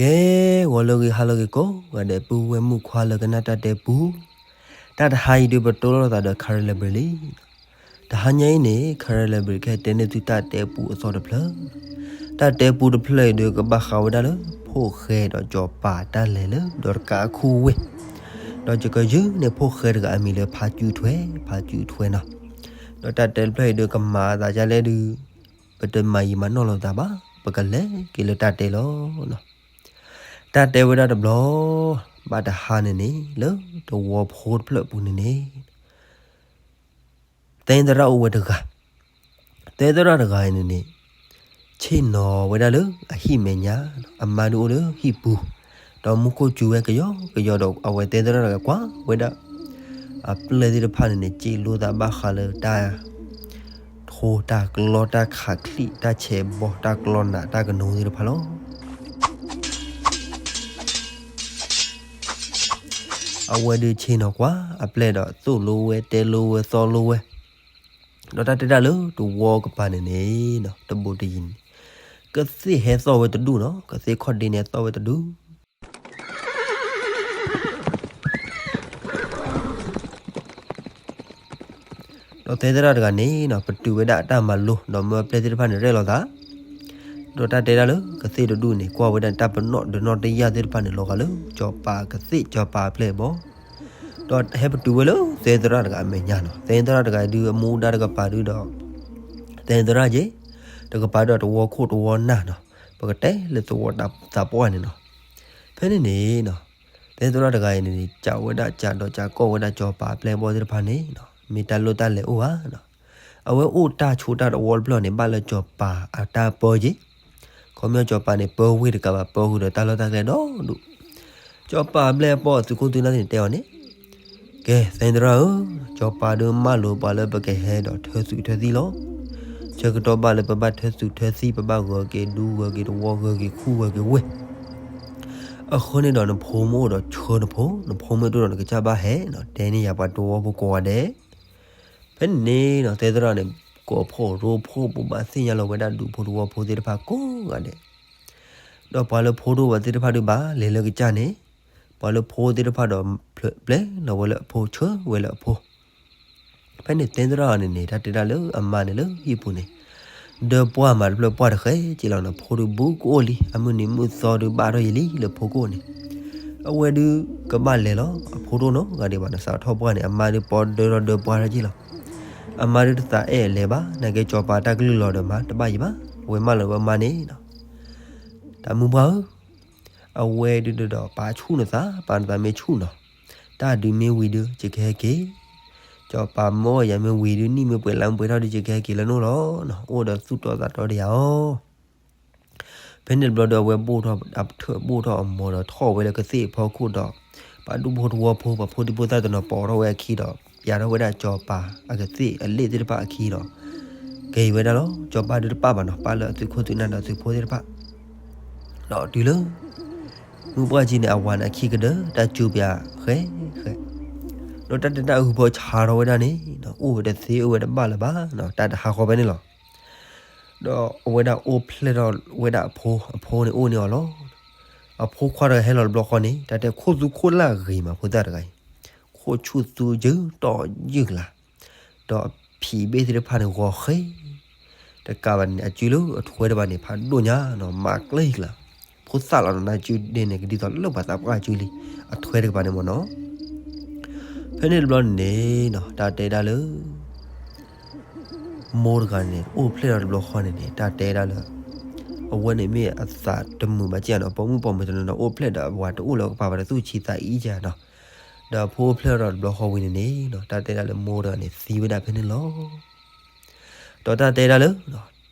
ကဲ, ဂီၤလၢအဂ့ၤ ဟါလၢအဂ့ၤကိးဂၤဒဲး ပုၢ်ဝဲၢ်မုၣ်ခွါလၢကနၣ်တၢ်တဲပူ, တၢ်တဟါအံၤဒုး ပတိၢ်လိာ်သးဒီး Karen Library လံ. တဟါညါအံၤန့ၣ် Karen Library ကဟဲတဲန့ၢ်သုတၢ်တဲပူအသီတဖျၢၣ်. တၢ်တဲပူတဖျၢၣ်အံၤဒုး ကဘၣ်ဃးဝဲဒၣ်လၢ ဖိၣ်ဃဲဒီးစီၤပၤတၢ်လဲၤလၢ ဒီးတကးအခိၣ်ဝ့ၢ်, ဒီးယကယုၢ်န့ၢ်ဖိၣ်ဃဲတဂၤအမံၤလၢ ဖါစုထွဲ, ဖါစုထွဲနီၤ. ဒီးတၢ်တဲတဖျၢၣ်အံၤဒုး ကမၤအသးဒ်လဲၣ်ဒုး ပတမၤယံာ်မၤနီၢ်လိာ်သးဘၣ်, ပကလဲၤက့ၤလၢတၢ်တဲလီၤ. တၢ်တဲဝဲဒၣ်တဘျီ ဘၣ်တဟါန့ၣ်န့ၣ် လၢသဝီဖိတဖျၢၣ်အပူၤန့ၣ်န့ၣ် သဲသရၣ်အိၣ်ဝဲတဂၤ, သဲသရၣ်တဂၤအံၤန့ၣ်န့ၣ် ဆ့ၣ်နီၤဝဲဒၣ်လၢအဟံၣ်မဲာ်ညါ, အမါဒုးအိၣ်လၢဟံၣ်ပူၤ, ဒီးမူခိၣ်စူၤဝဲကယီကယီဒီး အဝဲသဲသရၣ်တဂၤကွၢ်ဝဲဒၣ် အပျဲၢ်သ့ၣ်တဖၣ်န့ၣ်န့ၣ် စ့လိသးဘၣ်ဃးလၢတၢ်ထိတၢ်ကျီ တၢ်ခးချံၣ် တၢ်ဆဲးဘီ တၢ်ကျီနး တၢ်ကနိသ့ၣ်တဖၣ်လီၤ. အဝဲဒုးဆ့ၣ်နီၤကွၢ်အပျဲၢ်ဒီး သိၣ်လိဝဲ တဲလိဝဲ သီလိဝဲ, ဒီးတၢ်တဲတၢ်လၢသဝီကပၤန့ၣ်န့ၣ် တဘိးတယံၤန့ၣ် ကသ့ၣ်ဟဲသီၣ်ဝဲတဒူၣ်နီၤ, ကသ့ၣ်ခီၣ်ဒ့န့ၣ်သီၣ်ဝဲတဒူၣ် ဒီးသဲသရၣ်တဂၤန့ၣ်နီၤ ပတုာ်ဝဲဒၣ်အတၢ်မၤလိ ဒီးမၢအပျဲၢ်သ့ၣ်တဖၣ်န့ၣ်ရဲၣ်လီၤသး, ဒီးတၢ်တဲဒၣ်လၢကသ့ၣ်တဒူၣ်န့ၣ် ကွၢ်ဝဲဒၣ်တၢ်ပနီၣ်ဒုးနီၣ်တယာ်သ့ၣ်တဖၣ်န့ၣ် လီၤဂာ်လၢစီၤပၤကသ့ၣ် စီၤပၤအပျဲၢ်အဘီၣ်, ဒီးဟဲပတုာ်ဝဲလၢသဲသရၣ်တဂၤအမဲာ်ညါနီၤ. သဲသရၣ်တဂၤဒုး အမူဒါတကပၤဒုးဒီး သဲသရၣ်က့ တကပၤဒီးသဝီခိၣ်သဝီနၢ်နီၤ, ပကတဲလၢသဝီသးပှၢ်န့ၣ်နီၤ. ဖဲန့ၣ်န့ၣ်နီၤ သဲသရၣ်တဂၤအံၤန့ၣ်န့ၣ် ကးဝဲဒၣ်ကးဒီးကးကီၢ်ဝဲဒၣ်စီၤပၤအပျဲၢ်အဘီၣ်သ့ၣ်တဖၣ်န့ၣ်နီၤ မ့ၢ်တၢ်လိၣ်တၢ်လဲၤအိၣ်ဧါနီၤ. အဝဲအိၣ်တၢ်ဆိးတၢ်တဝီတဖျၢၣ်န့ၣ် ဘၣ်လၢစီၤပၤအတၢ်ပၢက့ ခီပညီစီၤပၤန့ၣ် ပၢဝ့ၢ်တကးဘၣ် ပၢဃုာ်ဒီးတၢ်လီၢ်တၢ်ကျဲဒီဒူၣ်, စီၤပၤအပျဲၢ်အဘီၣ်အသုးခိၣ်သုးနၢ်သ့ၣ်န့ၣ်တဲအီၤန့ၣ်, ကဲ သဲသရၣ်ဧၢ, စီၤပၤဒုးမၢလိာ်ပှၤလၢပကဟဲဒီးထၢသုးထၢသံလီၤ. ဆၢကတီၢ်ဘၣ်လၢပဘၣ်ထၢသုးထၢသံ ပဘၣ်ဂၢၤက့ၤဒူဂၢၤက့ၤသဝီဂၢၤက့ၤခူဂၢၤက့ၤဝ့ၢ်, အဃိန့ၣ်ဒီးနဖိမ့ၢ်အိၣ်ဒီးဆှၢနဖိ, နဖိမ့ၢ်တအိၣ်ဒီးနကစၢ်ဘၣ်ဟဲနီၤ, တဲန့ၢ်ယၤပှၤသဝီဖိကိးဂၤဒဲး ဖဲန့ၣ်န့ၣ်နီၤ သဲသရၣ်န့ၣ် ကိးဖှိၣ်ရိဖှိၣ် ဘိးဘၣ်သ့ၣ်ညါလီၤဝဲဒၣ်ဒူဖိသဝီဖိသ့ၣ်တဖၣ်ကိးဂၤဒဲး, ဒီးပှၤလၢဖိတအိၣ်ဘၣ်သ့ၣ်တဖၣ်ဒုးဘၣ်လဲၤလၢကစၢ်န့ၣ်, ပှၤလၢဖိသ့ၣ်တဖၣ်ဒီး ပျဲလီၤဝဲလၢအဖိ ဆှၢဝဲလၢအဖိ ဖဲန့ၣ်သဲသရၣ်န့ၣ်န့ၣ် တၢ်တဲဒၣ်လၢအမါန့ၣ်လၢဟံၣ်ပူၤန့ၣ်, ဒီးပှၢ်မးတဖျၢၣ်ပှၢ်တဃဲက့လီၤနီၤ, ဖိဒုးဘူးကအိၣ်လံ, အမုၢ်နံၤမုၢ်သီဒုးဘၣ်ထီၣ်ယံာ်လံလၢဖိကအိၣ်န့ၣ်, အဝဲဒုးကဘၣ်လဲၤလီၤ, အဖိတအိၣ်နီတဂၤဒံးဘၣ်နီၤ, စးထီၣ်ပှၢ်န့ၣ် အမါဒုးပီဒၢထီၣ်ဒၢပှၢ်ထီၣ်က့လီၤ. အမါဒုးတသးအဲၣ်အလဲၤဘၣ်, နာ်က့စီၤပၤတၢ်ကလုၢ်လီၤဒီးမၤတဘၣ်ယံၤဘၣ်, အဝဲမၢလီၤဝဲအမါန့ၣ်နီၤ, တၢ်မုၢ်ပှၢ်ဧၢ, အဝဲဒုးဒီးပာ်ဆူၣ်နသး, ပာ်နသးမ့ၢ်ဆူၣ်နီၤ, တၢ်ဒုးမ့ၢ်ဝံၤဒုး ယကဟဲက့ၤ, စီၤပၤမၢယၤမ့ၢ်ဝံၤဒုး နံၣ်မ့ၢ်ပှဲၤလါမ့ၢ်ပှဲၤထီၣ်ဒုး ယကဟဲက့ၤလၢနအိၣ်လီၤ. အိၣ်ဒီးသူၣ်တီသးတီဒီးယၤအီၤ. ဖဲန့ၣ်တဘျီဒီး အဝဲဘိၣ်ထီၣ်အထၢၣ်ဘိၣ်ထီၣ်အမိၢ်ဒီးထီၣ်ဝဲလၢကသ့ၣ်အဖီခိၣ်ဒီး ပှၤဒူဖိသဝီဖိ ပှၤဖိဒံဖိသၣ်တနီၤပိာ်ထီၣ်ဝဲအခံဒီး ပျးထီၣ်ဝဲဒၣ်စီၤပၤအကသ့ၣ်အလ့ၣ်သ့ၣ်တဖၣ်အခံဒီး က့ၤဝဲဒၣ်လီၤ. စီၤပၤဒုးတပၣ်ဘၣ်နီၤ, ပၣ်လၢအသုးခိၣ်သုးနၢ်ဒီးသုးဖိသ့ၣ်တဖၣ် ဒီးတုၤလၢ မုၢ်ပှၢ်ကံန့ၣ် အဝၤန့ၣ်အခံကဒၢ တၢ်စူၤပၠးဃဲဃဲ, ဒီးတၢ်တဲတၢ်အုးဖီဆါထီၣ်ဝဲဒၣ်န့ၣ် အိၣ်ဝဲတသ့အိၣ်ဝဲတဘၣ်လၢၤဘၣ်နီၤ, တၢ်တဟးဃီဖဲန့ၣ်လီၤ. ဒီးအဝဲဒၣ်အိၣ်ဖျဲၣ်ထီၣ်ဝဲဒၣ်အဖိ, အဖိန့ၣ်အိၣ်န့ၢ်အီၤလီၤ. အဖိခွါတဂၤဟဲလီၤတဘျီဃီန့ၣ် တၢ်တဲခိၣ်သူခိၣ်လၢဂ့ၤမး ဖိသၣ်တဂၤအံၤ, ခိၣ်ဆူၣ်သူယုၢ်တီၢ်ယုၢ်ကလာ်, ဒီးအဖံးဘ့ၣ်သ့ၣ်တဖၣ်န့ၣ်ဂီၤဃဲ တကးဘၣ်န့ၣ် အစုလၢအထွဲတဖၣ်န့ၣ် ဖးဒိၣ်ညါနီၤ, မၤကျဲကလာ်, ဖိသၣ်လီၤနီၤ, နစုဒ်န့ၣ် ကဒ်သိးလၢပှၤသးပှၢ်အစုလံ, အထွဲတကပၤန့ၣ်မ့ၢ်နီၤ. ဖဲန့ၣ်တဘျီန့ၣ်နီၤ တၢ်တဲဒၣ်လၢ မိၢ်တဂၤန့ၣ် အိၣ်ဖျဲၣ်ထီၣ်တဘျီဃီန့ၣ်န့ၣ် တၢ်တဲဒၣ်လၢ အဝဲန့ၣ်မ့ၢ်အသးတမုာ်ဘၣ်က့နီၤ, ပိာ်မုၣ်ပိာ်မၢၤတနီၤနီၤ အိၣ်ဖျဲၣ်ဒီးအဝၤတအိၣ်လၢကပၤဘၣ်ဒီး သူၣ်ဆံးသးအံၤကနီၤ, ဒီးအဖိအိၣ်ဖျဲၣ်ထီၣ်တဘျီဃီဝံၤန့ၣ်န့ၣ်နီၤ တၢ်တဲဒၣ်လၢမိၢ်တဂၤန့ၣ်သံဝဲဒၣ်ဖဲန့ၣ်လီၤ. ဒီးတၢ်တဲဒၣ်လၢ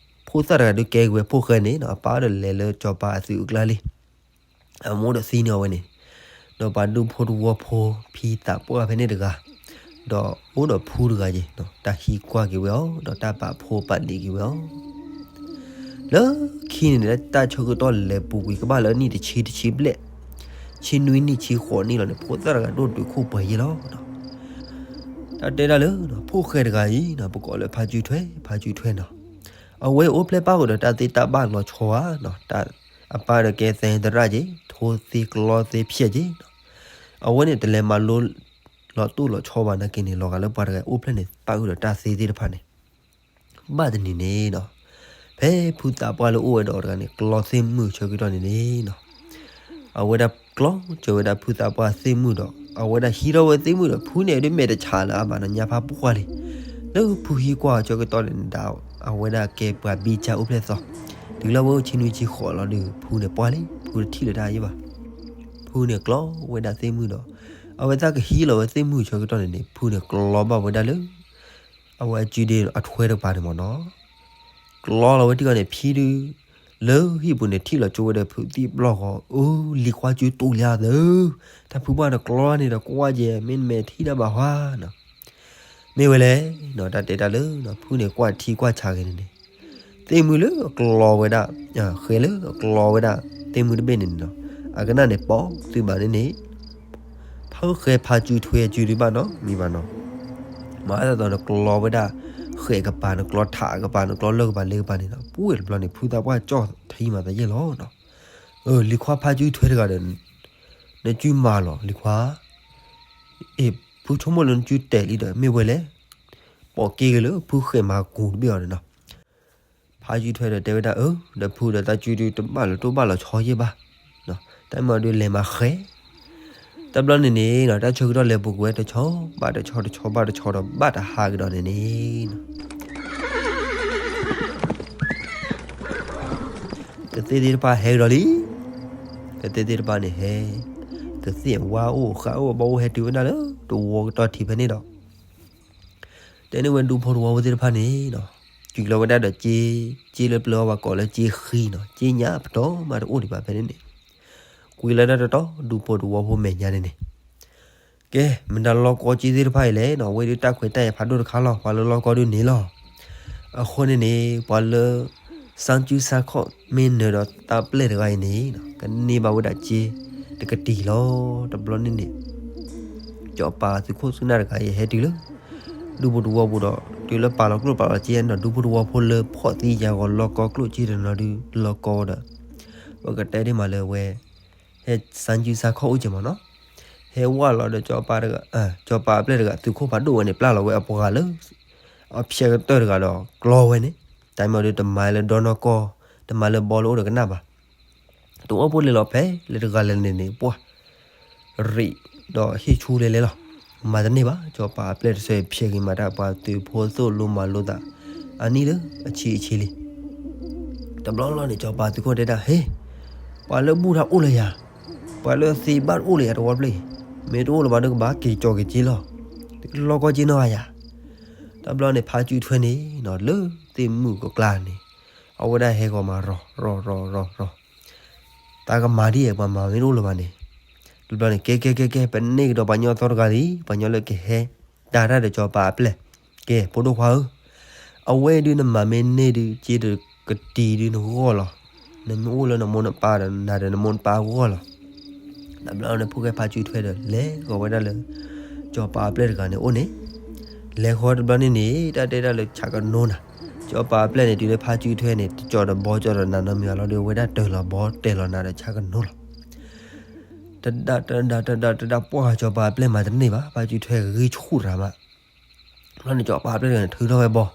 ဖိသၣ်တဂၤဒုးကဲက့ၤဝဲဖိၣ်ဃဲန့ၣ်နီၤ အပၢ်ဒီးလဲၤလၢစီၤပၤအသုးအကျါလံ. အမိၢ်ဒီးသံန့ၢ်အီၤဝဲန့ၣ်, ဒီးပှၤဒူဖိတဝီဖိဖံသးပှၢ်ဖဲန့ၣ်တဂၤ, ဒီးအိၣ်ဒီးဖုတဂၤယဲၤ, တၢ်ဟံးကွၢ်က့ၤဝဲအီၤ ဒီးတၢ်ပာ်ဖှိၣ်ပာ်လံၤက့ၤဝဲအီၤ လၢခံန့ၣ်န့ၣ် တၢ်ဆၢကတီၢ်လဲၤပူၤကွံာ်ကဘၣ်လၢနံၣ်တဆံတဆံဘျဲၣ်, ဆံနွံနံၣ်ဆံဃိးနံၣ်လီၤန့ၣ် ဖိသၣ်တဂၤဒိၣ်တုာ်ခိၣ်ပှဲၤယဲၤလီၤ. တၢ်တဲဒၣ်လၢ ဖိၣ်ဃဲတဂၤအံၤ ပကိးလၢဖါစုထွဲ ဖါစုထွဲနီၤ, အဝဲအိၣ်ဖျဲၣ်ပၣ်ဃုာ်ဒီးတၢ်သ့တၢ်ဘၣ်လီၤဆီဧါနီၤ, တၢ် အပၢ်ဒီးကဲသဲသရၣ်က့ၤ ထိသ့ကျီသ့ဖျဲၣ်က့ၤနီၤ. အဝဲန့ၣ်တလဲၤမၤလိလီၤတိၢ်လီၤဆီဘၣ်နာ်က့န့ၣ် လီၤဂာ်လၢပှၤတဂၤအိၣ်ဖျဲၣ်န့ၣ် သးအုးဒီးတၢ်သ့သ့ၣ်တဖၣ်န့ၣ် ဘၣ်တနံၤန့ၣ်နီၤ, ဖဲဖုသးပှၢ်လၢအိၣ်ဝဲဒီးတဂၤန့ၣ် ကျီသ့ၣ်မုၣ်ဆၢကတီၢ်န့ၣ်န့ၣ်နီၤ, အဝဲဒၣ်ကျီစၢၤဝဲဒၣ်ဖုသးပှၢ်သ့ၣ်မုၣ်ဒီး အဝဲဒၣ်ဟံးထီၣ်ဝဲသ့ၣ်မုၣ်ဒီး ဖုန့ၣ်ဒုးမဲာ်တဆှးလၢၤအါဘၣ်နီၤ ညါဖးပှၢ်လံ. လၢဖုဟံးကွၢ်ဆၢကတီၢ်န့ၣ်ဒၣ် အဝဲဒၣ်ကဲပှၤဘံကၢ်အိၣ်ဖျဲၣ်သီ, တုၤလၢအဝဲအိၣ်ဆံနွံဆံဃိးလီၤဒီး ဖုန့ၣ်ပှၢ်လံ ဖုတထံၣ်လၢၤတၢ်အါယံၤဘၣ်. ဖုန့ၣ်ကျီဝဲဒၣ်သ့ၣ်မုၣ်ဒီး အဝဲသ့ၣ်ကဟံးလီၤဝဲသ့ၣ်မုၣ်ဆၢကတီၢ်န့ၣ်န့ၣ် ဖုန့ၣ်ကျီဘၣ်ဝဲဒၣ်လၢ အဝဲအစုဒ့အထွဲတကပၤန့ၣ်မ့ၢ်နီၤ, ကျီလီၤဝဲတံၢ်ဃီန့ၣ် ဖံဒုး လၢဟံၣ်ပူၤန့ၣ် ထံၣ်လီၤကၠိဝဲဒီးဖုသံၣ်ဘျီၣ်ဃီ, အၢ လံၤခွါစုတူၢ်လံဧါသၢ, တၢ်ဖုဘၣ်တကျီန့ၣ်ဒီးကွၢ်ကဲ မ့တမ့ၢ်ထံၣ်တၢ်ဘၣ်ဟါနီၤ. မ့ၢ်ဝဲလဲၣ်နီၤ တၢ်တဲတၢ်လၢ ဖုန့ၣ်ကွၢ်ထံကွၢ်ဆးဂ့ၤန့ၣ်န့ၣ် သ့ၣ်မုၣ်လၢအကျီဝဲဒၣ်, ဃဲလၢအကျီဝဲဒၣ် သ့ၣ်မုၣ်တဘ့ၣ်န့ၣ်န့ၣ်နီၤ, အကနၣ်န့ၣ်ပိာ်သုဘၣ်န့ၣ်န့ၣ် ဖုဃဲဖးစုထွဲစုဒုးဘၣ်နီၤ မံၤဘၣ်နီၤ, မၤအသးသိးန့ၣ်ကျီဝဲဒၣ် ဃဲးကပၤန့ၣ် ကျီထးကပၤန့ၣ် ကျီလၢကပၤလၢကပၤန့ၣ်နီၤ, ပှဲၤတဘျီန့ၣ် ဖုသးပှၢ်ကၠီၣ်ထံမၤသးယဲၢ်လီၤနီၤ. အၢ လံၤခွါဖးစုထွဲတဂၤဒီး နစုမၤလီၤ လံၤခွါ, အ့ၣ် ဖုဆိကမိၣ်လၢနစုတဲာ်လံဒီး မ့ၢ်ဝဲလဲၣ်, ပိာ်က့ၤက့ၤလၢဖုဃဲးမၤကူၤတဘ့ၣ်အီၤန့ၣ်နီၤ. ဖးစုထွဲဒီးတဲဝဲဒၣ် အၢ ဒီးဖုဒီးတၢ်စုဒုးတဘၣ်လီၤတိၢ်ဘၣ်လီၤဆီယဲၢ်ဘၣ်, တၢ်မ့ၢ်အီၤဒုးလဲၤမၤဃဲ တဘျီန့ၣ်န့ၣ်နီၤ တၢ်ဆၢကတီၢ်လဲၤပူၤကွံာ်ဝဲတဆီဘၣ်တဆီ တဆီဘၣ်တဆီဒီးဘၣ်တဟါကဒီးန့ၣ်န့ၣ်နီၤ, ကသ့ၣ်သ့ၣ်တဖၣ်ဟဲကဒီးလံ, ကသ့ၣ်သ့ၣ်တဖၣ်န့ၣ်ဟဲ, ကသ့ၣ်ဝါအိၣ်ဃးအိၣ် ဘီအိၣ်ဟဲတုၤဝဲဒၣ်လၢ တဝီကတီၢ်ထံးဖဲန့ၣ်ဒီး တဲန့ၢ်ဝဲဒူဖိတဝီဖိသ့ၣ်တဖၣ်န့ၣ်နီၤ, စူးလီၤဝဲဒၣ်ဒီးစ့, စ့လၢပျၢၤအီၤပှၤကိးလၢစ့ဃံနီၤ, စ့ညါပတီၢ်မးတအိၣ်ဒံးဘၣ်ဖဲန့ၣ်န့ၣ်, ကွံာ်လၢဒၣ်တတီၤ ဒူဖိတဝီဖိမဲာ်ညါန့ၣ်န့ၣ်, ကဲ မတၤလီၤကီစ့သ့ၣ်တဖၣ်အံၤလဲၣ်နီၤ, ဝဲဒုးတၢ်ခွဲးတၢ်ယာ်ဖးဒိၣ်တခါလီၤ, ပှၤလၢလီၤကီဒုးန့ၣ်လီၤ. အဃိန့ၣ်န့ၣ် ပှၤလၢ စၣ်ကူစၣ်ခီၣ်မ့ၢ်နၢၤဒီးတၢ်ပျဲၢ်တဂၤအံၤန့ၣ် ကန့ၢ်ဘၣ်ဝဲဒၣ်စ့တကတံၤလီၤ. တဘျီန့ၣ်န့ၣ် စီၤပၤသုးခိၣ်သုးနၢ်တဂၤအံၤဟဲတုၤလၢ ဒူဖိတဝီပူၤဒီး တုၤလၢပာ်လီၤကျိၣ်ပာ်လီၤစ့န့ၣ်ဒီး ဒူဖိတဝီဖိလၢဖှီၣ်သံယာ်ဂီၤလီၤကီကျိၣ်စ့တနီၤဒုး လီၤကီဝဲဒီး ပကတဲဒ်မးလၢဝဲ ဟဲစၣ်ကူစၣ်ခီၣ်အိၣ်က့ၤမးနီၤ, ဟဲဝဲလီၤဒီးစီၤပၤတဂၤ, စီၤပၤအပျဲၢ်တဂၤ သုးခိၣ်ဖးဒိၣ်ဝဲန့ၣ် ပျၢ်လီၤဝဲအပှၤလၢ အဖျဲးကတၢၢ်တဂၤဒီးကျီဝဲန့ၣ်, တၢ်မ့ၢ်အီၤဒုးတမၤလၢဒီနီၢ်ကီၢ်, တမၤလၢဘီလၢအိၣ်ဒီးကနၣ်ဘၣ်. တအိၣ်ဖိလဲၤလီၤဖဲလဲၣ်တဂၤလဲၣ်န့ၣ်န့ၣ် ပှၢ် ရံးဒီးဟ့ၣ်ဆူလဲၤလဲၤလီၤ. မၤတန့ၢ်ဘၣ်, စီၤပၤအပျဲၢ်တဆၢဖျဲးက့ၤမၤတၢ် ပှၤသုးဖိသိၣ်လိမၤလိသး အနံၣ်လၢအဆံအဆံလံ. တဘျီလီၤန့ၣ် စီၤပၤသုးခိၣ်တဲဒၣ် ဟ့ၣ်, ပှၤလၢဘူၣ်တၢ်အိၣ်လၢယၤ, ပှၤလၢသ့ဘၣ်တအိၣ်လၢယၤတဝီပျဲၢ်အံၤ, မ့ၢ်တအိၣ်လၢၤဘၣ်ဒီးကဘၣ်က့ၤကၠီၤက့ၤစ့လီၤ. တလီၤကီစ့နီၢ်ဂၤယၤ. တဘျီန့ၣ် ဖါစုထွဲန့ၣ်နီၤ လၢသ့ၣ်မုၣ်ကကျါန့ၣ် အဝဲဒၣ်ဟဲဂီၤမးရီၤရီၤရီၤရီၤရီၤ တၢ်ကမၤဒ်အံၤ ပှၤမၤမ့ၢ်တအိၣ်လၢၤဘၣ်န့ၣ်, တဘျီန့ၣ် ကဲကဲကဲကဲ ပန့ၢ်ကဒီးပှၤကညီသီတဂၤလံ, ပှၤကညီလၢကဟဲ တၢ်တၢ်ဒီးစီၤပၤအပျဲၢ်, ကဲ ဖိဒိၣ်ခွါဧၢ, အဝဲဒုးနမၤမ့ၢ်န့ၢ်ဒုး စ့တကတံၤဒုးနဂီၢ်လီၤ. နမ့ၢ်အိၣ်လၢနမိၢ်နပၢ်ဒီးနၤဒီးနမိၢ်နပၢ်အဂီၢ်လီၤ. တဘျီန့ၣ် ဖိၣ်ဃဲဖါစုထွဲဒီး လဲၤဃီၤဝဲဒၣ်လၢ စီၤပၤအပျဲၢ်တဂၤန့ၣ်အိၣ်န့ၣ်, လဲၤဃီၤတဘျီန့ၣ်န့ၣ် တၢ်တဲဒၣ်လၢဆးကနိနၤ, စီၤပၤအပျဲၢ်န့ၣ် တုၤလၢဖါစုထွဲန့ၣ် တကၠီၤဒီးဘီကၠီၤဒီးနၤနီတမံၤဘၣ်လီၤဒီး အဝဲဒၣ်တၢၤလီၤဘီတၢၤလီၤနၤဒီးဆးကနိလီၤ. တဒၣ်တဒၣ်တဒၣ်တဒၣ် ပှၢ်စီၤပၤအပျဲၢ်မၤတန့ၢ်ဘၣ်, ဖါစုထွဲဂံၢ်ဆူၣ်တၢ်မး. တဘျီန့ၣ် စီၤပၤအပျဲၢ်တဂၤန့ၣ် ထုးထီၣ်ဝဲဘီ,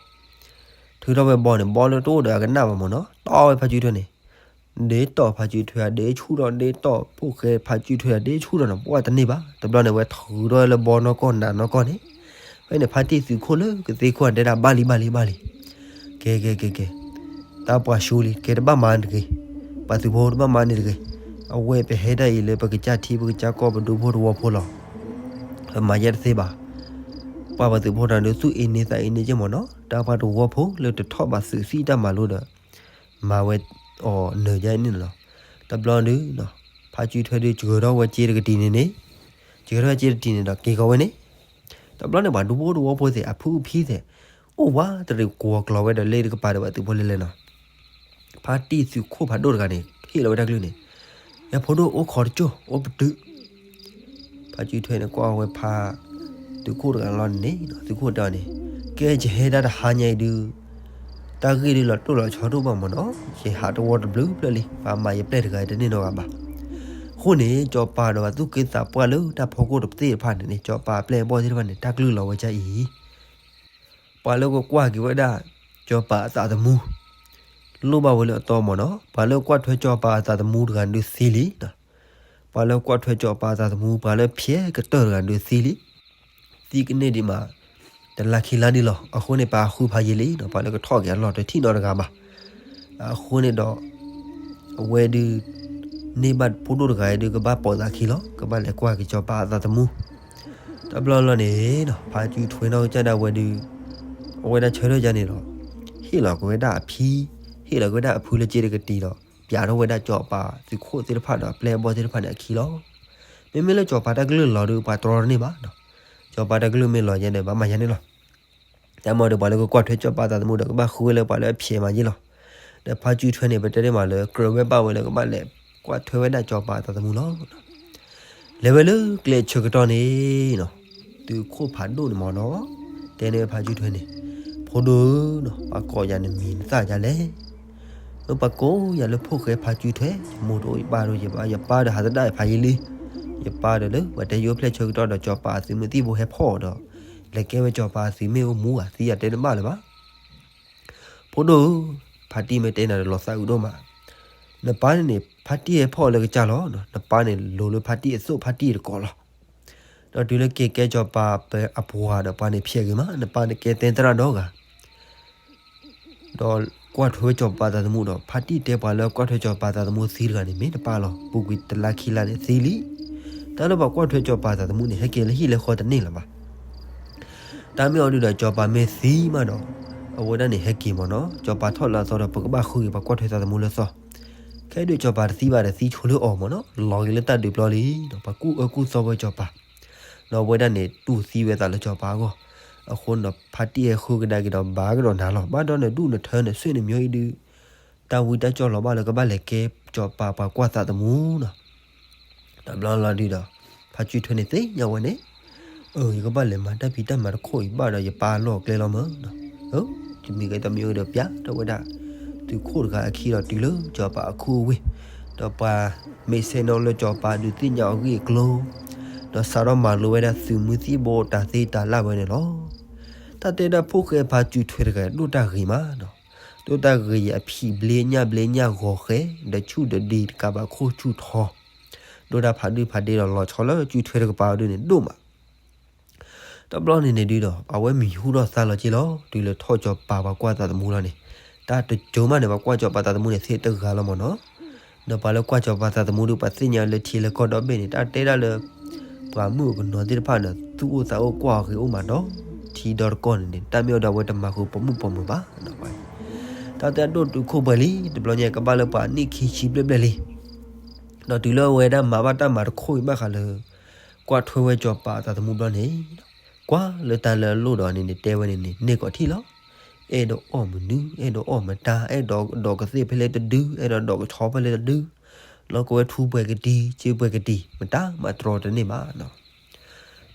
ထုးထီၣ်ဝဲဘီန့ၣ် ဘီလၢတအိၣ်ဒီးအကနၣ်ဘၣ်မ့ၢ်နီၤ, တီၢ်ဝဲဖါစုထွဲန့ၣ်, ဒ့တီၢ်ဖါစုထွဲဧါ ဒ့ဆူၣ်ထီၣ် ဒ့တီၢ်ဖိၣ်ဃဲဖါစုထွဲဧါ ဒ့ဆူၣ်ထီၣ်နီၤ ပှၢ်တန့ၢ်ဘၣ်. တဘျီန့ၣ် ဝဲထုးထီၣ်ဝဲလၢဘီနီၢ်ကီၢ်နးနီၢ်ကီၢ်န့ၣ်, ဖဲန့ၣ် ဖါတံၢ်သုးခိၣ်လၢကသ့ၣ်ခိၣ်တဲဒၣ် ဘၣ်လံဘၣ်လံဘၣ်လံ. ကဲကဲကဲကဲ, တၢ်ပှၤၡူလံ ကဲတဘၣ်မၤန့ၣ်တဂ့ၤ, ပှၤသုးဖိတဘၣ်မၤန့ၣ်တဂ့ၤ, အဝဲပဟဲဒၣ်အံၤလၢပကစၢ်ထံပကစၢ်ကီၢ်ပဒူဖိတဝီဖိလီၤ. ပမၤယဲတသ့ဘၣ်. ပှၤပှၤသုးဖိတဂၤဒီး သူၣ်အ့န့သးအ့န့က့မ့ၢ်နီၤ, တၢ်ပှၤတဝီဖိလၢတထီၣ်ဘၣ်သုးသံၣ်တၢ်မၤလိဒီး မၤဝဲအီၤနၢၤယါန့ၣ်လီၤ. တဘျီဒုး ဖါစုထွဲဒုး စှၤထီၣ်ဝဲစ့တကတံၤန့ၣ်န့ၣ်, စှၤထီၣ်ဝဲစ့တကတံၤန့ၣ်ဒီး က့ၤဃီၤဝဲန့ၣ်, တဘျီန့ၣ် ပှၤဒူဖိတဝီဖိသ့ၣ် အဖုအဖံသ့ၣ် အိၣ်ဝးတရံးကွီၤကျီၤဝဲဒီးလ့တကပၤဒီး ပှၤသုးဖိလဲၤလဲၤနီၤ. ဖါတံၢ်သုးခိၣ်ဖးဒိၣ်တဂၤန့ၣ် ဟ့ၣ်လီၤဝဲတၢ်ကလုၢ်န့ၣ်, ယဖိဒိၣ်အိၣ်ခိးတကၠိၢ် အိၣ်ပတုာ် ဖါစုထွဲန့ၣ် ကွၢ်ဝဲဖါ သုးခိၣ်တဂၤလီၤန့ၣ်န့ၣ် သုးခိၣ်တဲအီၤန့ၣ်, ကဲယဟဲဒၣ်တဟါညါအံၤဒုး, တ တၢ်ဂ့ၢ်ဒုးလီၤတိၢ်လီၤဆီဒိၣ်ဘၣ်မ့ၢ်နီၤ, ယဟးတဝီတဘျုးဖျၢၣ်လံ, ပှၤမၤယပျဲၢ်တဂၤတန့ၢ်နီတဂၤဘၣ်. အဃိန့ၣ် စီၤပၤဒီးပှၤသူၣ်က့သးပှၢ်လၢတၢ်ဖီခိၣ်တသ့ၣ်တဖၣ်န့ၣ်န့ၣ် စီၤပၤအပျဲၢ်အဘီၣ်သ့ၣ်တဖၣ်န့ၣ် တၢ်ကလုၢ်လီၤဝဲဒ်အံၤ, ပှၤလၢကကွၢ်က့ၤဝဲဒၣ် စီၤပၤအသးသမူ လိၣ်ဘၣ်ဝဲလၢအသီမ့ၢ်နီၤ, ပှၤလၢကွၢ်ထွဲစီၤပၤအသးသမူတဂၤဒုးသံလံ, ပှၤလၢကွၢ်ထွဲစီၤပၤအသးသမူ ပှၤလၢဖျဲးကတၢၢ်တဂၤဒုးသံလံ, သံကန့ၢ်ဒံးမး တလါခံလါဒံးလီၤ. အဃိန့ၣ် ပှၤဃုဖးယံာ်လံနီၤ, ပှၤလၢကထီၣ်က့ၤအလီၢ်တထံၣ်နီတဂၤဘၣ်. အဃိန့ၣ်ဒီး အဝဲဒုး န့ၢ်ဘၣ်ဖိဒိၣ်တဂၤအံၤဒုး ကဘၣ်ပိာ်သးခံလီၤ, ကဘၣ်လဲၤကွၢ်က့ၤစီၤပၤအသးသမူ. တဘျီလီၤန့ၣ်နီၤ ဖါစုထွဲနီၢ်ကစၢ်ဒၣ်ဝဲဒုး အဝဲဒၣ်ဆၢထၢၣ်ဒ်န့ၣ်ဒီး ဟ့ၣ်လီၤက့ၤဝဲဒၣ်အဖံ, ဟ့ၣ်လီၤက့ၤဝဲဒၣ်အဖုလၢက့တကတံၤဒီး ပျးထီၣ်ဝဲဒၣ်စီၤပၤသုးခိၣ်သ့ၣ်တဖၣ်ဒီးအပျဲၢ်အဘီၣ်သ့ၣ်တဖၣ်န့ၣ်အခံလီၤ. မ့မ့ၢ်လၢစီၤပၤတၢ်ကလုၢ်လီၤဒုး ပှၤတြီတန့ၢ်ဘၣ်နီၤ, စီၤပၤတၢ်ကလုၢ်မ့ၢ်လီၤယဲန့ၣ် ဘၣ်မၤယဲန့ၣ်လီၤ. တၢ်မၤဒီးပှၤလၢကကွၢ်ထွဲစီၤပၤသးသမူဒီး ကဘၣ်ဃုဝဲလၢပှၤလၢအဖျဲးမးယ့ၣ်လီၤ. ဒီးဖါစုထွဲန့ၣ် ပတဲတ့ၢ်မးလၢ ကြၢးဝဲဘၣ်ဝဲလၢကဘၣ်လဲၤကွၢ်ထွဲဝဲဒၣ်စီၤပၤသးသမူလီၤ. လဲၤဝဲလၢကျဲဆၢကတီၢ်န့ၣ်နီၤ, သုးခိၣ်ဖးဒိၣ်န့ၣ်မ့ၢ်နီၤ တဲန့ၢ်ဖါစုထွဲန့ၣ်, ဖိဒိၣ်ဧၢနီၤ, ပှၤကိးယၤနမံၤနသၣ်ဒ်လဲၣ်. အၢ ပှၤကိးယၤလၢဖိၣ်ဃဲဖါစုထွဲ, ယမိၢ်တအိၣ်ယပၢ်တအိၣ်, ယပၢ်ဒီးဟးသဒၣ်ဖးယံာ်လံ, ယပၢ်ဒီးလၢပှၤတဲယိၤဖျဲၣ်ဆၢကတီၢ်ဒီး စီၤပၤအသုးမုၢ်သံၣ်ဘိဟဲဖီၣ်ဒီး လဲၤကဲဝဲစီၤပၤအသုးမ့ၢ်အိၣ်မူဧါ သံယၤတဲတဘၣ်လၢၤဘၣ်. ဖိဒိၣ်ဧၢ, ဖါတံၢ်မ့ၢ်တဲနၤဒီးလီၤသးအုးဒိၣ်မး, နပၢ်န့ၣ်န့ၣ် ဖါတံၢ်ဟဲဖီၣ်လၢကစၢ်လီၤ, နပၢ်န့ၣ်လိၤလၢဖါတံၢ်အသိးဖါတံၢ်တကိးလီၤ. ဒီးတုၤလၢက့ၤကဲစီၤပၤအပှၤဒီး ပှၤန့ၣ်ဖျဲးဂ့ၤမး, နပၢ်န့ၣ်ကဲသဲသရၣ်ဒီဂၤ ဒီးကွၢ်ထွဲဝဲစီၤပၤသးသမူဒီး ဖါတံၢ်တဲပှၤလၢကွၢ်ထွဲစီၤပၤသးသမူသံတဂၤန့ၣ် မ့ၢ်နပၢ်လီၤ, ပူၤကွံာ်တလါခံလါန့ၣ်သံလံ. တၢ်လၢပှၤကွၢ်ထွဲစီၤပၤသးသမူန့ၣ် ဟဲက့ၤလၢဟံၣ်လၢဃီတန့ၢ်လၢၤဘၣ်. တၢ်မ့ၢ်အီၤဒုးဒီး စီၤပၤမ့ၢ်သံမးဒီး အဝဲဒၣ်န့ၣ်ဟဲက့ၤမ့ၢ်နီၤ, စီၤပၤထီၣ်လၢအသီဒီး ပကဘၣ်ဃုက့ၤပှၤကွၢ်ထွဲသးသမူလၢသီ. ခဲဒုးစီၤပၤတသံဘၣ်ဒီး သံဆိလၢအီၤမ့ၢ်နီၤ, လီၤဂ့ၤလၢတၢ်ဒုးပျီလံဒီး ပှၤကူၣ်အၢကူၣ်သီဝဲစီၤပၤ, ဒီးအဝဲဒၣ်န့ၣ် တူၢ်သံဝဲသးလၢစီၤပၤအဂီၢ်. အဃိန့ၣ်ဒီး ဖါတံၢ်ဟဲဃုကဒါက့ၤဒီး ဘၣ်ကဒီးနၤလီၤ, ဘၣ်ဒီးနဒူၣ်နထၢနဆွေနမျိုးအံၤဒုး တၢ်ဝံတၢ်ကၠီၣ်လီၤဘၣ်လၢကဘၣ်လဲၤကဲ စီၤပၤပှၤကွၢ်သးသမူနီၤ. တဘျီလီၤဒုးဒီး ဖါစုထွဲန့ၣ်သ့ၣ်ညါဝဲန့ၣ်, အၢ ယကဘၣ်လဲၤမၤတၢ်ဖံးတၢ်မၤတခိၣ်အံၤဘၣ်ဒီး ယပၢ်လီၢ်ကျဲလီၤမးနီၤ. အၢ တမံၤဂ့ၤတမံၤဂ့ၤဒီး ပျးထီၣ်ဝဲဒၣ် သုးခိၣ်တဂၤအခံဒီးတုၤလၢစီၤပၤအခူအဝ့ၢ်, ဒီးပှၤမ့ၢ်ဆဲးနီၣ်လၢစီၤပၤဒုးသ့ၣ်ညါအီၤဂ့ၢ်အကျိၤ, ဒီးစးထီၣ်မၤလိဝဲဒၣ်သုးမုၢ်သံၣ်ဘိတၢ်သ့တၢ်လၢ်ဝဲန့ၣ်လီၤ. တၢ်တဲဒၣ်ဖိၣ်ဃဲဖါစုထွဲတဂၤ ဒိၣ်တၢ်ဂ့ၤမးနီၤ, ဒိၣ်တၢ်ဂ့ၤယံာ်အဖံးဘျ့ညၣ်ဘျ့ညၣ်ဂီၤဃဲ, ဒီးဆူၣ်ဒီးဒံးတကးဘၣ်ခိၣ်ဆူၣ်ထီ, ဒိၣ်တၢ်ဖးဒိၣ်ဖးဒ့ဒီးလီၤဆီလၢစုထွဲတကပၤအီၤဒုးန့ၣ်ဒိၣ်မး. တဘျီန့ၣ်န့ၣ်ဒုးဒီး အဝဲမံၤဟူထီၣ်သါလီၤက့လီၤ, တုၤလၢထီၣ်စီၤပၤပှၤကွၢ်သးသမူလီၤန့ၣ်, တၢ်တစိၤမးန့ၣ် ပှၤကွၢ်စီၤပၤသးသမူန့ၣ်သ့တဂၤလီၤမ့ၢ်နီၤ. ဒီးပှၤလၢကွၢ်စီၤပၤသးသမူဒုး ပှၤသ့ၣ်ညါလၢထံလၢကီၢ်ဒီဘ့ၣ်န့ၣ် တၢ်တဲဒၣ်လၢ ပှၤမုၣ်ကနီၤသ့ၣ်တဖၣ်န့ၣ် သူၣ်အိၣ်သးအိၣ်ကွၢ်အီၤဂ့ၤအိၣ်မးဒီး ထံဒီတကီၢ်န့ၣ်န့ၣ် တၢ်မ့ၢ်အီၤဒီးအဝဲတမၤဃုာ်ပိာ်မုၣ်ပိာ်မၢၤဘၣ်. တၢ်တဲဒိၣ်တုာ်ခိၣ်ပှဲၤလံ, တဘျီညါကဘၣ်လၢပှၤနံၣ်ခံဆံဘျဲၣ်ဘျဲၣ်လံ. ဒီးတုၤလၢအဝဲဒၣ်မၤဘၣ်တၢ်မၤတခိၣ်အံၤဘၣ်ဃးလၢ ကွၢ်ထွဲဝဲစီၤပၤအသးသမူဘျီန့ၣ်, ကွၢ်လၢတၢ်လၢအလိၣ်ဒီးန့ၣ်န့ၣ် တဲဝဲန့ၣ်န့ၣ် န့ၢ်ကီးထံၣ်လီၤ. အဲၣ်ဒိးအီၣ်မနုၤ, အဲၣ်ဒိးအီၣ်မတၤ, အဲၣ်ဒိးဒိးကသ့ၣ်ဖဲလဲၣ်တဒု, အဲၣ်ဒိးဒိးကဆီဖဲလဲၣ်တဒု, လီၤကဝဲထူပှဲၤကတံၤ စ့ပှဲၤကတံၤ မတၤမးတြီတန့ၢ်ဘၣ်နီၤ.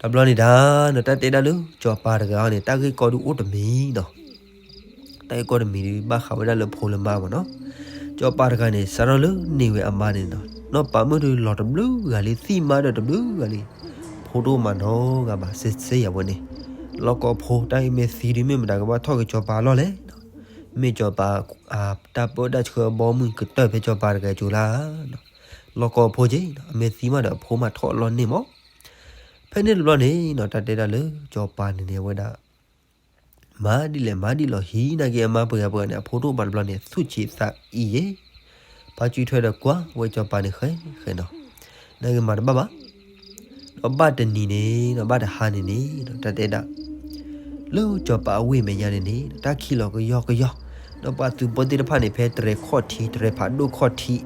တဘျီန့ၣ်ဒၣ်နီၤ တၢ်တဲဒၣ်လၢ စီၤပၤတဂၤအံၤန့ၣ် တၢ်ဂ့ၢ်ကီဒုးအိၣ်တမံၤနီၤ. တၢ်ဂ့ၢ်ကီတမံၤဒုး ဘၣ်ဃးဝဲဒၣ်လၢဖိလၢမါမ့ၢ်နီၤ. စီၤပၤတဂၤန့ၣ် စးထီၣ်လၢန့ၢ်ဝဲအမါန့ၣ်နီၤ, နီၢ်ပၤမုၣ်ဒုးလီၤတဘျုးဂၤလံ, သံၣ်မါဒီးတဘျုးဂၤလံ, ဖိတအိၣ်မးနီတဂၤဘၣ် စ့စ့ယၤဝဲန့ၣ်. လီၢ်ကီဖိ တၢ်အံၤမ့ၢ်သံဒုး မ့ၢ်မတၤကဘၣ်ထီၣ်က့ၤစီၤပၤအလီၢ်လဲၣ်. မ့ၢ်စီၤပၤ တၢ်ပၢတၢ်ဆှၢအဘီအမုၢ်ကတၢၢ်ဖဲစီၤပၤတဂၤအစိၤလၢ်နီၤ. လီၢ်ကီဖိက့ၤနီၤ, အမ့ၢ်သံမးဒီးအဖိမးထီၣ်အလီၢ်န့ၢ်မး. ဖဲန့ၣ်တဘျီန့ၣ်နီၤ တၢ်တဲဒၣ်လၢစီၤပၤန့ၣ်န့ၣ် အဝဲဒၣ် မၤဒ်လဲၣ်မၤဒ်လဲၣ် ဟံးနာ်က့ၤအမါပှဲၤဂၤပှဲၤဂၤန့ၣ် အဖိတအိၣ်ဘၣ်တဘျီန့ၣ် သူၣ်ဆံးသးအံၤယဲၢ်. ဖါစုထွဲဒီးကွၢ်ဝဲစီၤပၤန့ၣ်ဃဲဃဲနီၤ, နာ်က့ၤမၤတဘၣ်ဘၣ်. ဒီးဘၣ်တနံၤန့ၣ်နီၤ ဘၣ်တဟါန့ၣ်န့ၣ်နီၤ တၢ်တဲဒၣ် လၢစီၤပၤအဝ့ၢ်မဲာ်ညါန့ၣ်န့ၣ် တၢ်ခံးလီၤကယီကယီ, ဒီးပှၤသုးဖိသ့ၣ်တဖၣ်န့ၣ် ဖဲတရဲၤခီၣ်ထံး တရဲၤဖးဒိၣ်ခီၣ်ထံး,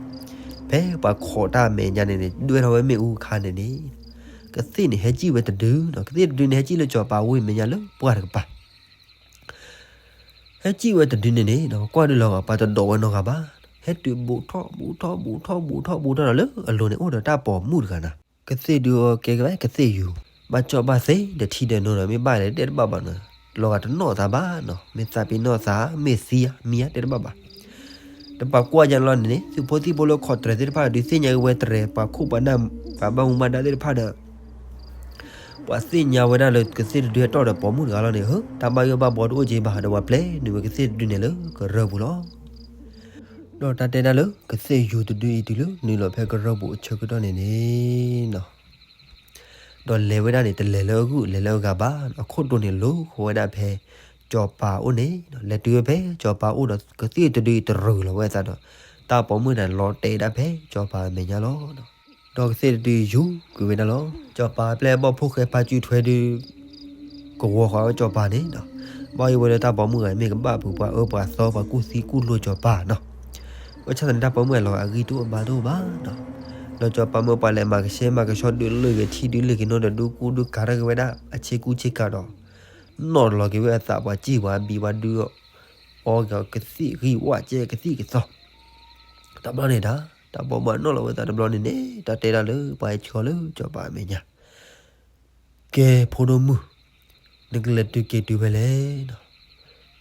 ဖဲပှၤခိးတၢ်မဲာ်ညါန့ၣ်န့ၣ် ဒွဲၣ်ထီၣ်ဝဲမ့ၣ်အူအခါန့ၣ်န့ၣ် ကသ့ၣ်န့ၣ် ဟဲစံၣ်ဝဲတဒုနီၤ, ကသ့ၣ်တဒုန့ၣ် ဟဲစံၣ်လၢစီၤပၤအဝ့ၢ်မဲာ်ညါလၢပှၢ်တကပၤ ဟဲစံၣ်ဝဲတဒုန့ၣ်န့ၣ် ပကွၢ်ဒုးလီၤဂာ် ပှၤတဒိးဝဲနီတဂၤဘၣ်. ဟဲတုၤဘူးထီၣ်ဘူးထီၣ်ဘူးထီၣ်ဘူးထီၣ်ဘူးထီၣ်ဒီးလၢအလိၤန့ၣ် အိၣ်ဒီးတၢ်ပိာ်မုၣ်တဂၤနီၤ. ကသ့ၣ်ဒုးအီၤကဲကဲ ကသ့ၣ်ယူၤ ဘၣ်ကၠီၣ်ဘၣ်သ့ ဒီးထံဒီးနိဒီး မ့ၢ်ဘၣ်လဲၣ်တဲတဘၣ်ဘၣ်နီၤ. လီၤဂာ်တနီၣ်သးဘၣ်နီၤ, မ့ၢ်သးပ့ၤနီၣ်သး မ့ၢ်သံဧါ မံဧါ တဲတဘၣ်ဘၣ်. ဒီးပှၤကွၢ်ယါန့ၣ်လီၤန့ၣ်န့ၣ် သုးဖိသံၣ်ဖိလၢခီၣ်တြဲၤသ့ၣ်တဖၣ် ဒုးသ့ၣ်ညါက့ၤဝဲတြဲၤ ပှၤခိၣ်ပှၤနၢ် ပှၤဘၣ်မူဘၣ်ဒါသ့ၣ်တဖၣ်ဒီး ပှၤသ့ၣ်ညါဝဲဒၣ်လၢကသ့ၣ်တဒုဟဲတီၢ်ဒီးပိာ်မုၣ်တဂၤလီၤန့ၣ် ဟၢ တၢ်ဘၣ်ယိၣ်ဘၣ်ဘီတအိၣ်က့ဘၣ် ဒီးပှၤပျဲနုာ်ဝဲကသ့ၣ်တဒုန့ၣ်လၢကရၢၢ်ပူၤလီၤ. ဒီးတၢ်တဲဒၣ်လၢ ကသ့ၣ်ယူၤတဒုအံၤတုၤလၢနုာ်လီၤဖဲကရၢၢ်ပူၤအဆၢကတီၢ်န့ၣ်န့ၣ်နီၤ ဒီးလဲၤဝဲဒၣ်န့ၣ် တလဲၤလၢအဂုၢ် လဲၤလၢအဂၤဘၣ်, အခိၣ်တိၢ်န့ၣ် လိဃီၤဝဲဒၣ်ဖဲ စီၤပၤအိၣ်န့ၣ်, လဲၤတုၤဝဲဖဲစီၤပၤအိၣ်ဒီး ကသ့ၣ်တဒုတရူးလီၤဝဲအသးဒီး တၢ်ပိာ်မုၣ်န့ၣ် လီၤတဲာ်ဒၣ်ဖဲစီၤပၤအမဲာ်ညါလီၤ. ဒီးကသ့ၣ်တဒုယူၤကွံာ်ဝဲဒၣ်လီၤ. စီၤပၤပျဲၢ်အဘီၣ်ဖိၣ်ဃဲဖါစုထွဲဒုး ကဝီၤဃီၤဝဲစီၤပၤန့ၣ်နီၤ, ဘၣ်ယိၣ်ဝဲလၢတၢ်ပိာ်မုၣ်ဂၤ မ့ၢ်ကဘၣ်ပူၤပှၤအၢပှၤသီ ပှၤကူၣ်သံကူၣ်လိာ်စီၤပၤနီၤ. ဘၣ်ဆၣ်သနာ်က့ တၢ်ပိာ်မုၣ်အလီၤဂာ်အဂံၢ်တအိၣ်အဘါတအိၣ်ဘၣ်နီၤ. ဒီးစီၤပၤမၢပှၤလဲၤမၤကဆှဲမၤကဆှီ ဒုးလုၢ်ဂ့ၤထံဒုးလုၢ်ဂ့ၤနိဒီး ဒုးကူဒုးကၤထီၣ်က့ၤဝဲဒၣ် အဆ့ကူဆ့ကၤဒီး နီၣ်လီၤက့ၤဝဲအသး ပှၤစံၣ်ပှၤဘံၣ်ပှၤဒုးအီကသံၣ်ဂံၢ်ဝၣ်ကဲကသံၣ်ကသီ တဘျီန့ၣ်ဒၣ် တၢ်ပိာ်မုၣ်အနီၣ်လီၤဝဲသးတဘျီန့ၣ်န့ၣ် တၢ်တဲဒၣ်လၢပှၤဟဲဆှီလၢစီၤပၤအမဲာ်ညါ, ကဲဖိဒိၣ်မုၣ်, နကလဲၤတုၤက့ၤတုၤဖဲလဲၣ်နီၤ.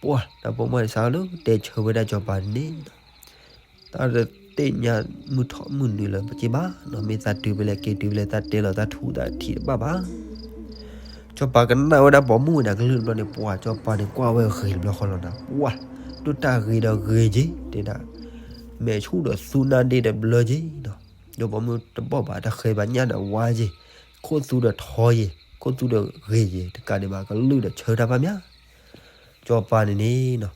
ပှၢ် တၢ်ပိာ်မုၣ်စးထီၣ်လၢတဲဆၢဝဲဒၣ်စီၤပၤန့ၣ်နီၤ, တၢ်တသ့ၣ်ညါမုၢ်ထီၣ်မုၢ်နုာ်လၢၤက့ဘၣ်နီၤ, မ့ၢ်သးတုၤဖဲလဲၣ်က့ၤတုၤဖဲလဲၣ် တၢ်တဲလီၤတၢ်ထူတၢ်ထံးတဘၣ်ဘၣ်. စီၤပၤကနၣ်ဝဲဒၣ်ပိာ်မုၣ်ဝဲဒၣ်ကလုၢ်တဘျီန့ၣ် ပှၢ် စီၤပၤန့ၣ်ကွၢ်ဝဲဂ့ၤတဘျီဃီလီၤနီၤ, ပှၢ် ဒိၣ်တၢ်ဂ့ၤဒီးဂ့ၤက့ၤတဲဒၣ်, မဲာ်ဆူၣ်ဒီးသူနါဒ့ဒီးဘျၢက့ၤနီၤ, ဒီးပိာ်မုၣ်တဘီၣ်ဘၣ် တၢ်ဃဲၤဘၣ်ညၣ်ဒီးဝါက့ၤ, ခိၣ်သူဒီးထီက့ၤ, ခိၣ်သူဒီးဂ့ၤက့ၤ တကးဒံးဘၣ်ကလုၢ်ဒီးဆၢတၢ်ဘၣ်မး စီၤပၤန့ၣ်န့ၣ်နီၤ,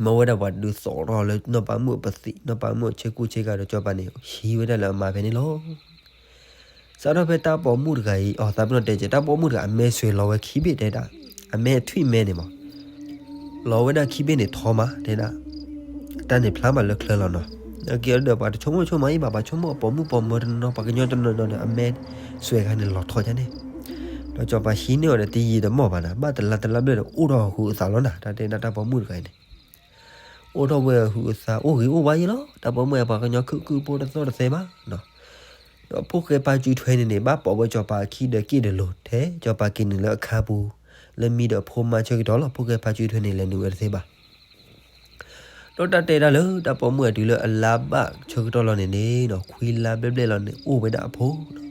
မၢဝဲဒၣ်ပှၤဒုးသိးထီၣ်လၢနီၢ်ပၤမုၣ်အပသံး, နီၢ်ပၤမုၣ်အဆ့ကူဆ့ကၤဒီးစီၤပၤန့ၣ် ဟံးဝဲဒၣ်လၢအမါဖဲန့ၣ်လီၤ. စးထီၣ်ဖဲတၢ်ပိာ်မုၣ်တဂၤအံၤ အီၤသးပ့ၤနီၣ်တဲက့ၤ တၢ်ပိာ်မုၣ်တဂၤအမဲာ်ဆွဲလီၤဝဲခံဘ့ၣ်တဲဒၣ်, အမဲာ်ထွံၣ်မဲန့ၣ်မး လီၤဝဲဒၣ်ခံဘ့ၣ်န့ၣ်ထီမးတဲဒၣ်, အတၢ်န့ၣ်ဖျါမးလၢချၢလီၤနီၤ. နာ်က့ဒီးပှၤတဆိကမိၣ်ဆိကမးအံၤဘၣ်, ပှၤဆိကမိၣ်အပိာ်မုၣ်ပိာ်မၢၤတနီၤနီၤ ပှၤကညီတနီၤနီၤဒီး အမဲာ်ဆွဲခါန့ၣ်လီၤထီဒ်န့ၣ်, ဒီးစီၤပၤဟံးန့ၢ်အီၤဒီးတယံာ်တမီၢ်ဘၣ်နၤ, ဘၣ်တလါတလါဘျဲၣ်ဒီး အိၣ်ထီၣ်ဟုးအသးလီၤနၤ, တၢ်တဲဒၣ်တၢ်ပိာ်မုၣ်တဂၤအံၤန့ၣ် အိၣ်ထီၣ်ဝဲဟုးအသး အိၣ်ဂ့ၤအိၣ်ဝါယဲလီၤ. တၢ်ပိာ်မုၣ်အပှၤကညီခုၣ်ခုၣ်ဖိတသီၣ်တသဲဘၣ်နီၤ. ဒီးဖိၣ်ဃဲဖါစုထွဲန့ၣ်န့ၣ် ဘၣ်ပိာ်ဝဲစီၤပၤအခံဒီးက့ၣ်ဒီးလိၤ ထဲစီၤပၤက့ၤနုာ်လၢအခါပူၤ လၢမံဒီးအဖိမါဆၢကတီၢ်လီၤ. ဖိၣ်ဃဲဖါစုထွဲန့ၣ် လဲၤနုာ်ဝဲတသ့ဘၣ် ဒီးတၢ်တဲဒၣ်လၢတၢ်ပိာ်မုၣ်အတုၤလၢအလါဘၣ်ဆၢကတီၢ်လီၤန့ၣ်န့ၣ်နီၤ, ခွံလါဘျဲၣ်ဘျဲၣ်လီၤန့ၣ် အိၣ်ဝဲဒၣ်အဖိနီၤ.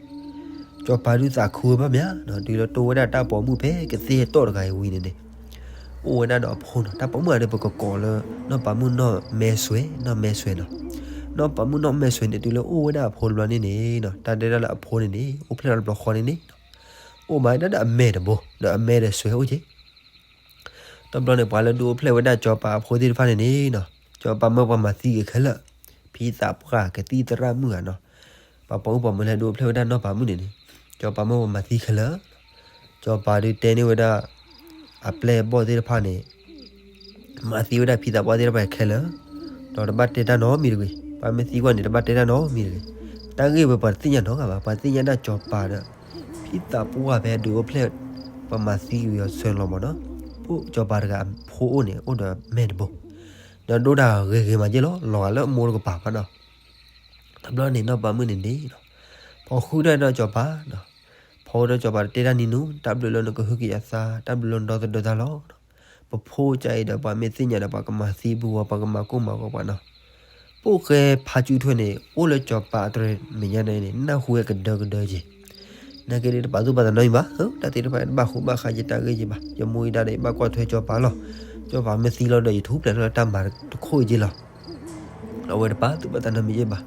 စီၤပၤဒုးသးခုဝဲဘၣ်မးနီၤ, တုၤလၢတိဝဲဒၣ်တၢ်ပိာ်မုၣ်ဖဲကသ့ၣ်တီၢ်တဂၤအံၤဝံၤန့ၣ်န့ၣ် အိၣ်ဝဲဒၣ်ဒီးအဖိနီၤ. တၢ်ပိာ်မုၣ်အံၤဒီးပကကိးလၢ နီၢ်ပၤမုၣ်နီၢ်မဲဆွဲ နီၢ်မဲဆွဲနီၤ. နီၢ်ပၤမုၣ်နီၢ်မဲဆွဲန့ၣ် တုၤလၢအိၣ်ဝဲဒၣ်အဖိတဘျီန့ၣ်န့ၣ်နီၤ, တၢ်တဲဒၣ်လၢအဖိန့ၣ်န့ၣ် အိၣ်ဖျဲၣ်လီၤတဘျီဃီန့ၣ်န့ၣ် အိၣ်မးဒၣ်ဒီးအမဲာ်တဘိ ဒီးအမဲာ်ဒီးဆွဲအိၣ်က့ၤ တဘျီန့ၣ် ပှၤလၢဒုးအိၣ်ဖျဲၣ်ဝဲဒၣ်စီၤပၤအဖိသ့ၣ်တဖၣ်န့ၣ်န့ၣ်နီၤ, စီၤပၤမၢပှၤမၤသံက့ၤခဲလၢာ်, ဖံသးပှၢ်ကသံၣ်သရၣ်မုၣ်ဂၤနီၤ, ပှၤပိာ်မုၣ်ပိာ်မၢၤလၢဒုးအိၣ်ဖျဲၣ်ဝဲဒၣ်နီၢ်ပၤမုၣ်န့ၣ်န့ၣ်, စီၤပၤမၢပှၤမၤသံခဲလၢာ်, စီၤပၤဒုးတဲန့ၢ်ဝဲဒၣ် အပျဲၢ်အဘီၣ်သ့ၣ်တဖၣ်န့ၣ် မၤသံဝဲဒၣ်ဖံသးပှၢ်သ့ၣ်တဖၣ်ခဲလၢာ်, ဒီးတဘၣ်တဲတၢ်နီတမံၤတဂ့ၤ, ပှၤမ့ၢ်သံကွၢ်န့ၣ် တဘၣ်တဲတၢ်နီတမံၤတဂ့ၤ, တၢ်ဂ့ၢ်ဝဲပှၤတသ့ၣ်ညါနီတဂၤဘၣ်, ပှၤသ့ၣ်ညါဒၣ်စီၤပၤဒီး ဖံသးပှၢ်ဖဲဒုးအိၣ်ဖျဲၣ် ပှၤမၤသံဝံၤအီၤဆၢလီၤမးနီၤ, ဖိစီၤပၤတဂၤအဖိအိၣ်န့ၣ် အိၣ်ဒီးမဲာ်တဘိ, ဒီးဒိၣ်တၢ်ဂ့ၤဂ့ၤမးက့လီၤ, လီၤဂာ်လၢအမိၢ်တကပၤဘၣ်နီၤ, တဘျီန့ၣ်နီၢ်ပၤမုၣ်န့ၣ်န့ၣ် ဖီဃုာ်ဒီးစီၤပၤနီၤ, ဖီဃုာ်ဒီးစီၤပၤတတဲတၢ်နီတမံၤ, တၢ်ဘျုးလၢနကဟုကယာ်သး, တၢ်ဘျုးလၢနဒီသဒၢသးလီၤ. ပဖိကါအံၤဒီးပှၤမ့ၢ်သ့ၣ်ညါဒီးပှၤကမၤသံပူၤဝဲ ပှၤကမၤကိၢ်မၤဂီၤပှၤနီၤ. ဖိၣ်ဃဲဖါစုထွဲန့ၣ် အိၣ်လၢစီၤပၤအတြဲၤမဲာ်ညါန့ၣ်န့ၣ် နၢ်ဟူဝဲကဒၢကဒၢက့ၤ, နာ်က့ဒ်တပာ်သူၣ်ပာ်သးနီတမံၤဘၣ်, တၢ်သ့ၣ်တဖၣ်တဘၣ်ဃူဘၣ်ဃးယတၢ်ဂ့ၢ်ယဘၣ်, ယမိၢ်ယဒါဒီးယဘၣ်ကွၢ်ထွဲစီၤပၤလီၤ. စီၤပၤမ့ၢ်သံလီၤဒီးယထူၣ်ဖျဲးထီၣ်လၢတၢ်မၤတခိၣ်အံၤက့လီၤ. အဝဲတပာ်သူၣ်ပာ်သးနီတမံၤဘၣ်.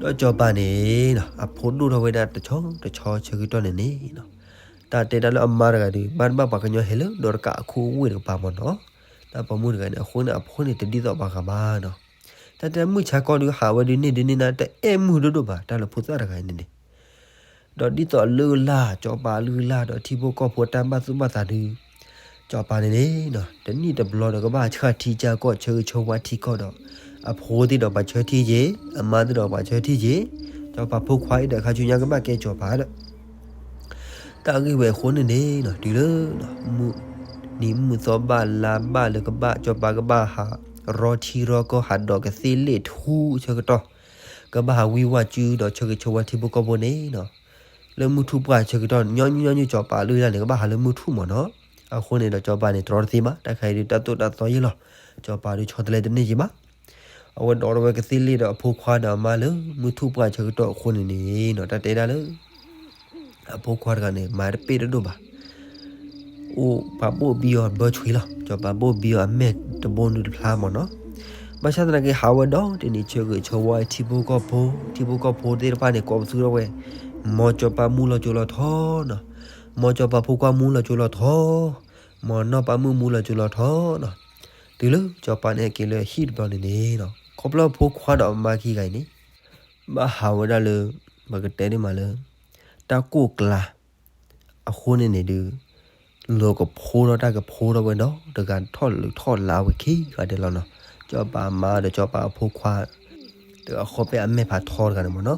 ဒီးစီၤပၤန့ၣ် အဖိဒိၣ်ထီၣ်ဝဲဒၣ်တဆီတဆီဆၢကတီၢ်န့ၣ်န့ၣ် တၢ်တဲတၢ်လၢအမါတဂၤဒီး ဘၣ်တဘၣ်ပှၤကညီဟဲလၢဒီးတကးအခိၣ်အဝ့ၢ်တကပၤမ့ၢ်နီၤ. တၢ်ပိာ်မုၣ်တဂၤန့ၣ် အဃိန့ၣ် အဖိန့ၣ်တဒ်သိးပှၤဂၤဘၣ်နီၤ. တၢ်တဲမုၢ်ဆါခီဒုးဟးဝဲဒုးန့ၢ်ဒုးန့ၢ်နၤ တအဲၣ်မုာ်ဒိၣ်ဒိၣ်ဘၣ် တၢ်လၢဖိသၣ်တဂၤအံၤန့ၣ်န့ၣ် ဒီးဒ်သိးအလုၢ်အလၢ် စီၤပၤအလုၢ်အလၢ်ဒီးထံဖိကီၢ်ဖိတၢ်ဘၣ်သူၣ်ဘၣ်သးဒုး စီၤပၤန့ၣ်န့ၣ် တနံၣ်တဘျီဒီးကဘၣ်ဆှၢထံကၢ်ကီၢ် ဆၢဂ့ၤဆၢဝါထံကီၢ်ဒီး အဖိသ့ၣ်ဒီးပှၤဆၢထံၣ်က့ၤ အမါသ့ၣ်ဒီးပှၤဆၢထံၣ်က့ၤ စီၤပၤဖိခွါအံၤဒီးခါဆူညါကဘၣ်ကဲစီၤပၤဒီး တၢ်ဂ့ၢ်ဝဲအဃိန့ၣ်န့ၣ် တုၤလၢ မုၢ်နံၤမုၢ်သီဘၣ်လါဘၣ်လၢကဘၣ် စီၤပၤကဘၣ်ဟး ရီထံရီကီၢ် ဟးဒီးကသ့ၣ်လ့ၣ်ထူဆၢကတီၢ် ကဘၣ်ဟးဝံဝၢ်စုဒီးဆၢဂ့ၤဆၢဝါထံဖိကီၢ်ဖိန့ၣ်နီၤ. လၢမုၢ်ထူၣ်ပှၢ်ဆၢကတီၢ် ညီနုၢ်ညီနုၢ် စီၤပၤအလုၢ်အလၢ်န့ၣ် ကဘၣ်ဟးလၢမုၢ်ထူၣ်မ့ၢ်နီၤ. အဃိန့ၣ်ဒီး စီၤပၤန့ၣ် တြီတသ့ဘၣ်, တၢ်ခါအံၤဒုး တၢ်သိၣ်တၢ်သီယဲၢ်လီၤ. စီၤပၤဒုးဆီတလဲတန့ၢ်က့ဘၣ်. အဝဲဒိးထီၣ်ဝဲကသ့ၣ်လ့ၣ်ဒီးအဖိခွါဒီးအမါလၢ မုၢ်ထူၣ်ပှၢ်ဆၢကတီၢ်အဃိန့ၣ်န့ၣ်နီၤ တၢ်တဲဒၣ်လၢ အဖိခွါတဂၤန့ၣ် မၤတပ့ၢ်တဒိၣ်ဘၣ်. အိၣ်ပှၤဘိၣ်ဘံအီၤဘၢဆွံလီၤ. စီၤပၤဘိၣ်ဘံအီၤအမဲာ်တဘိနုၤတဖျါမ့ၢ်နီၤ. ဘၣ်ဆၣ်သနာ်က့ ဟးဝဲဒီးတနံၤ ဆၢဂ့ၤဆၢဝါထံဖိကီၢ်ဖိ, ထံဖိကီၢ်ဖိသ့ၣ်တဖၣ်န့ၣ် ကိးပသူထီၣ်ဝဲ, မ်စီၤပၤမူလီၤစိၤလီၤထီနီၤ, မ်စီၤပၤဖိခွါမူလီၤစိၤလီၤထီ, မ်နီၢ်ပၤမုၣ်မူလီၤစိၤလီၤထီနီၤ. တုၤလၢစီၤပၤန့ၣ်ဟဲက့ၤလၢဟံၣ်တဘျီန့ၣ်န့ၣ်နီၤ ခီဖျိဖိခွါဒီးအမါခံဂၤအံၤန့ၣ် ဘၣ်ဟးဝဲဒၣ်လၢ ပကတဲဒ်မးလၢ တၢ်ကိၢ်ကျါ အဃိန့ၣ်န့ၣ်ဒုး လီၤကဖိထီၣ်တၢ်ကဖိထီၣ်ဝဲဒီး တဂၤထီၣ်လုးထီၣ်လးဝဲခံဂၤဒဲးလီၤနီၤ. စီၤပၤအမါဒီးစီၤပၤအဖိခွါ တဂၤဃီဖဲအမဲာ်ဖးထီတဂၤန့ၣ်မ့ၢ်နီၤ.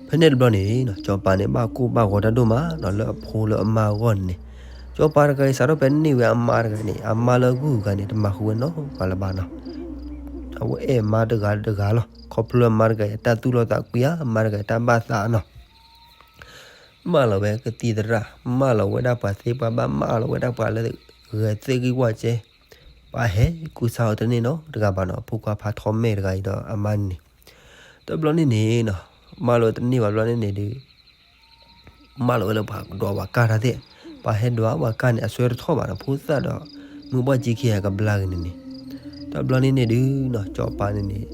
ဖဲန့ၣ်တဘျီန့ၣ်နီၤ စီၤပၤန့ၣ် ဘၣ်ကိၢ်ဘၣ်ဂီၤတၢ်ဒိၣ်မးနီၤ လၢအဖိလၢအမါအဂီၢ်န့ၣ်န့ၣ်, စီၤပၤတဂၤအံၤ စးထီၣ်ဖဲန့ၢ်ဝဲအမါတဂၤန့ၣ် အမါလၢအဂုၤအဂၤန့ၣ် တမၤဃုာ်ဝဲနီတဂၤလၢၤဘၣ်နီၤ. အဝဲအဲၣ်အမါတဂၤတဂၤလီၤ. ခီဖျိအမါတဂၤအံၤ အတၢ်သူၣ်လီသးကွံဧါ, အမါတဂၤအံၤ တၢ်ဘၣ်သးနီၤ. မၢလီၤဝဲကသံၣ်သရၣ်, မၢလီၤဝဲဒၣ်ပှၤသ့ပှၤဘၣ်, မၢလီၤဝဲဒၣ်ပှၤလၢဂဲၤသ့ၣ်ဂံၢ်ဝၣ်ကဲ, ပှၤဟဲကူစါအီၤတန့ၢ်နီတဂၤဘၣ်နီၤ. အဖိခွါဖးထီမဲာ်တဂၤအံၤဒီးအမါန့ၣ်န့ၣ်, တဘျီန့ၣ်န့ၣ်နီၤ, မၢလီၤဝဲတန့ၢ်ဘၣ်ဘျီန့ၣ်န့ၣ်ဒုး မၢလီၤဝဲလၢပှၤဒွးပှၤကၢ်တၢ်သ့ၣ်, ပှၤဟဲဒွးပှၤကၢ်န့ၣ် အဆၢတထီၣ်ဘၣ်နီၤ, ဖိသၣ်ဒီးမုၢ်ဘၣ်ကံခံဂၤကဘျါက့ၤန့ၣ်န့ၣ်, တဘျီန့ၣ်န့ၣ်ဒုးနီၤ, စီၤပၤန့ၣ်န့ၣ်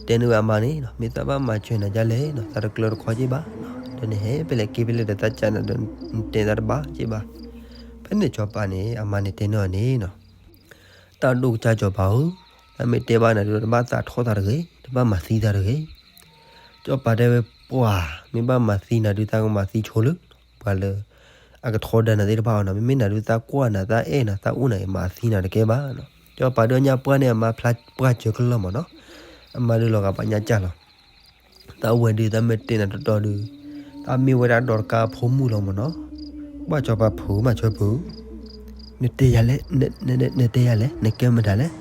တဲန့ၢ်ဝဲအမါန့ၣ်နီၤ, မ့ၢ်သးဘၣ်မၤစၢၤနၤဒ်လဲၣ်နီၤ, သးတကျၢၤတခီက့ၢ်ဘၣ်နီၤ, ဒီးနဟဲဖဲလဲၣ်က့ၤဖဲလဲၣ်ဒီးသးကးနၤဒီး နတဲသးတဘၣ်က့ၢ်ဘၣ်. ဖဲန့ၣ်စီၤပၤန့ၣ် အမါန့ၣ်တဲန့ၢ်အီၤန့ၣ်နီၤ, တၢ်ဒိၣ်ကစၢ်စီၤပၤဧၢ, တၢ်မ့ၢ်တဲဘၣ်နၤဒုးဒီး တဘၣ်သးထီၣ်သးတဂ့ၤ, တဘၣ်မၤသံသးတဂ့ၤ. စီၤပၤတဲဝဲပှၤ, မ့ၢ်ဘၣ်မၤသံနၤဒုး သးကမၤသံဆိလၢ ပှၤလၢ အကထီဒါနၤသ့ၣ်တဖၣ်အီၤနီၤ, မ့မ့ၢ်နၤဒုး သးကွၢ်နၤ သးအဲၣ်နၤ သးအိၣ်နၤအံၤ မၤသံနၤတကဲဘၣ်နီၤ. စီၤပၤဒုးအညၣ်ပှၢ်န့ၢ်အမါဖျါပှၢ်စၢၤကလၢာ်မ့ၢ်နီၤ, အမါဒုးလီၤဂာ်ပှၤညၣ်ကၢ်လီၤ. သးဝဲဒုး သးမ့ၢ်တဲနၤတီတီဒုး သးမ့ၢ်ဝဲဒၣ်ဒီးတကးအဖိမုၣ်လီၤမ့ၢ်နီၤ. ဘၣ်စီၤပၤဖုးမးဆၢဖုး, နတဲယၤလဲၣ်, နတဲယၤလဲၣ်, နကဲမတၤလဲၣ်.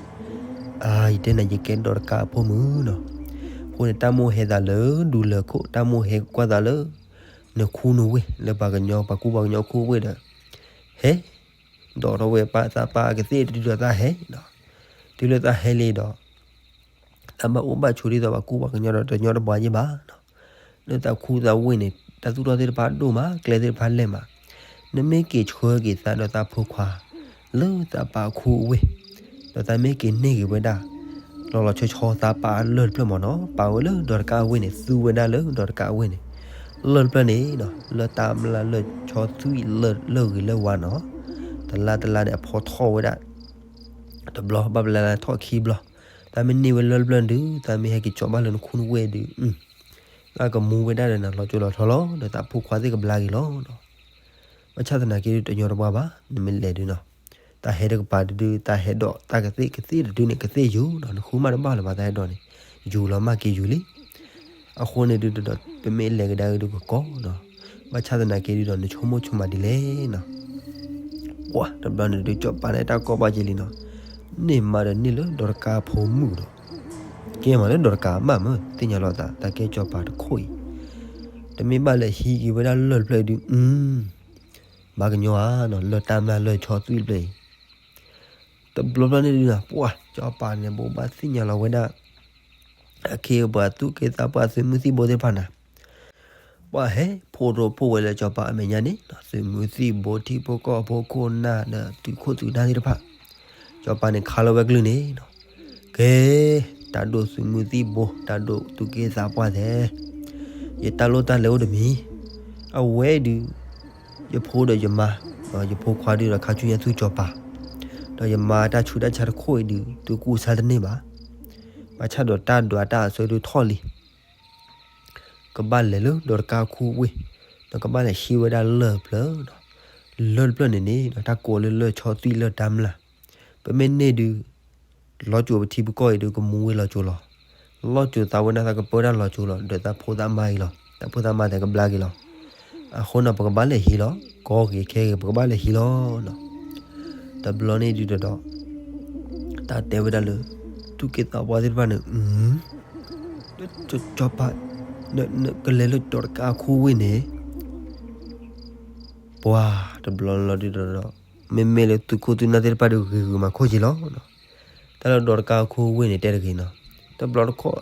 အါ, ယတဲနၤ ယကဲဒီးတကးအဖိမုၣ်နီၤ. အဃိန့ၣ် တၢ်မိၣ်ဟဲသးလၢဒူလၢၢ်ခိၣ်, တၢ်မိၣ်ဟဲကွၢ်သးလၢ နခူနဝ့ၢ် လၢပှၤကညီ ပှၤကူပှၤကညီခူဝ့ၢ်ဒီး ဟဲ ဒိးထီၣ်ဝဲပၢ်သးပၢ်အကသ့ၣ်တဒုဒီးသးဟဲနီၤ. တုၤလၢသးဟဲလံဒီး သးဘၣ်အိၣ်ဘၣ်ဆိးဒ်သိးပှၤကူပှၤကညီဒီးတညီတဘှါယ့ၢ်ဘၣ်နီၤ. လၢသးခူသးဝ့ၢ်န့ၣ် တၢ်သူၣ်ထီၣ်သ့ၣ်တဖၣ်ဒိၣ်မး ကျဲသ့ၣ်တဖၣ်လဲၢ်မး, နမ့ၢ်က့ၤဆှၢက့ၤသးဒီးသးဖိခွါ လၢသးပၢ်ခူအဝ့ၢ်, ဒီးသးမ့ၢ်က့ၤန့ၢ်က့ၤဝဲဒၣ် လီၤလီၤဆီဆီသးပၢ်အလၢၢ်တဖျၢၣ်မ့ၢ်နီၤ, ပာ်ဝဲလၢဒီးတကးအဝ့ၢ်န့ၣ်, သူဝဲဒၣ်လၢဒီးတကးအဝ့ၢ်န့ၣ်, လၢၢ်တဖျၢၣ်န့ၣ်နီၤ, လၢၢ်တၢ်မျၢ်လၢၢ်ဆီသွံၣ်လၢၢ်ဂ့ၤလၢၢ်ဝါနီၤ, တလါတလါန့ၣ် အဖီထီၣ်ဝဲဒၣ် တဘျီ ဘၣ်ဘျါလၢထီၣ်ခံဘျီ, သးမ့ၢ်န့ၢ်ဝဲလၢၢ်တဖျၢၣ်ဒုး, သးမ့ၢ်ဟဲက့ၤကၠီဘၣ်လၢနခူနဝ့ၢ်ဒုး, သးကမူဝဲဒၣ်ဒီးနၤလီၤစိၤလီၤထီလီၤ, ဒီးသးဖိခွါသ့ၣ်ကဘျါက့ၤလီၤနီၤ. ဘၣ်ဆၣ်သနာ်က့ဒုးတညီတဘှါဘၣ်, နမ့ၢ်လဲၤဒုးနီၤ, တၢ်ဟဲတကပၤဒုး တၢ်ဟဲဒိးတၢ်ကသ့ၣ်ကသ့ၣ်တဒုန့ၣ် ကသ့ၣ်ယူၤနီၤ, နဃုမးတဘၣ်လၢၤဘၣ် တၢ်ဟဲဒိးန့ၣ်, ယူၤလီၤမၢ်က့ၤယူၤလံ. အဃိန့ၣ်ဒုးဒီး ပမ့ၢ်လဲၤကဒါက့ၤဒုးကကီနီၤ, ဘၣ်ဆၣ်သနာ်က့ဒုးဒီး နဆိကမိၣ်ဆိကမးဒ်လဲၣ်နီၤ. ပှၤတဘျီန့ၣ်ဒုး စီၤပၤန့ၣ်တၢ်ကီဘၣ်က့ၤလံနီၤ, န့ၢ်မးဒီးန့ၢ်လၢဒီးတကးဖိမုၣ်ဒီး, ကဲမးလၢဒီးတကးမးမး သ့ၣ်ညါလီၤသး တၢ်ကဲစီၤပၤတခိၣ်အံၤ, တမ့ၢ်ဘၣ်လဲၤဟံးက့ၤဝဲဒၣ်လၢၢ်တဖျၢၣ်ဒုး, ဘၣ်ကညီဧါနီၤ, လၢၢ်တၢ်မျၢ်လၢၢ်ဆီသွံၣ်တဖျၢၣ်အံၤ တဘျီဘျီန့ၣ်ဒုးနီၤ, ပှၤစီၤပၤန့ၣ် ဘိးဘၣ်သ့ၣ်ညါလီၤဝဲဒၣ် အခ့အပှၤသူၣ်က့သးပှၢ် သုးမုၢ်သံၣ်ဘိသ့ၣ်တဖၣ်န့ၣ်, ပှၤဟဲဖိးရိဖှိၣ်ဝဲလၢစီၤပၤအမဲာ်ညါန့ၣ်, သုးမုၢ်သံၣ်ဘိ ထံဖိကီၢ်ဖိခိၣ်နၢ်ဒီးသုးခိၣ်သုးနၢ်သ့ၣ်တဖၣ်, စီၤပၤန့ၣ်ခးလီၤဝဲကလုၢ်န့ၣ်, ကဲ, တၢ်ဒိၣ်သုးမုၢ်သံၣ်ဘိ တၢ်ဒိၣ်သူၣ်က့သးပှၢ်သ့ၣ်, ယတၢ်လိၣ်တၢ်လဲၤအိၣ်တမံၤ, အဝဲဒုး ယဖိဒီးယမါ, ယဖိခွါဒုးဒီးခါဆူညါသူၣ်စီၤပၤ, ဒီးယမါတၢ်ဆူးတၢ်ဆါတခိၣ်အံၤဒုး သုကူစါတန့ၢ်ဘၣ်. ဘၣ်ဆၣ်ဒီးတၢ်ဒွးတၢ်အဆၢဒုးထီၣ်လံ, ကဘၣ်လဲၤလၢဒီးတကးခူဝ့ၢ်, ဒီးကဘၣ်လဲၤဟံးဝဲဒၣ်လၢၢ်တဖျၢၣ်, လၢၢ်တဖျၢၣ်န့ၣ်န့ၣ် တၢ်ကိးလၢလၢၢ်ဆီသွံၣ်လၢၢ်တၢ်မျၢ်, ပမ့ၢ်န့ၢ်ဒုး လီၤစိၤပထံပကီၢ်အံၤဒုး ကမူဝဲလီၤစိၤလီၤ. လီၤစိၤသးဝဲဒၣ်သးကပၢတၢ်လီၤစိၤလီၤ, ဒီးသးဖိသးမါအံၤလီၤ. သးဖိသးမါသ့ၣ်ကဘျါက့ၤလီၤ. အဃိန့ၣ် ပကဘၣ်လဲၤဟံးလီၤ. ကီဂ့ၤခဲဂ့ၤ ပကဘၣ်လဲၤဟံးလီၤနီၤ. တဘျီန့ၣ်ဒုးဒီး တၢ်တဲဝဲဒၣ်လၢ သူၣ်က့သးပှၢ်သ့ၣ်တဖၣ်န့ၣ်, စီၤပၤ ကလဲၤလၢဒီးတကးခူဝ့ၢ်န့ၣ် ပှၤတဘျီလီၤဒုးဒီး မ့မ့ၢ်လၢသုးခိၣ်သုးနၢ်သ့ၣ်တဖၣ်ဒီးဂ့ၤဂ့ၤမၤခိၣ်က့ၤလီၤ. တၢ်လၢဒီးတကါအခူအဝ့ၢ်န့ၣ်တဲတဂ့ၤနီၤ, တဘျီတခီၣ်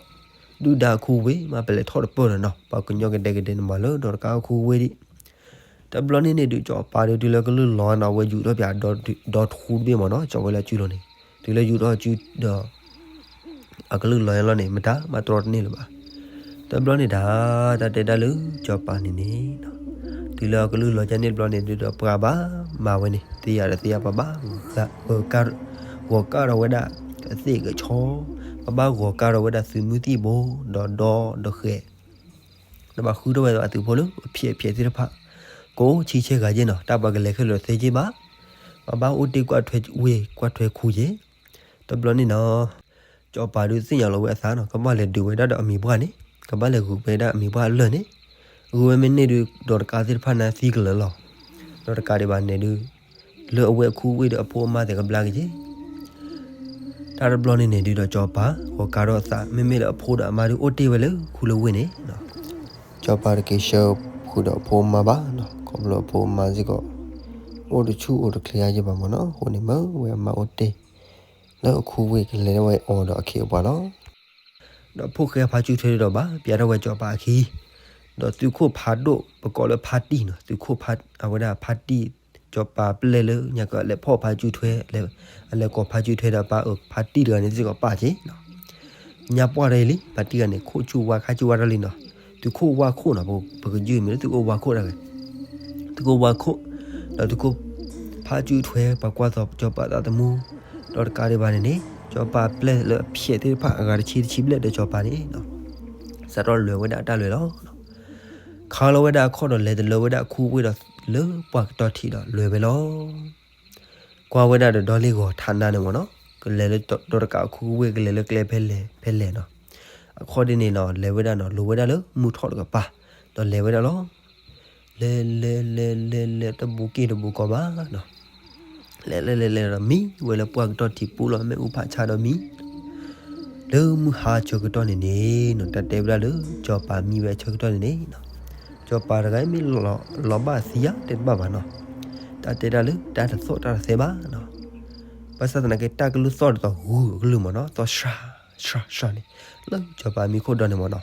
ဒုၣ်ဒါအခူအဝ့ၢ်မး ပလဲၤထီၣ်တပၢၢ်ဒီးနီၤ ပှၤကညီကဒဲကဒဲန့ၣ်မၤလၢဒီးတကါအခူအဝ့ၢ်ဒံး တဘျီန့ၣ်န့ၣ်ဒုး စီၤပၤဒုးတုၤလၢကလုၢ်လီၤနီၤ အဝဲယူၤထီၣ်ပၠးဒီထူတဘ့ၣ်မ့ၢ်နီၤ ကၠီဝဲလၢအစုလိၤန့ၣ် တုၤလၢယူၤထီၣ်စုဒီး အကလုၢ်လီၤညါလီၤန့ၣ် မတၤမၤတြီတန့ၢ်လၢၤဘၣ်. တဘျီန့ၣ်တၢ် တၢ်တဲဒၣ်လၢစီၤပၤန့ၣ်န့ၣ် တုၤလၢအကလုၢ်လီၤညါန့ၣ်တဘျီန့ၣ်ဒုးဒီး ပှၤဘၣ်မၤဝဲန့ၣ် သ့ယၤဒီးသ့ယၤ ပှၤဘၣ်ဂီၤကၢ်ထီၣ်ဝဲဒၣ်ကသ့ၣ်ကဆီ ပှၤဘၣ်ဂီၤကၢ်ထီၣ်ဝဲဒၣ်သုးမုၢ်သံၣ်ဘိ ဒီးဒီဒီဃဲး ဒီးဘၣ်ဃုထီၣ်ဝဲဒၣ်သုးဖိလၢအဖျဲးဖျဲးသ့ၣ်တဖၣ် ကိးဆံဆဲဂၤက့နီၤ တၢ်ပှၤကလဲၤခဲလၢာ်သ့က့ဘၣ် ပှၤဘၣ်အိၣ်တ့ၢ်ကွၢ်ထွဲဝ့ၢ်ကွၢ်ထွဲခူက့ တဘျီန့ၣ်နီၤ စီၤပၤဒုးသ့ၣ်ညါလီၤဝဲအသးနီၤ ကဘၣ်လဲၤဒုးဝဲဒၣ်ဒီးအမံၤပှၢ်န့ၣ် ကဘၣ်လဲၤဂုာ်ဝဲဒၣ်အမံၤပှၢ်အလၢၢ်န့ၣ် ဂုာ်ဝဲမ့ၢ်န့ၢ်ဒုး ဒီးတကါသ့ၣ်တဖၣ်န့ၣ်သံကလၢာ်လီၤ. ဒီးတကါဒံးဘၣ်န့ၣ်ဒုး လၢအဝဲအခူအဝ့ၢ်ဒီးအဖိအမါသ့ၣ်ကဘျါက့ၤက့ တၢ်တဘျီန့ၣ်န့ၣ်ဒုးဒီးစီၤပၤ ဂီၤကါထီၣ်အသး မ့မ့ၢ်လၢအဖိဒီးအမါဒုးအိၣ်တ့ၢ်ဝဲလၢခူလၢဝ့ၢ်န့ၣ် စီၤပၤတက့ၤဆှၢဃုာ်ဒီးအဖိအမါဘၣ်နီၤ ခီဖျိအဖိအမါစ့ၢ်ကီး အိၣ်တဆူၣ်အိၣ်တချ့အါယံၤဘၣ်မ့ၢ်နီၤ အဃိန့ၣ်မၢဝဲအမါအိၣ်တ့ၢ် လၢအခူဝ့ၢ်ကလဲၤဝဲအီၤဒီးအခ့အပှၤလီၤ. ဒီးဖိၣ်ဃဲဖါစုထွဲဒုးဒီးဘၣ် ပျဲထီၣ်ဝဲစီၤပၤအခံ ဒီးသုးခိၣ်ဖးဒိၣ် ပကိးလၢဖါတံၢ်နီၤ သုးခိၣ်ဖး အဝဲဒၣ်ဖါတံၢ် စီၤပၤပျဲၢ်လၢညါကလဲၤဖီၣ်ဖါစုထွဲ အလဲၤကိးဖါစုထွဲဒီးပၢ်အၢ ဖါတံၢ်တဂၤန့ၣ်စ့ၢ်ကီးပၢ်က့နီၤ ညါပှၢ်တၢ်အံၤလံ ဖါတံၢ်တဂၤန့ၣ် ခိၣ်ဆူၣ်ဝါခါဆူၣ်ဝါတၢ်လံနီၤ သုးခိၣ်ဝါခိၣ်နီၤ ပကယုၢ်မံၤလၢသုးခိၣ်ဝါခိၣ်တဂၤ သုးခိၣ်ဝါခိၣ် ဒီးသုးခိၣ်ဖါစုထွဲ ပှၤကွၢ်သိးစီၤပၤသးသမူ ဒီးတကးဒံးဘၣ်န့ၣ်န့ၣ် စီၤပၤပျဲၢ်လၢအဖျဲးသ့ၣ်တဖၣ်အဂၤတဆံတဆံဘျဲၣ်ဒီးစီၤပၤန့ၣ် စးထီၣ်လဲၤဝဲဒၣ်အတၢ်လဲၤလီၤ. ခးလီၤဝဲဒၣ်အခီၣ်ဒီးလဲၤတလၢဝဲဒၣ်အခူဝ့ၢ်ဒီးလၢပှၢ်ကတီၢ်ထံးဒီးလဲၤဝဲလီၤ. ကွၢ်ဝဲဒၣ်ဒီးဒီလ့ၢ်ဂီၤထးနါန့ၣ်မ့ၢ်နီၤ ကလဲၤလၢဒီးတကးအခူဝ့ၢ်ကလဲၤလၢကျဲဖဲလဲၣ်ဖဲလဲၣ်နီၤ အခီၣ်ဒ်န့ၣ်နီၤ လဲၤဝဲဒၣ်နီၤ လိၤဝဲဒၣ်လၢမုၢ်ထီၣ်တကပၤ ဒီးလဲၤဝဲဒၣ်လီၤ. လဲၤလဲၤလဲၤလဲၤလဲၤ တဘူးက့ၢ်တဘူးကီဘၣ်နီၤ လဲၤလဲၤလဲၤလဲၤဒီးမံဝဲလၢပှၢ်ကတီၢ်ထံးပူၤလီၤ မ့ၣ်အူဖးဆါဒီးမံ လၢမုၢ်ဟါဆၢကတီၢ်န့ၣ်န့ၣ်နီၤ တၢ်တဲဝဲဒၣ်လၢ စီၤပၤမံဝဲဆၢကတီၢ်န့ၣ်န့ၣ်နီၤ စီၤပၤတဂၤမ့ၢ်လီၤဘၣ်သံယါတဲတဘၣ်ဘၣ်နီၤ တၢ်တဲဒၣ်လၢတၢ်တသီၣ်တၢ်တသဲဘၣ်နီၤ ဘၣ်ဆၣ်သနာ်က့ တၢ်ကလုၢ်သီၣ်ဒ်သိးဂုၢ်အကလုၢ်မ့ၢ်နီၤ သီၣ်ဆှးဆှးဆှးန့ၣ် လၢစီၤပၤမံခိၣ်ဒီန့ၣ်မ့ၢ်နီၤ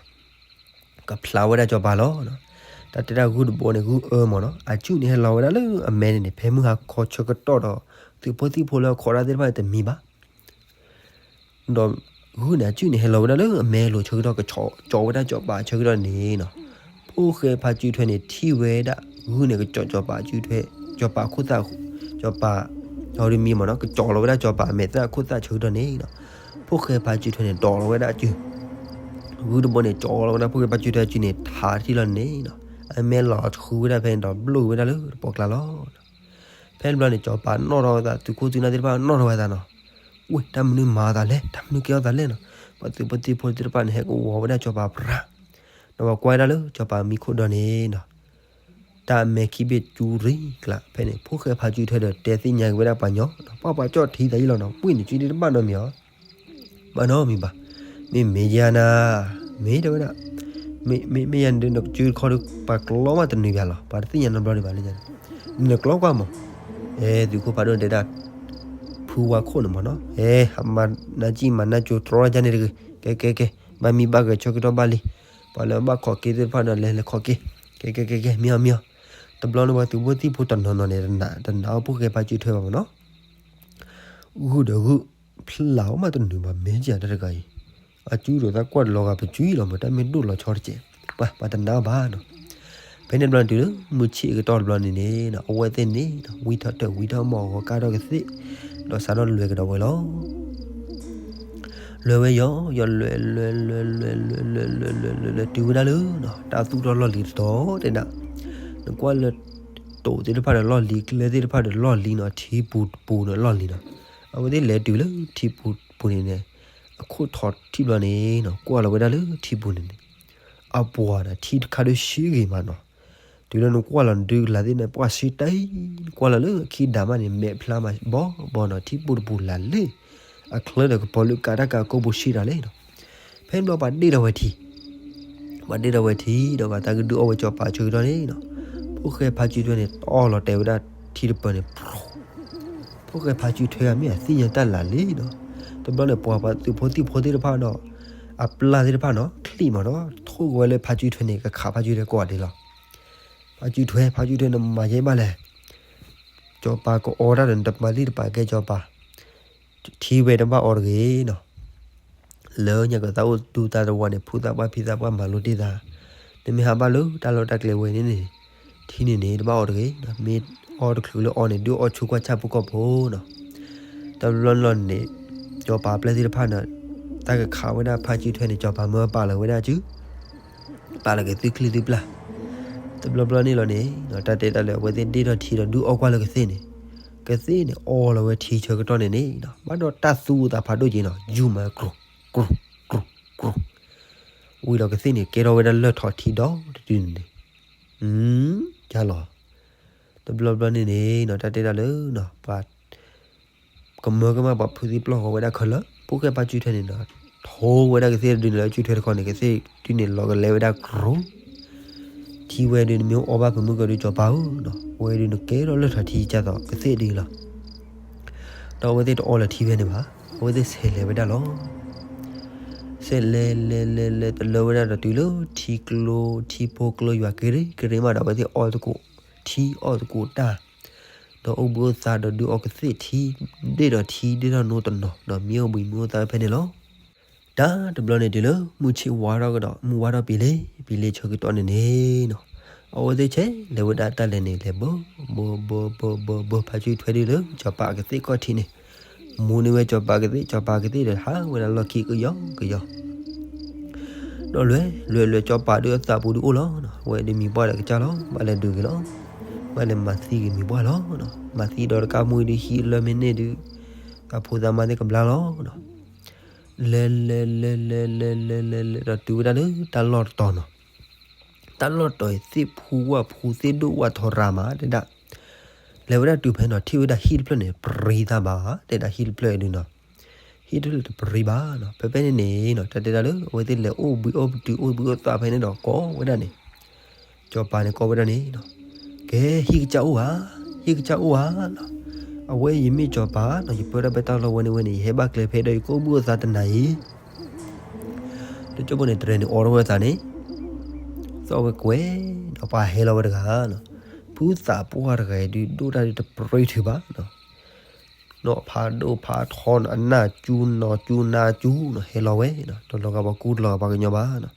ကဖျါဝဲဒၣ်စီၤပၤလီၤ. တၢ်တဲဒၣ်ဂုၢ်တဘိန့ၣ် ဂုၢ်အၢမ့ၢ်နီၤ အစုၣ်န့ၣ်ဟဲလီၤဝဲဒၣ်လၢအမဲန့ၣ်န့ၣ် ဖဲမုၢ်ဟါခီဆၢကတီၢ်ဒီး သုးဖိသံၣ်ဖိလၢအခီၣ်ဒၣ်သ့ၣ်တဖၣ်န့ၣ်တမံဘၣ် ဒီးဂုၢ်န့ၣ် အစုၣ်န့ၣ်ဟဲလီၤဝဲဒၣ်လၢအမဲလိၤဆၢကတီၢ် ကကၠီဝဲဒၣ်စီၤပၤဆၢကတီၢ်န့ၣ်နီၤ ဖိၣ်ဃဲဖါစုထွဲန့ၣ် ထံၣ်ဝဲဒၣ်ဂုၢ်န့ၣ် ကကၠီစီၤပၤစုထွဲ စီၤပၤခိၣ်သၣ် စီၤပၤ အီၤဒ်မံမ့ၢ်နီၤ ကကၠီလီၤဝဲဒၣ်စီၤပၤအမဲာ်သၣ်ခိၣ်သၣ်ဆၢကတီၢ်န့ၣ်နီၤ ဖိၣ်ဃဲဖါစုထွဲန့ၣ် ဒိးလီၤဝဲဒၣ်အစု ဂုၢ်တဘိန့ၣ် ကၠီလီၤဝဲဒၣ်ဖိၣ်ဃဲဖါစုထွဲအစုန့ၣ် ထါထံၣ်လီၤန့ၣ်နီၤ အမဲလီၤဃုဝဲဒၣ်ဖဲန့ၣ်ဒီး ဘျိၣ်ဝဲဒၣ်လၢတပီၤကျါလီၤ. ဖဲန့ၣ်ဘျီန့ၣ် စီၤပၤနီၣ်ထီၣ်ဝဲသး သုးခိၣ်သုးနၢ်သ့ၣ်တဖၣ်နီၣ်ထီၣ်ဝဲသးနီၤ ဝ့ၢ် တၢ်မနုၤမၤအသးလဲၣ် တၢ်မနုၤကဲထီၣ်သးလဲၣ်နီၤ ပှၤသုးဖိသံၣ်ဖိသ့ၣ်တဖၣ်န့ၣ် ဟဲကဝီၤဝဲဒၣ်စီၤပၤပြး ဒီးပှၤကွၢ်ဝဲဒၣ်လၢစီၤပၤမံခိၣ်ဒီန့ၣ်နီၤ တၢ်အမဲခံဘ့ၣ်ကၠူရံၤကျါ ဖဲန့ၣ် ဖိၣ်ဃဲဖါစုထွဲဒီးတဲသ့ၣ်ညါက့ၤဝဲဒၣ်ပှၤညီ ပှၤပှၤကၠီၣ်ထံသးယံလီၤနီၤ ဝ့ၢ်န့ၣ်ကၠူဒံတဘၣ်နီတမံၤဧါ ဘၣ်နီတမံၤဘၣ် မ့ၢ်မ့ၢ်ယၤနၤ မ့ၢ်တဲဝဲဒၣ် မ့ၢ်မ့ၢ်ယၤနၤဒုး နကၠူတခီဒီး ပှၤကျီမးတနုာ်ဘၣ်လီၤ ပှၤတသ့ၣ်ညါနီတဘျီဒံးဘၣ်လၢယၤန့ၣ် နကျီကွၢ်မး အဲ သုးခိၣ်ဖးဒိၣ်တဲဒၣ် ဖုဝါခိၣ်န့ၣ်မ့ၢ်နီၤ အဲ မၤနးကံၢ်မၤနးကၠိတြီယါန့ၣ်တဂ့ၤ ကဲကဲကဲ ဘၣ်မံဘၣ်ဂဲၤဆၢကတီၢ်ဘၣ်လံ ပှၤလၢဘၣ်ခိးက့သ့ၣ်တဖၣ်ဒီးလဲၤလဲၤခိးက့ ကဲကဲကဲကဲ မ့ၢ်အီၤမ့ၢ်အီၤ တဘျီန့ၣ်ပှၤသုးဖိသံၣ်ဖိတနီၤနီၤန့ၣ် တနာ်အီၤဖိၣ်ဃဲဖါစုထွဲဘၣ်မ့ၢ်နီၤ ဂုၢ်ဒီးဂုၢ် ဖျါအီၤမးတနုာ်ဘၣ် မ့ၢ်ကၠၤတၢ်တဂၤအံၤ အစုဒိးသးကွၢ်တလီၤဂာ်ပစုအံၤလီၤ မ့ၢ်တၢ်မ့ၢ်ဒိၣ်လီၤဆီတကဲး ပှၤ ပှၤတနာ်အီၤဘၣ်နီၤ ဖဲန့ၣ်တဘျီန့ၣ်တုၤလၢ မုၢ်ဆ့ၣ်အကတီၢ်တဘျီန့ၣ်န့ၣ် အဝဲသ့ၣ်န့ၣ် ဝံထီၣ်တၢၢ်ဝံထီၣ်မီၢ်ဂီၤကါထီၣ်ကသ့ၣ် ဒီးစးထီၣ်လဲၤကဒီးဝဲလီၤ လဲၤဝဲယီၤ ယီၤလဲၤလဲၤလဲၤလဲၤလဲၤလဲၤလဲၤလဲၤလဲၤလဲၤလဲၤတုၤဝဲဒၣ်လၢ တၢ်သူၣ်ထီၣ်လီၢ်လံၤတတီၤတဲဒၣ် နကွၢ်လၢ တိာ်သ့ၣ်တဖၣ်ဒီးလီၢ်လံၤ ကျဲသ့ၣ်တဖၣ်ဒီးလီၢ်လံၤနီၤ ထံပူၤတပူၤဒီးလီၢ်လံၤနီၤ အဝဲသ့ၣ်လဲၤတုၤလၢထံပူၤတပူၤန့ၣ်န့ၣ် အခိၣ်ထီထံၣ်ဘျီန့ၣ်နီၤ ကွၢ်လီၤဝဲဒၣ်လၢထံပူၤန့ၣ်န့ၣ် အပှၤဒီးထံတခါဒုးဆှံဂ့ၤမးနီၤ တုၤလၢနကွၢ်လီၤနဒုးလၢ်သ့ၣ်န့ၣ် ပှၢ်ဆှံတၢ်အံၤ နကွၢ်လီၤလၢခံဒါမးန့ၣ် မဲာ်ဖျါမးဘီဘီနီၤ ထံပူၤတပူၤလၢ်လၢ် အချၢဒီးကပီၤလၢကးတၢ်ကးကိၢ်ပူၤဆှံတၢ်လဲၣ်နီၤ ဖဲန့ၣ်ဘျီပှၤဒ့ၣ်ထီၣ်ဝဲထံ ပှၤဒ့ၣ်ထီၣ်ဝဲထံဒီးပှၤသးကဒုးအီၣ်ဝဲစီၤပၤဆၢကတီၢ်န့ၣ်နီၤ ဖိၣ်ဃဲဖါစုထွဲန့ၣ် တီၢ်လီၤတဲာ်ဝဲဒၣ်ထံတပၢၤန့ၣ် ဖြူ ဖိၣ်ဃဲဖါစုထွဲဂၤမ့ၢ်အသ့ၣ်ညါတၢ်လၢာ်လံနီၤ. တဘျီန့ၣ် ပှၤသုးဖိသံၣ်ဖိသ့ၣ်တဖၣ်ဒီး အပျၢ်သ့ၣ်တဖၣ်နီၤ ချံၣ်မးဒီး ထိၣ်ကဝဲလၢဖါစုထွဲန့ၣ် ကခးဖါစုထွဲကိးဂၤဒဲးလီၤ. ဖါစုထွဲ ဖါစုထွဲန့ၣ်မၤယဲဘၣ်လဲၣ်. စီၤပၤကအီတၢ်ဒီး နတပာ်လံၣ်တပာ်ကဲစီၤပၤ, ထံဝဲတဘၣ်အီတဂ့ၤနီၤ. လၢညါကသးအိၣ်တူၢ်သးတဝီန့ၣ် ဖိသၣ်ပှၢ်ဖံသၣ်ပှၢ်မၤလိတ့ၢ်သး, နမ့ၢ်ဟးဘၣ်လၢတၢ်လီၢ်တၢ်ကျဲဝဲန့ၣ်န့ၣ် ထံန့ၣ်န့ၣ် တဘၣ်အီတဂ့ၤ, မ့ၢ်အီတချုးလၢအီန့ၣ် ဒုးအီဆိကွၢ်ဆၣ်ဖိကီၢ်ဖိနီၤ. တဘျီလီၤန့ၣ် စီၤပၤပျဲၢ်သ့ၣ်တဖၣ်န့ၣ် တၢ်ကခးဝဲဒၣ်ဖါစုထွဲန့ၣ် စီၤပၤမၢပာ်လီၤဝဲဒၣ်စု ပာ်လီၤက့ၤသုချံၣ်သုပျၢ်. တဘျီဘျီန့ၣ်လီၤန့ၣ် တၢ်တဲတၢ်လၢအဝဲသ့ၣ်ဒ့ၣ်ထီၣ်ထံဒီးဒုးအီကွၢ်လၢကသ့ၣ်န့ၣ်, ကသ့ၣ်န့ၣ်အီလီၤဝဲထံဆၢကတီၢ်န့ၣ်န့ၣ် ဘၣ်ဒီးတၢ်သူအသးဖးဒိၣ်က့ၤနီၤ ယူၤမၤ ကြူၢ် ကြူၢ် ကြူၢ် ဝံၤဒီးကသ့ၣ်န့ၣ် ကဲထီၣ်ဝဲဒၣ်လၢၢ်ထီၣ်ထံဒီတတုၤန့ၣ်န့ၣ်, ယါလီၤ. တဘျီဘျီန့ၣ်န့ၣ် တၢ်တဲတၢ်လၢ ပှၤ ကမၢကမၣ်ပှၤဖုသံပျီၢ်ဃီဝဲဒၣ်ခဲလၢာ်, ဖိၣ်ဃဲဖါစုထွဲန့ၣ်ဒီး ထိဝဲဒၣ်ကသ့ၣ်တဒုန့ၣ်လၢစုထွဲတခီန့ၣ် ကသ့ၣ်ဒုန့ၣ်လီၤကလဲဝဲဒၣ်ကြိ, ထံဝဲဒုန့ၣ်မ့ၢ်အီဘၣ်ဖုမုၢ်ကီၢ်ဒုစီၤပၤဧၢ, ဝဲဒုန့ၣ်ကဲထီၣ်လၢၢ်ထီၣ်ထံကသိးကသ့ၣ်ဒုလီၤ. ဒီးအဝဲသ့ၣ်တအီလၢၤထံဝဲန့ၣ်ဘၣ်, အဝဲသ့ၣ်ဆဲးလဲၤဝဲဒၣ်လီၤ. ဆဲးလဲၤလဲၤလဲၤလဲၤတလၢဝဲဒၣ်ဒီးတုၤလၢထံကျိ ထံဖိကျိယွၤကရ့ကရ့မးဒီး အဝဲသ့ၣ်အီသကိးထံအီၣ်သကိးတၢ် ဒီးအိၣ်ဘှံးအိၣ်သါဒီးဒုးအီကသ့ၣ်ထံ, ဒ့ၣ်ဒီးထံဒ့ၣ်ထီၣ်နိတနီၤ, ဒီးမ့ၢ်အိၣ်ဘှံးမ့ၢ်အိၣ်သါဖဲန့ၣ်လီၤ. တၢ်တဘျီန့ၣ်တုၤလၢမုၢ်ဆ့ၣ်ဝါထီၣ်ကဒီး မုၢ်ဝါထီၣ်ပံၤလံ, ပံၤလံဆၢကတီၢ်န့ၣ်န့ၣ်နီၤ, အဝဲသ့ၣ်ဆဲးလဲၤဝဲဒၣ်တၢ်လဲၤန့ၣ် လဲၤဘၢဘၢဘၢဘၢဘၢဖါစုထွဲဒုလၢ စီၤပၤအကသ့ၣ်ခီၣ်ထံးန့ၣ်, မူန့ၢ်ဝဲစီၤပၤကသ့ၣ်, စီၤပၤကသ့ၣ်ဒီး ဟးဝဲဒၣ်လီၢ်ခံကယီကယီ ဒီးလွဲၢ်လွဲၢ်လွဲၢ် စီၤပၤဒုးအသးပူၤဒုးအိၣ်လီၤ. ဝဲဒုးမံၤပှၢ်ဒီးကစၢ်လီၤ, ဘၣ်လဲၤဒုးက့ၤလီၤ, ဘၣ်လဲၤမၤသံက့ၤမံၤပှၢ်လီၤ. မၤသံဒီးတကးမူအံၤဒုးဟံးလၢမ့ၢ်န့ၢ်ဒုး, တၢ်ဖိသၣ်မါသ့ၣ်ကဘျါလီၤ. လဲၤလဲၤလဲၤလဲၤလဲၤလဲၤလဲၤလဲၤဒီးတုၤဝဲဒၣ်လၢတၢ်လီၢ်တတီၤနီၤ, တၢ်လီၢ်တတီၤအံၤ သ့ၣ်ဖူဝၣ်ဖူ သ့ၣ်ဒိၣ်ဝၣ်ထီရၤမး တဲဒၣ်. လဲၤဝဲဒၣ်တုၤဖဲနီၤ ထံၣ်ဝဲဒၣ်ဟံၣ်တဖျၢၣ်န့ၣ် ပရံသးဘၣ်, တဲဒၣ်ဟံၣ်တဖျၢၣ်အံၤဒုးနီၤ, ဟံၣ်တဖျၢၣ်တပရံဘၣ်နီၤ. ဖဲဖဲန့ၣ်န့ၣ်နီၤ တၢ်တဲဒၣ်လၢ အဝဲသ့ၣ်လဲၤအိၣ်ဘှံးအိၣ်ပတုာ်အိၣ်ဘှံးအိၣ်သါဖဲန့ၣ်ဒီးကိးဝဲဒၣ်န့ၣ်, စီၤပၤန့ၣ်ကိးဝဲဒၣ်န့ၣ်နီၤ, ကဲဟံၣ်ကစၢ်အိၣ်ဧါ, ဟံၣ်ကစၢ်အိၣ်ဧါနီၤ, အဝဲယမ့ၢ်စီၤပၤနီၤ, ယပၢတၢ်ပဲတၢ်လီၢ်ဝဲန့ၣ်ဝဲန့ၣ် ယဟဲဘၣ်ကျဲဖဲဒီးယကအိၣ်ဘှံးအိၣ်သါတနၤအံၤ တကၠိဖိန့ၣ် တြဲၤန့ၣ် အိးထီၣ်ဝဲသးန့ၣ်, သီၣ်ဝဲကွဲး, ဒီးပှၤဟဲလီၤဝဲတဂၤနီၤ, ဖုသးပှၢ်တဂၤအံၤဒုး ဒိၣ်တၢ်ဒုးတပြံထုးဘၣ်နီၤ, နီၢ်ဖးဒိၣ်ဖးထီနီၤ, အနၢ်ကၠူနီၤ, ကၠူနၢ်ကၠူနီၤ, ဟဲလီၤဝဲနီၤ, တလီၤဂာ်ပှၤကူတလီၤဂာ်ပှၤကညီဘၣ်နီၤ.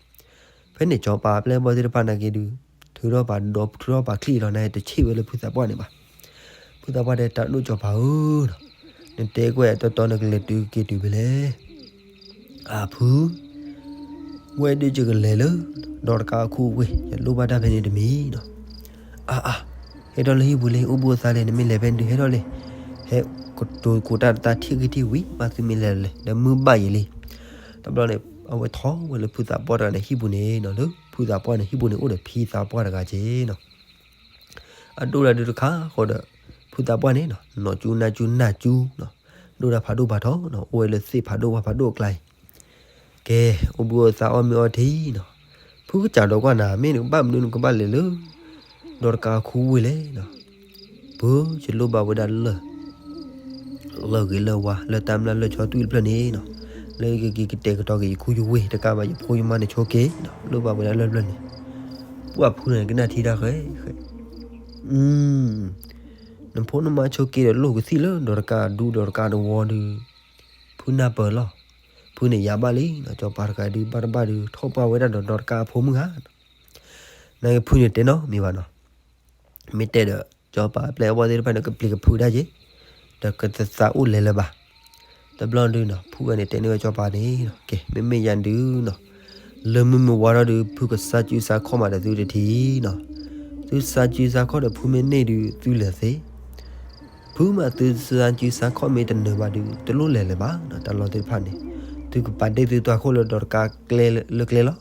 ဖဲန့ၣ် စီၤပၤအပျဲၢ်အဘီၣ်သ့ၣ်တဖၣ်နာ်က့ဒုး ထုးထီၣ်ပာ်ဒီးထုးထီၣ်ပာ်ချံၣ်လီၤန့ၣ် တဆံၣ်ဝဲလၢဖုသးပှၢ်န့ၣ်ဘၣ်. ဖုသးပှၢ်တဲ တၢ်ဒိၣ်စီၤပၤဧၢ, နတဲကွဲးတီတီ နကလဲၤတုၤက့ၤတုၤဖဲလဲၣ်. အၢ ဖု, ဝဲဒုးယကလဲၤလၢ ဒီးတကးအခူအဝ့ၢ် ယလိၣ်ဘၣ်တၢ်ဖဲန့ၣ်တမံၤနီၤ. အၢ အၢ ဟဲထီၣ်လၢဟံၣ်ပူၤလံ အိၣ်ဘှံးအိၣ်သါလံ နမ့ၢ်လဲၤဖဲန့ၣ်ဒုး ဟဲထီၣ်လံ. ဟဲကတိၤကိးတၢ်တသး ထံၣ်ဂံၢ်ထံၣ်ဝံၤ ဘၣ်သုမ့ၢ်လဲၤလီၤလံ ဒီးမုၢ်ဘၣ်ယံာ်လံ. တဘျီန့ၣ် အဝဲထီၣ်ဝဲလၢဖုသးပှၢ်တဂၤန့ၣ်ဟံၣ်ပူၤန့ၣ်နီၤ, လၢဖုသးပှၢ်န့ၣ်ဟံၣ်ပူၤန့ၣ် အိၣ်ဒီးဖံသးပှၢ်တဂၤက့နီၤ. အဒိၣ်တၢ်ဒုးတခါဃီဒီး ဖုသးပှၢ်န့ၣ်နီၤ နီၢ်ကၠူနၢ်ကၠူနၢ်ကၠူနီၤ, ဒိၣ်တၢ်ဖးဒိၣ်ဖးထီနီၤ, အိၣ်ဝဲလၢသ့ၣ်ဖးဒိၣ်ဝၣ်ဖးဒိၣ်အကျါအံၤ. ကဲ အိၣ်ဘှံးအိၣ်သါအီၣ်မ့ၤအီထံနီၤ, ဖုကစၢ်ဒီးကွၢ်နၤ မ့ၢ်နကဘၣ်မနုၤနကဘၣ်လဲၤလၢ ဒီးတကးအခူဝ့ၢ်လဲၣ်နီၤ. ပၢ် ယလိၣ်ဘၣ်ဝဲဒၣ်လၢၢ် လၢၢ်ဂ့ၤလၢၢ်ဝါ လၢၢ်တၢ်မျၢ်လၢၢ်ဆီသွံၣ်တဖျၢၣ်န့ၣ်နီၤ, လၢကက့ၤကတဲာ်ကတီၤက့ၤယခူယဝ့ၢ် တကးဘၣ်ယဖိယမါန့ၣ်ဆိးက့နီၤ, လိၣ်ဘၣ်ဝဲဒၣ်လၢၢ်တဖျၢၣ်န့ၣ်. ပှၢ်ဖုန့ၣ်ကနၣ်ထံတၢ်ဃဲဃဲ, နဖိနမါဆိးက့ဒီးလိၣ်ကသံၣ်လၢဒီးတကးဒူဒီးတကးတဝီဒီး ဖုနၢ်ပၢၢ်လီၤ. ဖုန့ၣ်ယၤဘၣ်လံနီၤ, စီၤပၤတဂၤဒုးဘၣ်တဘၣ်ဒုး ထီၣ်ပှၢ်ဝဲဒၣ်ဒီးဒီးတကးအဖိမုၣ်ဧါ. နကဖုန့ၣ်တဲနီတမံၤဘၣ်နီၤ. မ့ၢ်တဲဒီး စီၤပၤအပျဲၢ်အဘီၣ်သ့ၣ်တဖၣ်န့ၣ် ကပျံၤကဖုးတၢ်က့ၤ, ဒီးကသးအိၣ်လဲၤလၢၤဘၣ်. တဘျီဒုးနီၤ ဖုဂၤန့ၣ်တဲန့ၢ်ဝဲစီၤပၤန့ၣ်နီၤ, ကဲ မ့မ့ၢ်ယၤဒုးနီၤ, လၢမုၢ်မ့ၢ်ဝါထီၣ်ဒုး ဖုကစၢ်စုစၢ်ခီၣ်မးဒီးသုတထံၣ်နီၤ. သုစၢ်စုစၢ်ခီၣ်ဒီးဖုမ့ၢ်န့ၢ်ဒုး သုလဲၤသ့ ဖုမးသုစၢ်စုစၢ်ခီၣ်မ့ၢ်တနၢၤဘၣ်ဒုး တလိၣ်လဲၤလၢၤဘၣ်နီၤ, တၢ်လီၢ်သ့ၣ်တဖၣ်န့ၣ်. သုကပာ်ဒ့ၣ်သုသွါခိၣ်လၢဒီးတကးကျဲလၢကျဲလီၤ.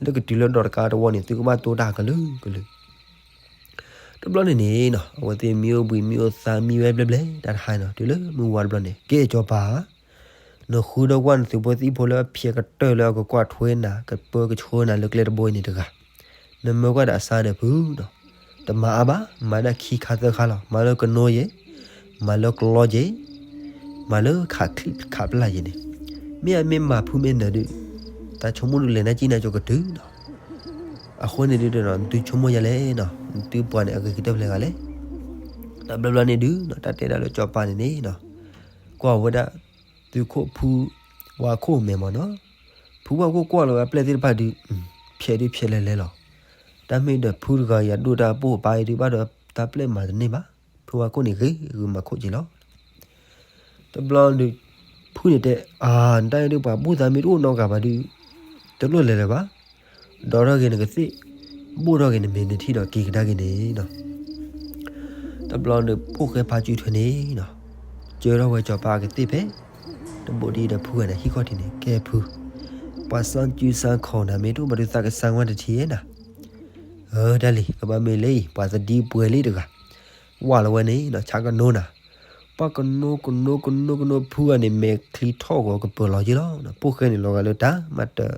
လၢကတုၤလၢဒီးတကးတဝီန့ၣ် သုကဘၣ်တိၢ်တၢ်ကလုာ်ကလုာ်. တဘျီန့ၣ်န့ၣ်နီၤ အဝဲသ့ၣ်မံအိၣ်ဘှံးမံအိၣ်သါမံဝဲဘျဲၣ်ဘျဲၣ်တၢ်တဟါနီၤ, တုၤလၢမုၢ်ဝါတဘျီန့ၣ် ကဲစီၤပၤ နဃုဒီးကွၢ်နသုးဖိသံၣ်ဖိလၢအဖျဲးကတၢၢ်လၢအကကွၢ်ထွဲနၤ ကပၢကဆှၢနၤလၢကျဲတဘိအံၤန့ၣ်တဂၤ, နမၢကွၢ်ဒီးအစါဒီးဖုနီၤ, တမၤအါဘၣ်, မၤဒၣ်ခံခါသၢခါလီၤ, မၤလၢကနိယဲၢ်, မၤလၢကျီက့ၤ, မၤလၢခးချံခးပျၢ်က့ၤန့ၣ်, မ့ၢ်အမ့ၢ်မၤဖုမ့ၢ်နၢၤဒုး, တၢ်ဆိကမိၣ်ဒုးလဲၤနၢ်ကံၣ်နၢ်ကၠိကတုၤနီၤ. အဃိန့ၣ်ဒုးဒီး နသုဆိကမိၣ်ယၤလဲၣ်နီၤ, နသုပှၤန့ၣ်အဂ့ၤကတၢၢ်ဖဲလဲၣ်ဂၤလဲၣ်. တဘျီဘျီန့ၣ်ဒုးနီၤ တၢ်တဲဒၣ်လၢစီၤပၤန့ၣ်န့ၣ်နီၤ, ကွၢ်ဝဲဒၣ် သုးခိၣ်ဖု ဝါခိၣ်မဲာ်မ့ၢ်နီၤ, ဖုဝါခိၣ်ကွၢ်လီၤဝဲအပျဲၢ်သ့ၣ်တဖၣ်ဒုး, ဖျဲးဒုးဖျဲးလဲၤလဲၤလီၤ. တၢ်မ့ၢ်ဒီးဖုတဂၤအံၤအဒိၣ်တၢ်အပိၢ်အပၢ်အံၤဒုးဘၣ်ဒီးတၢ်ပျဲၢ်မၤတန့ၢ်ဘၣ်, ဖုဝါခိၣ်န့ၣ်ဂ့ၤဂ့ၤမၤခိၣ်က့ၤလီၤ. တဘျီဒုး ဖုန့ၣ်တဲ, အါ, နတၢ်အံၤဒုးပှၤဘူၣ်သးမ့ၢ်တအိၣ်နီတဂၤဘၣ်ဒုး, တလိၣ်လဲၤလၢၤဘၣ်, ဒီးထီၣ်က့ၤနကသ့ၣ်, ဘိၣ်ထီၣ်က့ၤနမ့ၢ်နထံၣ်ဒီးက့ၤကဒါက့ၤန့ၣ်နီၤ. တဘျီဒီး ဖိၣ်ဃဲဖါစုထွဲန့ၣ်နီၤ, ကၢထီၣ်ဝဲစီၤပၤအကသ့ၣ်ဖဲ တဘိးဒ်ဒီးဖုဂၤန့ၣ် ဟံၣ်ခီၣ်ထံးန့ၣ် ကဲဖု, ပှၤစၢ်စုစၢ်ခီၣ်နၤ မ့ၢ်တအိၣ်ဘၣ်ဒုးသးကစၢ်ဝဲတထံၣ်ဧဲနၤ. အၢ တၢ်လံၤ ကဘၣ်မ့ၢ်လၢအံၤ ပှၤသဒံပှဲၤလံတဂၤ, ဝၢ်လီၤဝဲန့ၣ်နီၤ ဆါကနိနၤ, ပှၤကနိကနိကနိကနိ ဖုဂၤန့ၣ် မဲာ်ချံထီၣ်ဂီၤကပၢၤလီၤက့ၤလီၤ. ဖိၣ်ဃဲန့ၣ်လီၤဂာ်လၢတၢ်မၤတၢ်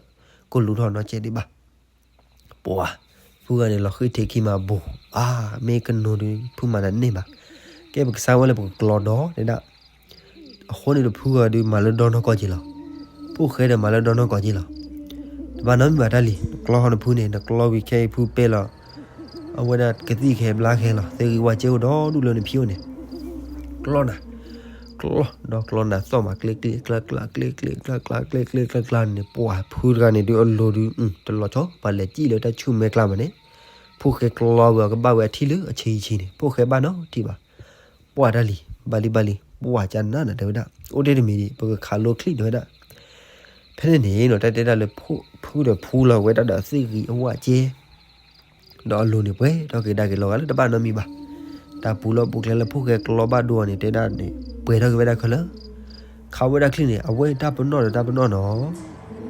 ကလူၤထီၣ်နီတစဲးဒံးဘၣ်. ပှၤ ဖုဂၤန့ၣ်လီၤဃံၢ်ထံးခံမးဘိး, အါ မ့ၢ်ကနိဒုး ဖုမၤတန့ၢ်ဘၣ်, ကဲပကစၢ်ဝဲလၢပကကျီဒီးတဲဒၣ်. အဃိန့ၣ်ဒီးဖုဂၤဒုးမၤလၢဒီနီၢ်ကီၢ်က့ၤလီၤ, ဖိၣ်ဃဲဒီးမၤလၢဒီနီၢ်ကီၢ်က့ၤလီၤ. တဘၣ်နီတမံၤဘၣ်တၢ်လံၤ, နကျီဟီနဖုန့ၣ် နကျီဝံၤခဲအံၤဖုပဲလီၤ, အဝဲဒၣ်ကသံၣ်ခဲဘျါခဲလီၤ, သ့ၣ်ဂံၢ်ဝၣ်စ့အိၣ်ဒီဒူၣ်လၢနဖံးအိၣ်န့ၣ် ကျီနၤ, ကျီ, ဒီးကျီနၤသီၣ်မး ကျ့ကျ့ကျါကျါ ကျ့ကျ့ကျါကျါ ကျ့ကျ့ကျါကျါန့ၣ် ပှၤဖုတဂၤန့ၣ်ဒုးအလိၤဒုး တလီၤဆီ ပှၤလဲၤစံၣ်လၢတၢ်ဆူၣ်မဲကျါမးန့ၣ်, ဖိၣ်ဃဲကျီဝဲအကဘၣ်ဝဲအထံၣ်လၢအဆံးဆံးန့ၣ် ဖိၣ်ဃဲဘၣ်နီတထံၣ်ဘၣ်. ပှၤတၢ်လံၤ ဘၣ်လံဘၣ်လံ ပှၤကနၣ်နၤတဲဝဲဒၣ် အိၣ်တ့ၢ်တမံၤဒံး ပကခးလိချံၣ်တဲဝဲဒၣ်. ဖဲန့ၣ်န့ၣ်နီၤ တၢ်တဲဒၣ်လၢ ဖုဒီးဖူလီၤဝဲဒၣ်ဒီးသ့ၣ်ဂံၢ်အဝၣ်ကဲ ဒီးအလိၤန့ၣ်ပှဲၤထီၣ်က့ၤဒၣ်က့ၤလီၤဂာ်လၢတဘၣ်နီတမံၤဘၣ်. တၢ်ပူၤလီၢ်ပူၤကျဲလၢဖိၣ်ဃဲကျီဘၣ်ဒိအီၤန့ၣ် တဲဒၣ်န့ၣ် ပှဲၤထီၣ်က့ၤဝဲဒၣ်ခဲလၢာ်, ခးဝဲဒၣ်ချံၣ်န့ၣ် အဝဲတၢ်ပနီၣ်ဒီးတၢ်ပနီၣ်နီၤ,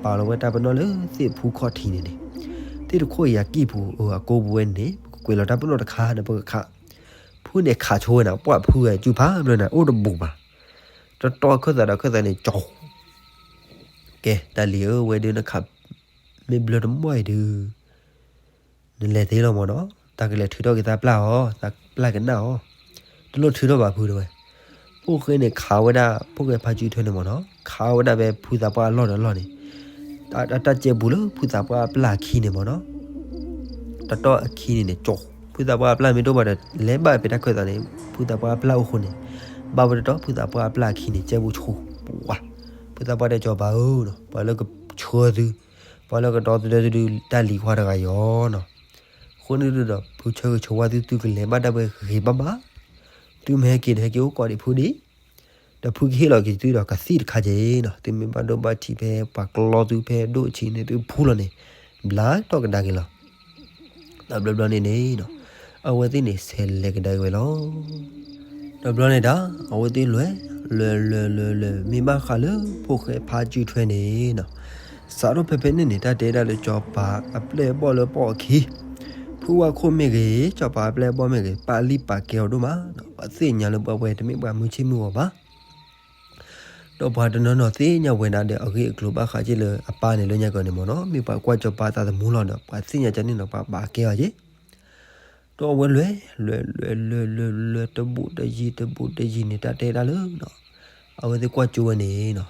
ပာ်လီၤဝဲတၢ်ပနီၣ်လၢသ့ၣ်ဖူခီၣ်ထံးန့ၣ်န့ၣ်, သ့ၣ်တခိၣ်အံၤအကံၢ်ပူၤ အကိပူၤဝဲန့ၣ် ပကကွဲးလီၤတၢ်ပနီၣ်တခါဒီးပကခး, ဖုန့ၣ်ခးဆိဝဲနၤ ပှၤဖုဂၤစုဖးဘျၢနၤ အိၣ်တဘူးဘၣ်, တတီၢ်ခၢၣ်သးဒီးခၢၣ်သးန့ၣ် ကၠီ ကဲ တၢ်လံၤဧၢ ဝဲဒုးနခး မ့ၢ်ဘျၢတမီၢ်အံၤဒုး နလဲၤသ့လီၤမၢ်နီၤ, တၢ်ကလဲၤထုးထီၣ်က့ၤသးပျၢ်အီၤ သးပျၢ်ကနၣ်အီၤ, တလိၣ်ထုးထီၣ်ဘၣ်ဖုတဲဝဲ, ဖိၣ်ဃဲန့ၣ်ခးဝဲဒၣ် ဖိၣ်ဃဲဖါစုထွဲန့ၣ်မၢ်နီၤ ခးဝဲဒၣ်ဖဲဖုသးပှၢ်အလီၢ်ဒီးအလီၢ်န့ၣ်, တၢ်ကဲပူၤလၢဖုသးပှၢ်အပျၢ်အခံန့ၣ်မၢ်နီၤ တတီၢ်အခံန့ၣ်န့ၣ် ကၠီ ဖုသးပှၢ်အပျၢ်မ့ၢ်တအိၣ်ဘၣ်ဒီး လဲၤဘၣ်ဖဲတၢ်ခၢၣ်သးန့ၣ် ဖုသးပှၢ်အပျၢ်အိၣ်ဃိန့ၣ်, ဘၣ်ဝဲတတီၢ်ဖုသးပှၢ်အပျၢ်အခံန့ၣ် ကဲပူၤဆူၣ်, ပှၤ, ဖုသးပှၢ်တဲကၠီၤပၤဧၢ, ပှၤလၢကဆှၢသု, ပှၤလၢကတီသဒၢသုဒုးတၢ်လံၤခွါတဂၤအံၤနီၤ, အဃိန့ၣ်ဒီး ဖုဆၢဂ့ၤဆၢဝါသု သုကလဲၤဘၣ်ဒၣ်ဝဲဂ့ၤဘၣ်ဘၣ်, သုမ့ၢ်ဟဲက့ၤဒီးဟဲက့ၤအိၣ်ကိးဒံးဖုဒံး ဒီးဖုကဟ့ၣ်လီၤက့ၤသုဒီးကသံၣ်တခါက့ၤနီၤ, သုမ့ၢ်ဘၣ်ဒိဘၣ်ထံးဖဲပှၤကျီသုဖဲဒိၣ်အဆံးန့ၣ် သုဖူလီၤန့ၣ်, ဘျါထီၣ်ကဒါက့ၤလီၤ. တဘျီဘျီန့ၣ်န့ၣ်နီၤ, အဝဲသ့ၣ်န့ၣ်ဆဲးလဲၤကဒါက့ၤဝဲလီၤ. တဘျီန့ၣ်ဒီး အဝဲသ့ၣ်လဲၤ, လဲၤလဲၤလဲၤလဲၤ မ့ၢ်ဘၣ်ဃးလၢဖိၣ်ဃဲဖါစုထွဲန့ၣ်နီၤ, စးထီၣ်ဖဲဖဲန့ၣ်န့ၣ် တၢ်တဲဒၣ်လၢစီၤပၤအပျဲၢ်အဘီၣ်လၢပီၢ်အခံ, ဖုဝါခိၣ်မ့ၢ်ဂ့ၤ, စီၤပၤအပျဲၢ်အဘီၣ်မ့ၢ်ဂ့ၤ, ပာ်လံၣ်ပာ်ကဲအီၤဒိၣ်မးနီၤ, ပှၤသ့ၣ်ညါလၢပှၤဝဲတမ့ၢ်ပှၤမုၢ်ဆ့ၣ်မုၢ်ဂီၤဘၣ် ဒီးပှၤတနီၤနီၤသ့ၣ်ညါဝဲဒၣ်ဒီး အဂ့ၢ်အကျိၤဘၣ်ဃးက့ၤလၢအပၢ်န့ၣ်လၢညါကီးန့ၣ်မ့ၢ်နီၤ, မ့ၢ်ပှၤကွၢ်စီၤပၤအသးသမူလီၤဒီး ပှၤသ့ၣ်ညါကန့ၣ်နီၤ ပှၤပာ်ကဲအီၤက့ၤ, ဒီးအဝဲလဲၤ, လဲၤလဲၤလဲၤလဲၤလဲၤ တဘူးတယံၤ တဘူးတယံၤန့ၣ် တၢ်တဲဒၣ်လၢနီၤ, အဝဲသ့ၣ်ကွၢ်ကၠိဝဲန့ၣ်နီၤ,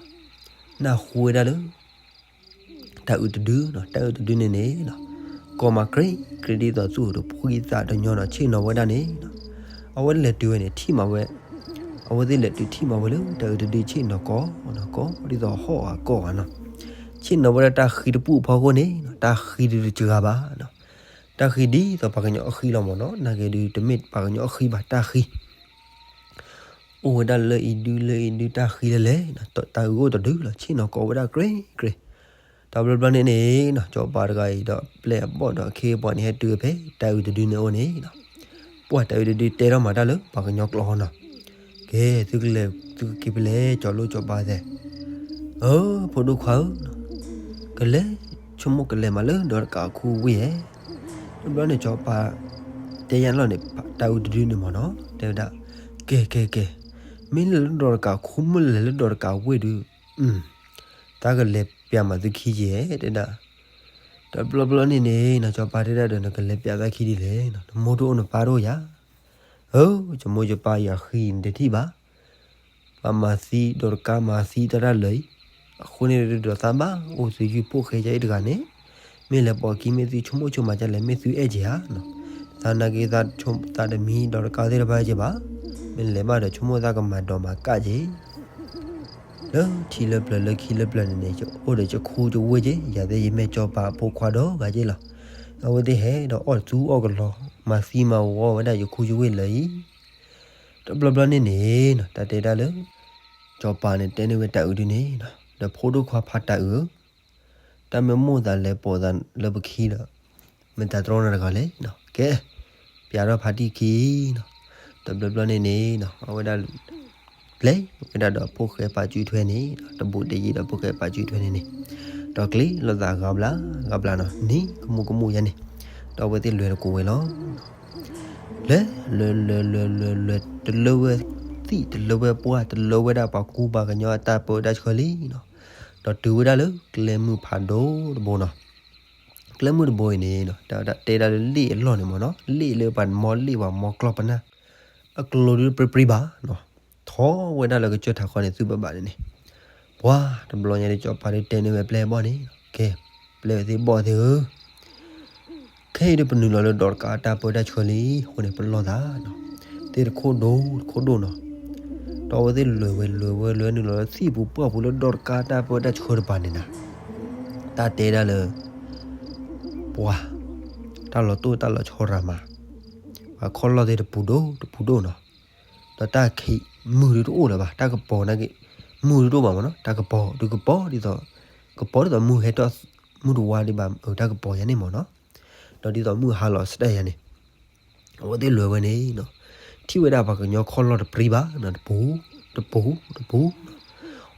နၢ်ဟူဝဲဒၣ်လၢ တၢ်အုးတဒုနီၤ, တၢ်အုးတဒုန့ၣ်န့ၣ်နီၤ, ကီမၤကြ့ကြ့ ဒ်သိးသူၣ်တဖှံသးတညီနီၤ, ဆ့ၣ်နီၤဝဲဒၣ်န့ၣ်နီၤ, အဝဲလဲၤတုၤဝဲန့ၣ် ထံၣ်မးဝဲ, အဝဲသ့ၣ်လဲၤတုၤထံၣ်မးဝဲလၢ တၢ်အုးတဒုဆ့ၣ်နီၤကီးနီၤ, ကီးဒ်သိးဟီၣ်အကီၢ်ဘၣ်နီၤ, ဆ့ၣ်နီၤဝဲဒၣ်တၢ်ဃံတပူၤအဖီခိၣ်န့ၣ်နီၤ, တၢ်ဃံဒုးတစှၤဘၣ်နီၤ, တၢ်ဃံဒ်သိးပှၤကညီအဃံလီၤမ့ၢ်နီၤ, နာ်က့ဒုးတမ့ၢ်ပှၤကညီအဃံဘၣ် တၢ်ဃံ အိၣ်ဝဲဒၣ်လၢအံၤဒုးလၢအံၤဒုး တၢ်ဃံလဲၣ်လဲၣ်, တၢ်အုးအိၣ်တဒုလီၤ, ဆ့ၣ်နီၤကီးဝဲဒၣ်ကြ့ကြ့, တဘျီဘျီန့ၣ်န့ၣ်နီၤ, စီၤပၤတဂၤအံၤဒီး ပျဲၢ်အဘီၣ်ဒီးအခ့အပှၤန့ၣ် ဟဲတုၤဖဲတၢ်အုးတဒုန့ၣ်အိၣ်န့ၣ်နီၤ, ပှၤတၢ်အုးတဒုတဲထီၣ်မၤတၢ်လၢပှၤကညီကျိာ်နီၤ, ကဲ သုကလဲၤ သုကက့ၤဖဲလဲၣ် စီၤလိၣ်စီၤပၤသဲး, အၢ ဖိဒိၣ်ခွါဧၢ, ကလဲၤ ဆိကမိၣ်ကလဲၤမးလၢဒီးတကးခူဝ့ၢ်ဧဲ, တဘျီန့ၣ် စီၤပၤတဲယါလီၤန့ၣ် တၢ်အုးတဒုန့ၣ်မ့ၢ်နီၤ, တဲဝဲဒၣ်, ကဲ ကဲ ကဲ, မ့ၢ်လဲၤလၢဒီးတကးခူ မ့ၢ်လဲၤလၢဒီးတကးဝ့ၢ်ဒုး, တၢ်ကလဲၤပျးမးသုခံက့ၤဧဲ တဲဒၣ်, တဘျီဘျီန့ၣ်န့ၣ်နီၤ စီၤပၤတဲဒၣ်ဒီး နကလဲၤပျးသးခံဒ်လဲၣ်နီၤ, နမိၢ်တအိၣ်နပၢ်တအိၣ်ယၤ, ဧၢ, ယမိၢ်ယပၢ်ယဃံန့ၣ်တထံၣ်ဘၣ်. ပှၤမၤသံဒီးတကါမၤသံတၢ်တၢ်လၢာ်အံၤ, အဃိန့ၣ်ဒီးသးဘၣ်အိၣ်သုယုၢ်ဖိၣ်ဃဲယအံၤတဂၤန့ၣ်, မ့ၢ်လဲၤပိာ်အခံမ့ၢ်သုဆိကမိၣ်ဆိကမးဒ်လဲၣ် မ့ၢ်သုအဲၣ်က့ၤဧါ. သနာ်က့သးတမံဒီးတကါသ့ၣ်တဖၣ်က့ၤဘၣ်, မ့ၢ်လဲၤဘၣ်ဒီးဆိကမိၣ်သးကမၤဒိးမၤကၣ်က့ၤ လၢထံလၢပျၢၤလၢခံလၢပျၢၤန့ၣ်န့ၣ် အိၣ်ဒီးယခူယဝ့ၢ်က့ၤ, ယၤသ့ၣ်ယမ့ၢ်စီၤပၤအဖိခွါဒီးဂၤက့ၤလီၤ. အဝဲသ့ၣ်ဟဲဒီးအီၣ်သူအီၣ်ကလီၤ မၤသံမၤဝီဝဲဒၣ်ယခူယဝ့ၢ်လၢာ်အံၤ, တဘျီဘျီန့ၣ်န့ၣ် တၢ်တဲဒၣ်လၢ စီၤပၤန့ၣ်တဲန့ၢ်ဝဲတၢ်အုးဒုန့ၣ်, ဒီးဖိဒိၣ်ခွါဖးတၢ်အုးဧၢ, တၢ်မ့ၢ်မိၣ်သးလဲၤပိာ်သးလၢပခံဒီး မ့ၢ်တၢ်တြီနၤတဂၤလဲၣ်, ကဲ, ပျးထီၣ်ဖးတံၢ်ခံ, တဘျီဘျီန့ၣ်န့ၣ် အဝဲဒၣ် ပျဲဝဲဒၣ်ဒီးဖိၣ်ဃဲပာ်စုထွဲန့ၣ် တဘူးတယံၤဒီးဖိၣ်ဃဲပာ်စုထွဲန့ၣ်န့ၣ်, ဒီးကျ့လိာ်သးဂၤဘျါဂၤဘျါနီၤ န့ၣ်ကမူၣ်ကမူၣ်ယါန့ၣ်, ဒီးအဝဲသ့ၣ်လဲၤတကိးဝဲလီၤ. လဲၤ လဲၤ လဲၤ လဲၤ လဲၤ လဲၤ တလၢဝဲသံၣ် တလၢဝဲပှၢ် တလၢဝဲဒၣ်ပှၤကူပှၤကညီအတၢ်ပၢတၢ်ဆှၢလံနီၤ, ဒီးတုၤဝဲဒၣ်လၢကျဲမုၢ်ဖးဒိၣ်တဘိနီၤ. ကျဲမုၢ်တဘိအံၤန့ၣ် တဲဒၣ်လၢလ့ၣ်အလီၢ်န့ၣ်မ့ၢ်နီၤ, လ့ၣ်လၢပှၤမီလ့ၣ်ပှၤမီကျီၢ်ပနၢ် အကျိၤဒုးပြံပြံဘၣ်နီၤ, ထီၣ်ဝဲဒၣ်လၢကစၢၢ်ထးခီန့ၣ်သုဘၣ်ဘၣ်န့ၣ်န့ၣ်, ပှၤတဘျီညါဒီးစီၤပၤဒုးတဲန့ၢ်ဝဲပျဲၢ်ဘီၣ်န့ၣ်, ကဲ, ပျဲၢ်သ့ၣ်ဘီၣ်သ့ၣ်ဧၢ, ခဲအံၤဒုးပနုာ်လီၤလၢဒီးတကါတၢ်ပၢတၢ်ဆှၢလံအဃိန့ၣ် ပလီၢ်သးနီၤ, သ့ၣ်တခိၣ်ဒိၣ်တခိၣ်ဒိၣ်နီၤ, ဒီးအဝဲသ့ၣ်လဲၤဝဲလဲၤဝဲလဲၤနုာ်လီၤလၢသံၣ်ပူၤပှၢ်ပူၤလၢဒီးတကါတၢ်ပၢတၢ်ဆှၢတပၤန့ၣ်နီၤ, တၢ်တဲဒၣ်လၢ ပှၤ, တၢ်လီၤတိၢ်တၢ်လီၤဆီရၤမး, ပှၤခီၣ်လီၢ်သ့ၣ်တပူၤဒိၣ်တပူၤဒိၣ်နီၤ, ဒီးတၢ်ခံးမုၢ်ဒုးတအိၣ်လၢၤဘၣ်, တၢ်ကပီၤနာ်က့, မုၢ်ဒုးတအိၣ်ဘၣ်မ့ၢ်နီၤ, တၢ်ကပီၤဒုးကပီၤဒ်သိး, ကပီၤဒ်သိးမုၢ်ဟဲထီၣ်, မုၢ်တဝါဒံးဘၣ်, တၢ်ကပီၤယါန့ၣ်မ့ၢ်နီၤ, ဒီးဒ်သိးမုၢ်ဟါလီၤစတဲယါန့ၣ် အဝဲသ့ၣ်လဲၤဝဲန့ၣ်နီၤ, ထံၣ်ဝဲဒၣ်ပှၤကညီခီၣ်လီၢ်တပြံဘၣ်နီၤ, တပူၤ, တပူၤ, တပူၤ,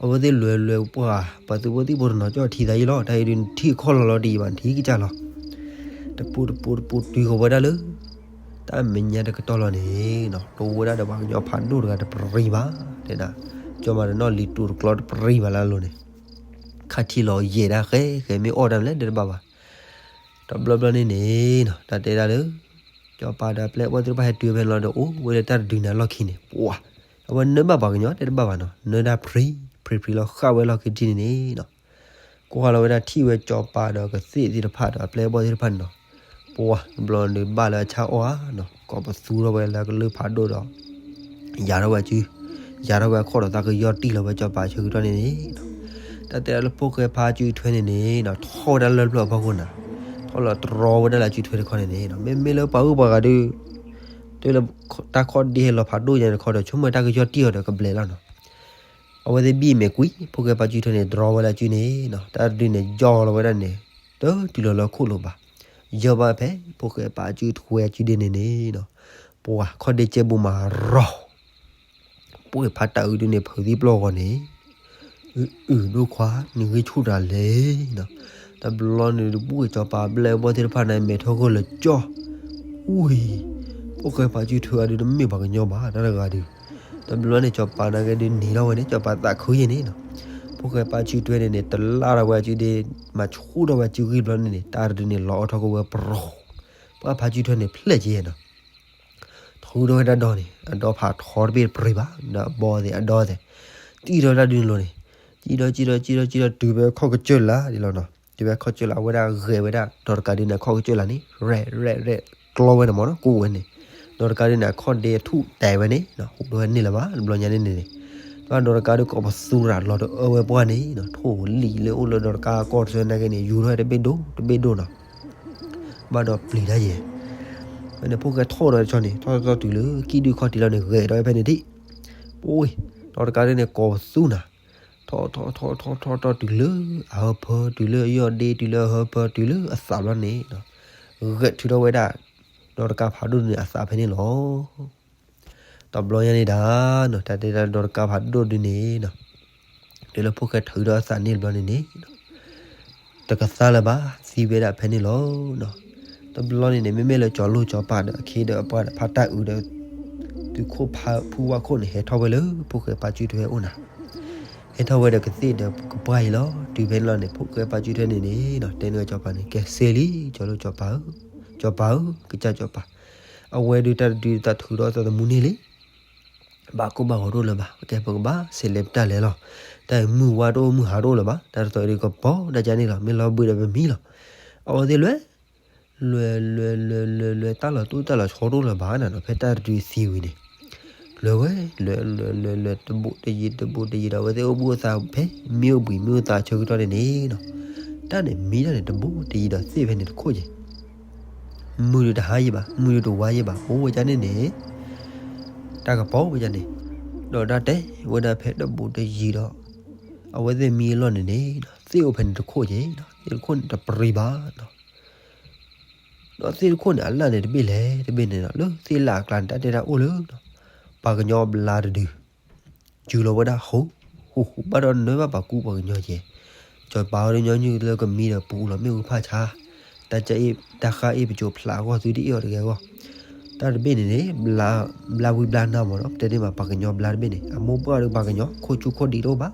အဝဲသ့ၣ်လဲၤလဲၤပှၤ, ပှၤသုးဖိသံၣ်ဖိတနီၤကၠီၣ်ထံသးယံလီၤ, တၢ်အံၤဒုးထံၣ်ခီၣ်လီၢ်လီၤဒ်အံၤဘၣ် ထံၣ်ကစၢ်လီၤ, တပူၤတပူၤတပူၤတုၤဃီၤဝဲဒၣ်လၢ တၢ်မဲာ်ညါတကတီၢ်လီၤန့ၣ်နီၤ, တိဝဲဒၣ်ဒီးပှၤကညီဖးဒိၣ်တဂၤတပြံဘၣ်, တဲဒၣ်, ကၠီမၤတနီၣ်လံၤတူာ်တကျီတပြံဘၣ်လၢအလိၤန့ၣ်, ခါထံလီၤယဲၢ်ဒၣ်ဃဲဃဲမ့ၢ်အီၣ်တၢ်မလဲၣ်ဒဲးတဘၣ်ဘၣ် တဘျီဘျီန့ၣ်န့ၣ်နီၤ, တၢ်တဲဒၣ်လၢ စီၤပၤဒီးအပျဲၢ်အဘီၣ်သ့ၣ်တဖၣ်ဟဲတုၤဖဲန့ၣ်လီၤဒီးအိၣ်ဝဲလၢတၢ်တဒုန့ၣ်အလီၢ်ခံန့ၣ်, ပှၤ, အဝဲနၢဘၣ်ပှၤကညီတဲတဘၣ်ဘၣ်နီၤ, နၢဒၣ်ဖြံ, ဖြံဖြံလီၤဃာ်ဝဲလီၢ်ခံထံန့ၣ်န့ၣ်နီၤ, ကွၢ်လီၤဝဲဒၣ်ထံၣ်ဝဲစီၤပၤဒီးကသ့ၣ်သ့ၣ်တဖၣ်ဒီးအပျဲၢ်အဘီၣ်သ့ၣ်တဖၣ်န့ၣ်နီၤ, ပှၤ, တဘျီန့ၣ်ဘၣ်လၢအဆါအီၣ်ဧါနီၤ, ကိးပသူထီၣ်ဝဲလၢကလုၢ်ဖးဒိၣ်ဒီး ယၤထီၣ်ဝဲစု, ယၤထီၣ်ဝဲအခီၣ်ဒီးသးကယီၢ်တံၢ်လီၤဝဲစီၤပၤအဆၢကတီၢ်န့ၣ်န့ၣ်နီၤ, တၢ်တဲဒၣ်လၢဖိၣ်ဃဲဖါစုထွဲန့ၣ်န့ၣ်နီၤ, ထီၣ်ဝဲဒၣ်လၢပျၢၤအဖီခိၣ်နၤ, ထီၣ်လီၤတရီဝဲဒၣ်လၢစုထွဲတခီန့ၣ်န့ၣ်နီၤ, မ့မ့ၢ်လၢပှၤဂုၤပှၤဂၤဒုး တုၤလၢတၢ်ခီၣ်ဒ့ဟဲလီၤဖးဒိၣ်ညါတခီဒီး ဆိကမိၣ်တၢ်ကယီၢ်တံၢ်အီၤဒီးကဘျဲးလီၤနီၤ, အဝဲသ့ၣ်ဘံၣ်မဲာ်ကွံာ် ဖိၣ်ဃဲဖါစုထွဲန့ၣ် တရီဝဲလၢစုန့ၣ်နီၤ, တၢ်တဒုန့ၣ် ယီၢ်လီၤဝဲဒၣ်န့ၣ်, တတုၤလီၤလၢခိၣ်လိၤဘၣ်, ယီၢ်ဘၣ်ဖဲ ဖိၣ်ဃဲဖါစုထွဲစုဒ့န့ၣ်န့ၣ်နီၤ, ပှၤခီၣ်ဒ့ကဲဘူးမးရီၤ ပှဲၤဖးတၢ်အုးဒုန့ၣ် ဖုးသံပျီၢ်ဂီၤန့ၣ်, အုးဒိၣ်ခွါ နဂ့ၢ်ဆူၣ်တၢ်လဲၣ်နီၤ, တဘျီန့ၣ်ဒုး ပှဲၤစီၤပၤအပျဲၢ်အဘီၣ်သ့ၣ်တဖၣ်န့ၣ် မဲာ်ထီၣ်ဂိၢ်လၢကၠီၣ်, ဝံၤ, ဖိၣ်ဃဲဖါစုထွဲအဒုး တမ့ၢ်ပှၤကညီဘၣ် တၢ်တဂၤဒုး, တဘျီန့ၣ် စီၤပၤနာ်က့ဒုးနံၤထီၣ်ဝဲန့ၣ် စီၤပၤသးခုယဲၢ်န့ၣ်နီၤ, ဖိၣ်ဃဲဖါစုထွဲန့ၣ်န့ၣ် တလၢထီၣ်ဝဲအစုဒ့, မၤဆူၣ်ထီၣ်ဝဲအစုဂံၢ်ဘျီန့ၣ်န့ၣ် တၢ်တဒုန့ၣ် လီၤအီၣ်ထီၣ်ကဝဲပရီၤ, ပှၤဖါစုထွဲန့ၣ် ဖျဲၣ်က့နီၤ ထူထီၣ်ဝဲဒၣ်ဒီန့ၣ် အဒီဖးထီတဘ့ၣ်တပြံဘၣ် ဒီးအဘီသ့ၣ်အဒီသ့ၣ်, တံၢ်ထီၣ်တၢ်ဒုန့ၣ်လိၤန့ၣ်, ကံဒီးကံဒီးကံဒီးကံဒီး တုၤဖဲခီၣ်ကစၢၢ်လါဒ်လီၤနီၤ, တုၤဖဲခီၣ်ကစၢၢ်လါ အဝဲဒၣ်ဂဲၤဝဲဒၣ် ဒီးတကးဒုန့ၣ် အခီၣ်ကစၢၢ်လါန့ၣ် ရဲၣ်ရဲၣ်ရဲၣ် ကျီဝဲန့ၣ်မ့ၢ်နီၤ ကူဝဲန့ၣ်, ဒီးတကးဒုန့ၣ် အခီၣ်ဒ့ထူၣ်တဲာ်ဝဲန့ၣ် ဟူးထီၣ်ဝဲန့ၣ်လၢၤဘၣ် တဘျီညါန့ၣ်န့ၣ်, ဒီးတကးဒု ကိးပသူရၤလီၤတအၢဝဲပှၢ်န့ၣ်နီၤ ထိၣ်လံာ်လၢအိၣ်လၢဒီးတကးကီၢ်တဆၢနာ်က့န့ၣ် ယူၤထီၣ်ဝဲတဘ့ၣ်ဒိၣ် တဘ့ၣ်ဒိၣ်နီၤ ဘၣ်ဒီးပျံၤတၢ်ယဲၢ်, ဖဲန့ၣ် ဖိၣ်ဃဲထီၣ်ဒီးတဆီန့ၣ် ထီၣ်ထီၣ်တုၤလၢကံၣ်ဒုၣ်ခီၣ်ထံးလီၤန့ၣ် ဂဲၤဒီးဖဲန့ၣ်ဒံး, ပဝ့ၢ်, ဒီးတကးဒုန့ၣ် ကိးပသူနၤ, ထီၣ်ထီၣ်ထီၣ်ထီၣ်ထီၣ်ထီၣ်တုၤလၢအဟၢဖၢ တုၤလၢအယီၢ်ဒ့ တုၤလၢအဟၢဖၢ တုၤလၢအသးဘျီန့ၣ်, ဂဲၤထုးထီၣ်ဝဲဒၣ် ဒီးတကးဖးဒိၣ်န့ၣ်အသးဖဲန့ၣ်လီၤ. တဘျီညါန့ၣ်ဒၣ်နီၤ တၢ်တဲဒၣ်ဒီးတကးဖးဒိၣ်ဒုန့ၣ်နီၤ, တုၤလၢဖိၣ်ဃဲထုးထီၣ်အသးန့ၣ်တဘျီန့ၣ်န့ၣ်, တကသါလၢၤဘၣ် သံဝဲဒၣ်ဖဲန့ၣ်လီၤ. တဘျီန့ၣ်န့ၣ် မ့မ့ၢ်လၢကၠီၤလိၣ်ကၠီၤပၤဒီးအခ့ဒီးအပှၤဒီးဖါတၢ်အုးဒီး သုးခိၣ်ဖးဖုဝါခိၣ်န့ၣ် ဟဲထီၣ်ဝဲလၢဖိၣ်ဃဲပာ်စုထွဲအိၣ်နၤ, ဟဲထီၣ်ဝဲဒီးကသ့ၣ်ဒီးကပှၢ်အံၤလီၤ. တုၤဖဲန့ၣ်လီၤန့ၣ် ဖိၣ်ဃဲပာ်စုထွဲန့ၣ်န့ၣ်နီၤ တဲန့ၢ်ကၠီၤပၤန့ၣ် ကဲစ့လံ ကၠီၤလိၣ်ကၠီၤပၤဧၢ, ကၠီၤပၤဧၢ ကစၢ်ကၠီၤပၤ, အဝဲဒုးတၢ်တဒုးသးထုးထီၣ်သးသမူန့ၣ်လံ. ဘၣ်ကိၢ်ဘၣ်ဂီၤတအိၣ်လၢၤဘၣ်, ကဲပကဘၣ်စံးလဲၤပတၢ်လဲၤလီၤ. တၢ်မုၢ်ဝါတအိၣ်မုၢ်ဟါတအိၣ်လၢၤဘၣ်, တၢ်တသီအံၤဒုးကပီၤတၢ်ကန့ၣ်လီၤ, မ့ၢ်လီၤဘှံးဒီးပမံလီၤ. အဝဲသ့ၣ်လွဲ လွဲ လွဲ လွဲ လွဲ လွဲ တၢ်လီၤတိၢ်တၢ်လီၤဆီတအိၣ်လၢၤဘၣ်န့ၣ်နီၤ, ဖဲတၢ်တဒုးသံဝံၤန့ၣ် လွဲဝဲ လွဲ လွဲ လွဲ လွဲ တဘူးတယံၤတဘူးတယံၤဒီး အဝဲသ့ၣ်အိၣ်ဘှံးအိၣ်သါဖဲမ့ၣ်အူဘှံးမ့ၣ်အူသါဆၢကတီၢ်န့ၣ်န့ၣ်နီၤ, တၢ်န့ၣ်မံတၢ်န့ၣ်တဘူးတယံၤဒီးသ့ၣ်ဖဲန့ၣ်တခိၣ်က့ၤ မုၢ်ဒုးတဟါယံၤဘၣ်, မုၢ်ဒုးတဝါယံၤဘၣ်, အိၣ်ဝဲဒၣ်န့ၣ်န့ၣ် တၢ်ကပီၤဝဲဒၣ်န့ၣ်, ဒီးတၢ်တဲဝဲဒၣ်ဖဲတဘူးတယံၤဒီး အဝဲသ့ၣ်မံအလီၢ်န့ၣ်န့ၣ် သ့ၣ်အိၣ်ဖဲန့ၣ်တခိၣ်က့ၤနီၤ, သ့ၣ်တခိၣ်န့ၣ်တပရံဘၣ်နီၤ. ဒီးသ့ၣ်တခိၣ်န့ၣ် အလၢ်န့ၣ်တဘ့ၣ်လဲၣ်တဘ့ၣ်န့ၣ်ဒီး လၢသ့ၣ်လၢ်အကျါန့ၣ် တၢ်တဲတၢ်အိၣ်လၢ ပှၤကညီဘျါတဒု ယူၤလီၤဝဲဒၣ်ဟူး, ဟူးဟူးဘၣ်ဒီးနၢဘၣ်ပှၤကူပှၤကညီက့ၤ, စီၤပၤဝဲဒၣ်ညီနုၢ်လၢကမံဒီးပူၤလီၤမ့ၣ်အူဖးဆါ, တၢ်ကအ့ၣ်တၢ်ဃၢ်အ့ၣ်ပစိၤဖျးအဂီၢ် သုတအ့ၣ်အီၤတဂ့ၤအဂီၢ်, တၢ်တဘ့ၣ်န့ၣ်န့ၣ် ဘျါဝံဘျါနါမ့ၢ်နီၤ, ပတဲန့ၢ်ဘၣ်ပှၤကညီဘျါတဘ့ၣ်န့ၣ် အမိၢ်ပှၢ်ဒီးပှၤကညီ ခိၣ်ဆူၣ်ခိၣ်ဒံးတအိၣ်ဘၣ်,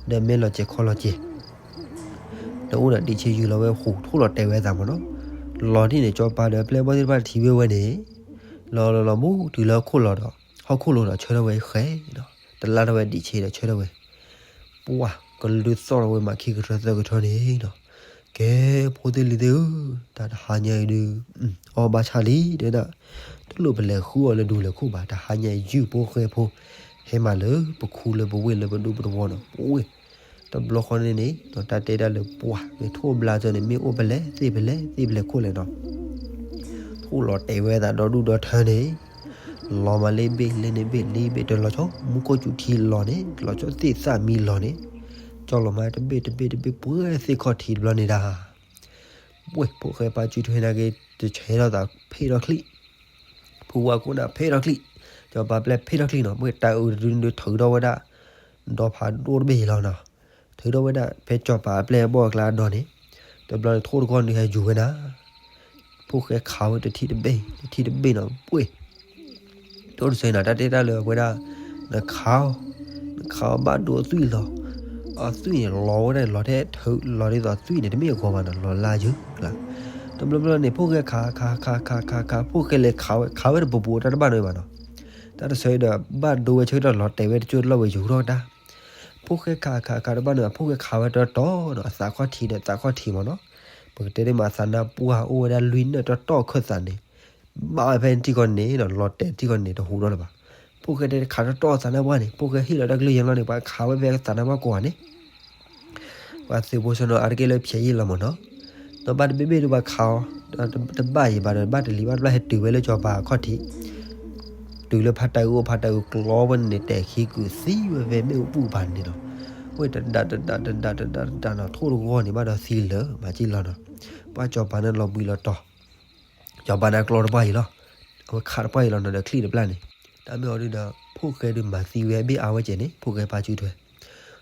ဒီးမဲလီၤစဲၤခီလီၤစဲၤ တအိၣ်ဒီးဒံးဆ့ယူၤလီၤဝဲဟူး ထိၣ်လီၤတဲာ်ဝဲအသးမ့ၢ်နီၤ, လီၤဒ်န့ၣ် စီၤပၤဒီးပျဲၢ်ဘီၣ်သ့ၣ်တဖၣ်ထံၣ်ဝဲဝဲန့ၣ်, လီၤလီၤလီၤမူတုၤလၢဟီၣ်ခိၣ်လိၤဒီး ဟီၣ်ခိၣ်လိၤဒီးဆၢထၢၣ်ဝဲဃဲနီၤ, တလါထီၣ်ဝဲဒံးဆ့ဒီးဆၢထၢၣ်ဝဲ, ပှၢ်ကလုၢ်သီၣ်ထီၣ်ဝဲမၤခံကထၢသၢကထၢန့ၣ်နီၤ, ကဲဖိသ့ၣ်လံၤသ့ၣ်ဧၢ, တၢ်တဟါညါအံၤဒုး အီၣ်ဘၣ်ဆၣ်လံတဲဒၣ်, တလိၣ်ပလဲၤဃုအီၤလၢဒူလၢခိၣ်ဘၣ်, တဟါညါအံၤယုၢ်ဖိဃဲဖိ ဟဲမၤလၢပခူလၢပဝ့ၢ်လၢပဒူပတဝီၤနီၤ, ပဝ့ၢ် တဘျီဃီန့ၣ်န့ၣ် တၢ်တဲဒၣ်လၢပှၢ်မ့ၢ်ထိၣ်ဘျါစၢၤန့ၣ် မ့ၢ်အိၣ်ဖဲလဲၣ်သ့ၣ်ဖဲလဲၣ်သ့ၣ်ဖဲလဲၣ်ခိၣ်လဲၣ်နီၤ, ထိၣ်လီၤတဲာ်ဝဲအသးဒီဒူၣ်ဒီထၢန့ၣ်, လီၤမးလၢဘ့ၣ်လၢန့ၣ်ဘ့ၣ်လံဘ့ၣ်တလီၤဆီ မူခိၣ်စူၤထံလီၤန့ၣ် တလီၤဆီသ့ၣ်သၣ်မံလီၤန့ၣ်, ကၠီလီၤမးတဘ့ၣ်တဘ့ၣ်တဘ့ၣ်ပှဲၤသ့ၣ်ခီၣ်ထံးတဘျီန့ၣ်ဒၣ် ဝ့ၢ်ဖိၣ်ဃဲပာ်စုထွဲနာ်က့ တဆဲးထီၣ်သးဖ့ၣ်ထီၣ်ချံၣ်, ဖိဝါခိၣ်နၢ်ဖ့ၣ်ထီၣ်ချံၣ်, စီၤပၤပျဲၢ်ဖ့ၣ်ထီၣ်ချံၣ်နီၤ, မ့ၢ်တၢ်အုးတဒုန့ၣ်ထုးထီၣ်ဝဲဒၣ် ဒီဖးဒိၣ်တဘ့ၣ်အံၤလီၤနီၤ, ထုးထီၣ်ဝဲဒၣ်ဖဲစီၤပၤအပျဲၢ်အဘီၣ်အကျါအဒီန့ၣ်, တဘျီန့ၣ်ထိၣ်တဂီၢ်န့ၣ်ဟဲယူၤဝဲနၤ, ဖိၣ်ဃဲခးဝဲတထံၣ်တဘ့ၣ် တထံၣ်တဘ့ၣ်နီၤ, ပှ့ၢ် တိၢ်တဆၢနၤ တၢ်တဲတၢ်လၢအဝဲဒၣ် နခးအီၤ, နခးအီၤဘၣ်ဒိအသွံၣ်လီၤ, အသွံၣ်န့ၣ်လီၤဝဲဒၣ်လီၤထဲထုးလီၤဒ်သိးသွံၣ်န့ၣ် တမ့ၢ်အဂီၤဘၣ်နီၤ လီၤလါယုၤကျါ, တဘျီဘျီန့ၣ် ဖိၣ်ဃဲခးခးခးခးခးခး ဖိၣ်ဃဲလဲၤခးဝဲ ခးဝဲတပူၤပူၤတၢ်တဘၣ်နီၤဘၣ်နီၤ, တၢ်တဆၢဒီးဘၣ်ဒိဝဲဆၢကတီၢ်လီၤတဲာ်ဝဲတကၠိတလီၢ်ဝဲယူၤထီၣ်တၢ်, ဖိၣ်ဃဲခးခးခးတဘၣ်နီၤ အဖိၣ်ဃဲခးဝဲတီတီနီၤ အသးခီၣ်ထံးဒီးသးခီၣ်ထံးမ့ၢ်နီၤ, ပကတဲဒ်မးအသးနါပှၢ်အိၣ်ဝဲဒၣ်လွံၢ်နၢၣ်တီတီခၢၣ်သးန့ၣ် ဘၣ်ဝဲဖဲထံကီၢ်န့ၣ်နီၤ လီၤတဲာ်ထံကီၢ်န့ၣ် တဟူးထီၣ်လၢၤဘၣ်. ဖိၣ်ဃဲတဲတခးတီတီအသးနါပှၢ်န့ၣ် ဖိၣ်ဃဲဟ့ၣ်လီၤတၢ်ကလုၢ်ယဲလီၤန့ၣ် ပှၤခးဝဲဖဲသးနါပှၢ်ကိးဂၤန့ၣ် ပှၤသုးဖိဆီနီၤ အါတက့ၢ်လၢဖျဲးယံာ်လီၤမ့ၢ်နီၤ, ဒီးဘၣ်တဘ့ၣ်ဘ့ၣ်ဒီးပှၤခးအီၤ, တဘၣ်ယံၤဘၣ်ဒီး ဘၣ်တလံၤဘၣ်တဘျီဟဲတုၤဝဲလၢစီၤပၤအခီၣ်ထံး တုၤလၢဖးတၢ်အုးအိၣ် ဖးတၢ်အုးကျီဝဲန့ၣ် တဲာ်ခံကုာ်သံဝဲဖဲမ့ၣ်အူပူၤဘၣ်န့ၣ်လီၤ. ဝဲတဒါတဒါတဒါတဒါတဒါနီၤ ထိၣ်တဂီၢ်န့ၣ် ဘၣ်ဒီးသံလၢာ်မၤကံလီၤနီၤ. ပှၤစီၤပၤန့ၣ်လီၤဘှံးလီၤတီၤ, စီၤပၤန့ၣ်ကျီတပှၢ်အံၤလီၤ. အဝဲခးတပှၢ်အံၤလီၤနီၤ ဒီးချံၣ်တပျၢ်န့ၣ်, တၢ်မ့ၢ်အီၤဒုဒီး ဖိၣ်ဃဲဒုးမၤသံဝဲအဘ့ၣ်အါဝဲကဲန့ၣ် ဖိၣ်ဃဲပာ်စုထွဲ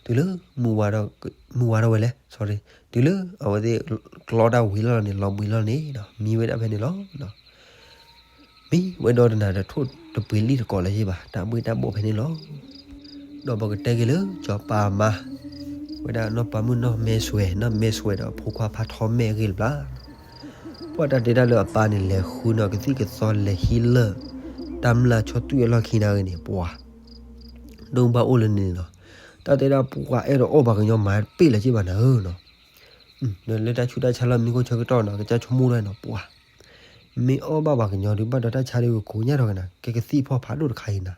တုၤလၢ မုၢ်ဝါထီၣ်ဝဲလဲၣ် sorry, တုၤလၢအဝဲသ့ၣ်ကျီတၢ်ဝံၤလီၤန့ၣ် လီၤဘှံးလီၤန့ၣ်ဒီး မံဝဲဒၣ်ဖဲန့ၣ်လီၤ. မံဝဲဒီးတနၤဒီးထိၣ်တပှ့ၤလံတကိးလၢၤယ့ၢ်ဘၣ် တၢ်ဘှ့ၣ်တၢ်ဘှီၣ်ဖဲန့ၣ်လီၤ. ဒီးပကတဲက့ၤလၢစီၤပၤမါ ဝဲဒၣ်နီၢ်ပၤမုၣ်နီၢ်မဲဆွဲ နီၢ်မဲဆွဲဒီးဖိခွါဖးထီမဲာ်အဂ့ၢ်တဘျီ ပှၤတၢ်တဲတၢ်လၢအပၢ်န့ၣ် လဲၤဃုနီၤကသံၣ်ကသီလဲၤဟံးလၢၢ် တၢ်မျၢ်ဆီသွံၣ်အလီၢ်ခံနာ်ဂ့ၤန့ၣ် ပှၤ ဒိၣ်ဘၣ်အိၣ်လၢန့ၣ်နီၤ. တၢ်တဲဒၣ်ပှၤအဲၣ်ဒိးအီၣ်ပှၤကညီမၤတပ့ၢ်လၢၤက့ဘၣ်နၤဧၢနီၤ. လၢတၢ်ဆူးတၢ်ဆါလၢမံခိၣ်ဆၢကတီၢ်နီၤ ကစၢ်ဆိကမိၣ်ဒၣ်နီၤ ပှၤ မ့ၢ်အီၣ်ဘၣ်ပှၤကညီဒုး ဘၣ်ဒီးတၢ်ဆါဒုးကကိးညါထီၣ်က့ၤနၤ ကဲကသံၣ်ဖီၣ်ဖးဒိၣ်တခါအံၤနၤ.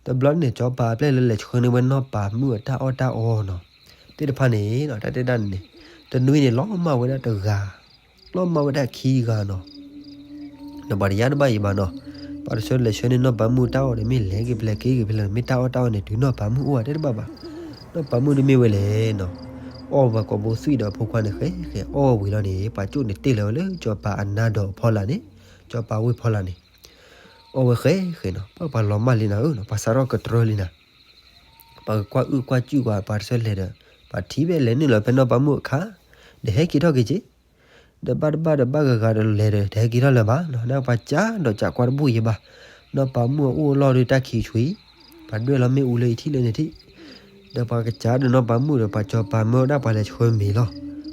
တဘျီန့ၣ် စီၤပၤအပျဲၢ်လၢလဲၤဆှၢန့ၢ်ဝဲနီၢ်ပၤမုၣ်အတၢ်အီၣ်တၢ်အီနီၤ သ့ၣ်တဖၣ်န့ၣ် တၢ်တဲဒၣ်န့ၣ် တနွံန့ၣ် လီၤမၢ်ဝဲဒၣ်တဂၤ လီၤမၢ်ဝဲဒၣ်ခံဂၤနီၤ. ဒီးပှၤတယါတဘၣ်အံၤဘၣ်နီၤ. ပှၤတဆၢလဲၤဆှၢန့ၢ်နီၢ်ပၤမုၣ်တၢ်အီၣ်ဒီး မ့ၢ်လဲၤက့ၤဖဲလဲၣ်က့ၤက့ၤဖဲလဲၣ် မ့ၢ်တၢ်အီၣ်တၢ်အီန့ၣ် တုၤနီၢ်ပၤမုၣ်အိၣ်ဧါ တဲတဘၣ်ဘၣ်. နီၢ်ပၤမုၣ်ဒုးမ့ၢ်ဝဲလဲၣ်နီၤ အီၣ်ဝဲကိာ်ဘိသွံၣ်ဒီးဖိခွါန့ၣ် ဃဲဃဲအီၣ်ဝံၤလီၤန့ၣ် ပှၤကၠိၣ်န့ၣ်တ့ၢ်လီၤဝဲလၢစီၤပၤအနါဒီးအဖီလာ်န့ၣ် စီၤပၤဝ့ၢ်ဖီလာ်န့ၣ် အီၣ်ဝဲဃဲဃဲနီၤ ပှၤပှၤလီၤမၢ်လံနၤဧၢနီၤ ပှၤစးထီၣ်ကတြၢလံနၤ ပှၤကကွၢ်အုၣ်ကွၢ်စုၣ်ကွၢ် ပှၤတဆၢလဲၤဒီး ပှၤထံၣ်ဖဲလဲၤနုာ်လီၤဖဲနီၢ်ပၤမုၣ်အခါ ဒီးဟဲက့ၤထီၣ်က့ၤက့ၤ ဒီးဘၣ်တဘၣ်ဒီးဘၣ်ဂၤဂၤဒီးလဲၤဒီး တဟဲက့ၤထီၣ်လၢၤဘၣ်နီၤ ဒ်ပှၤကးဒီးကးကွၢ်တဘူၣ်ယံၤဘၣ် နီၢ်ပၤမုၣ်အအိၣ်အလီၢ်ဒုးတၢ်ခံးဆှံ ပှၤဒွဲၣ်လီၤမ့ၣ်အူလၢအထံၣ်လၢန့ၣ်ထံၣ် ဒီးပှၤကစးဒီးနီၢ်ပၤမုၣ်ဒီး ပှၤစီၤပၤမၢဝဲဒၣ်ပှၤလဲၤဆှၢမ့ၤလီၤ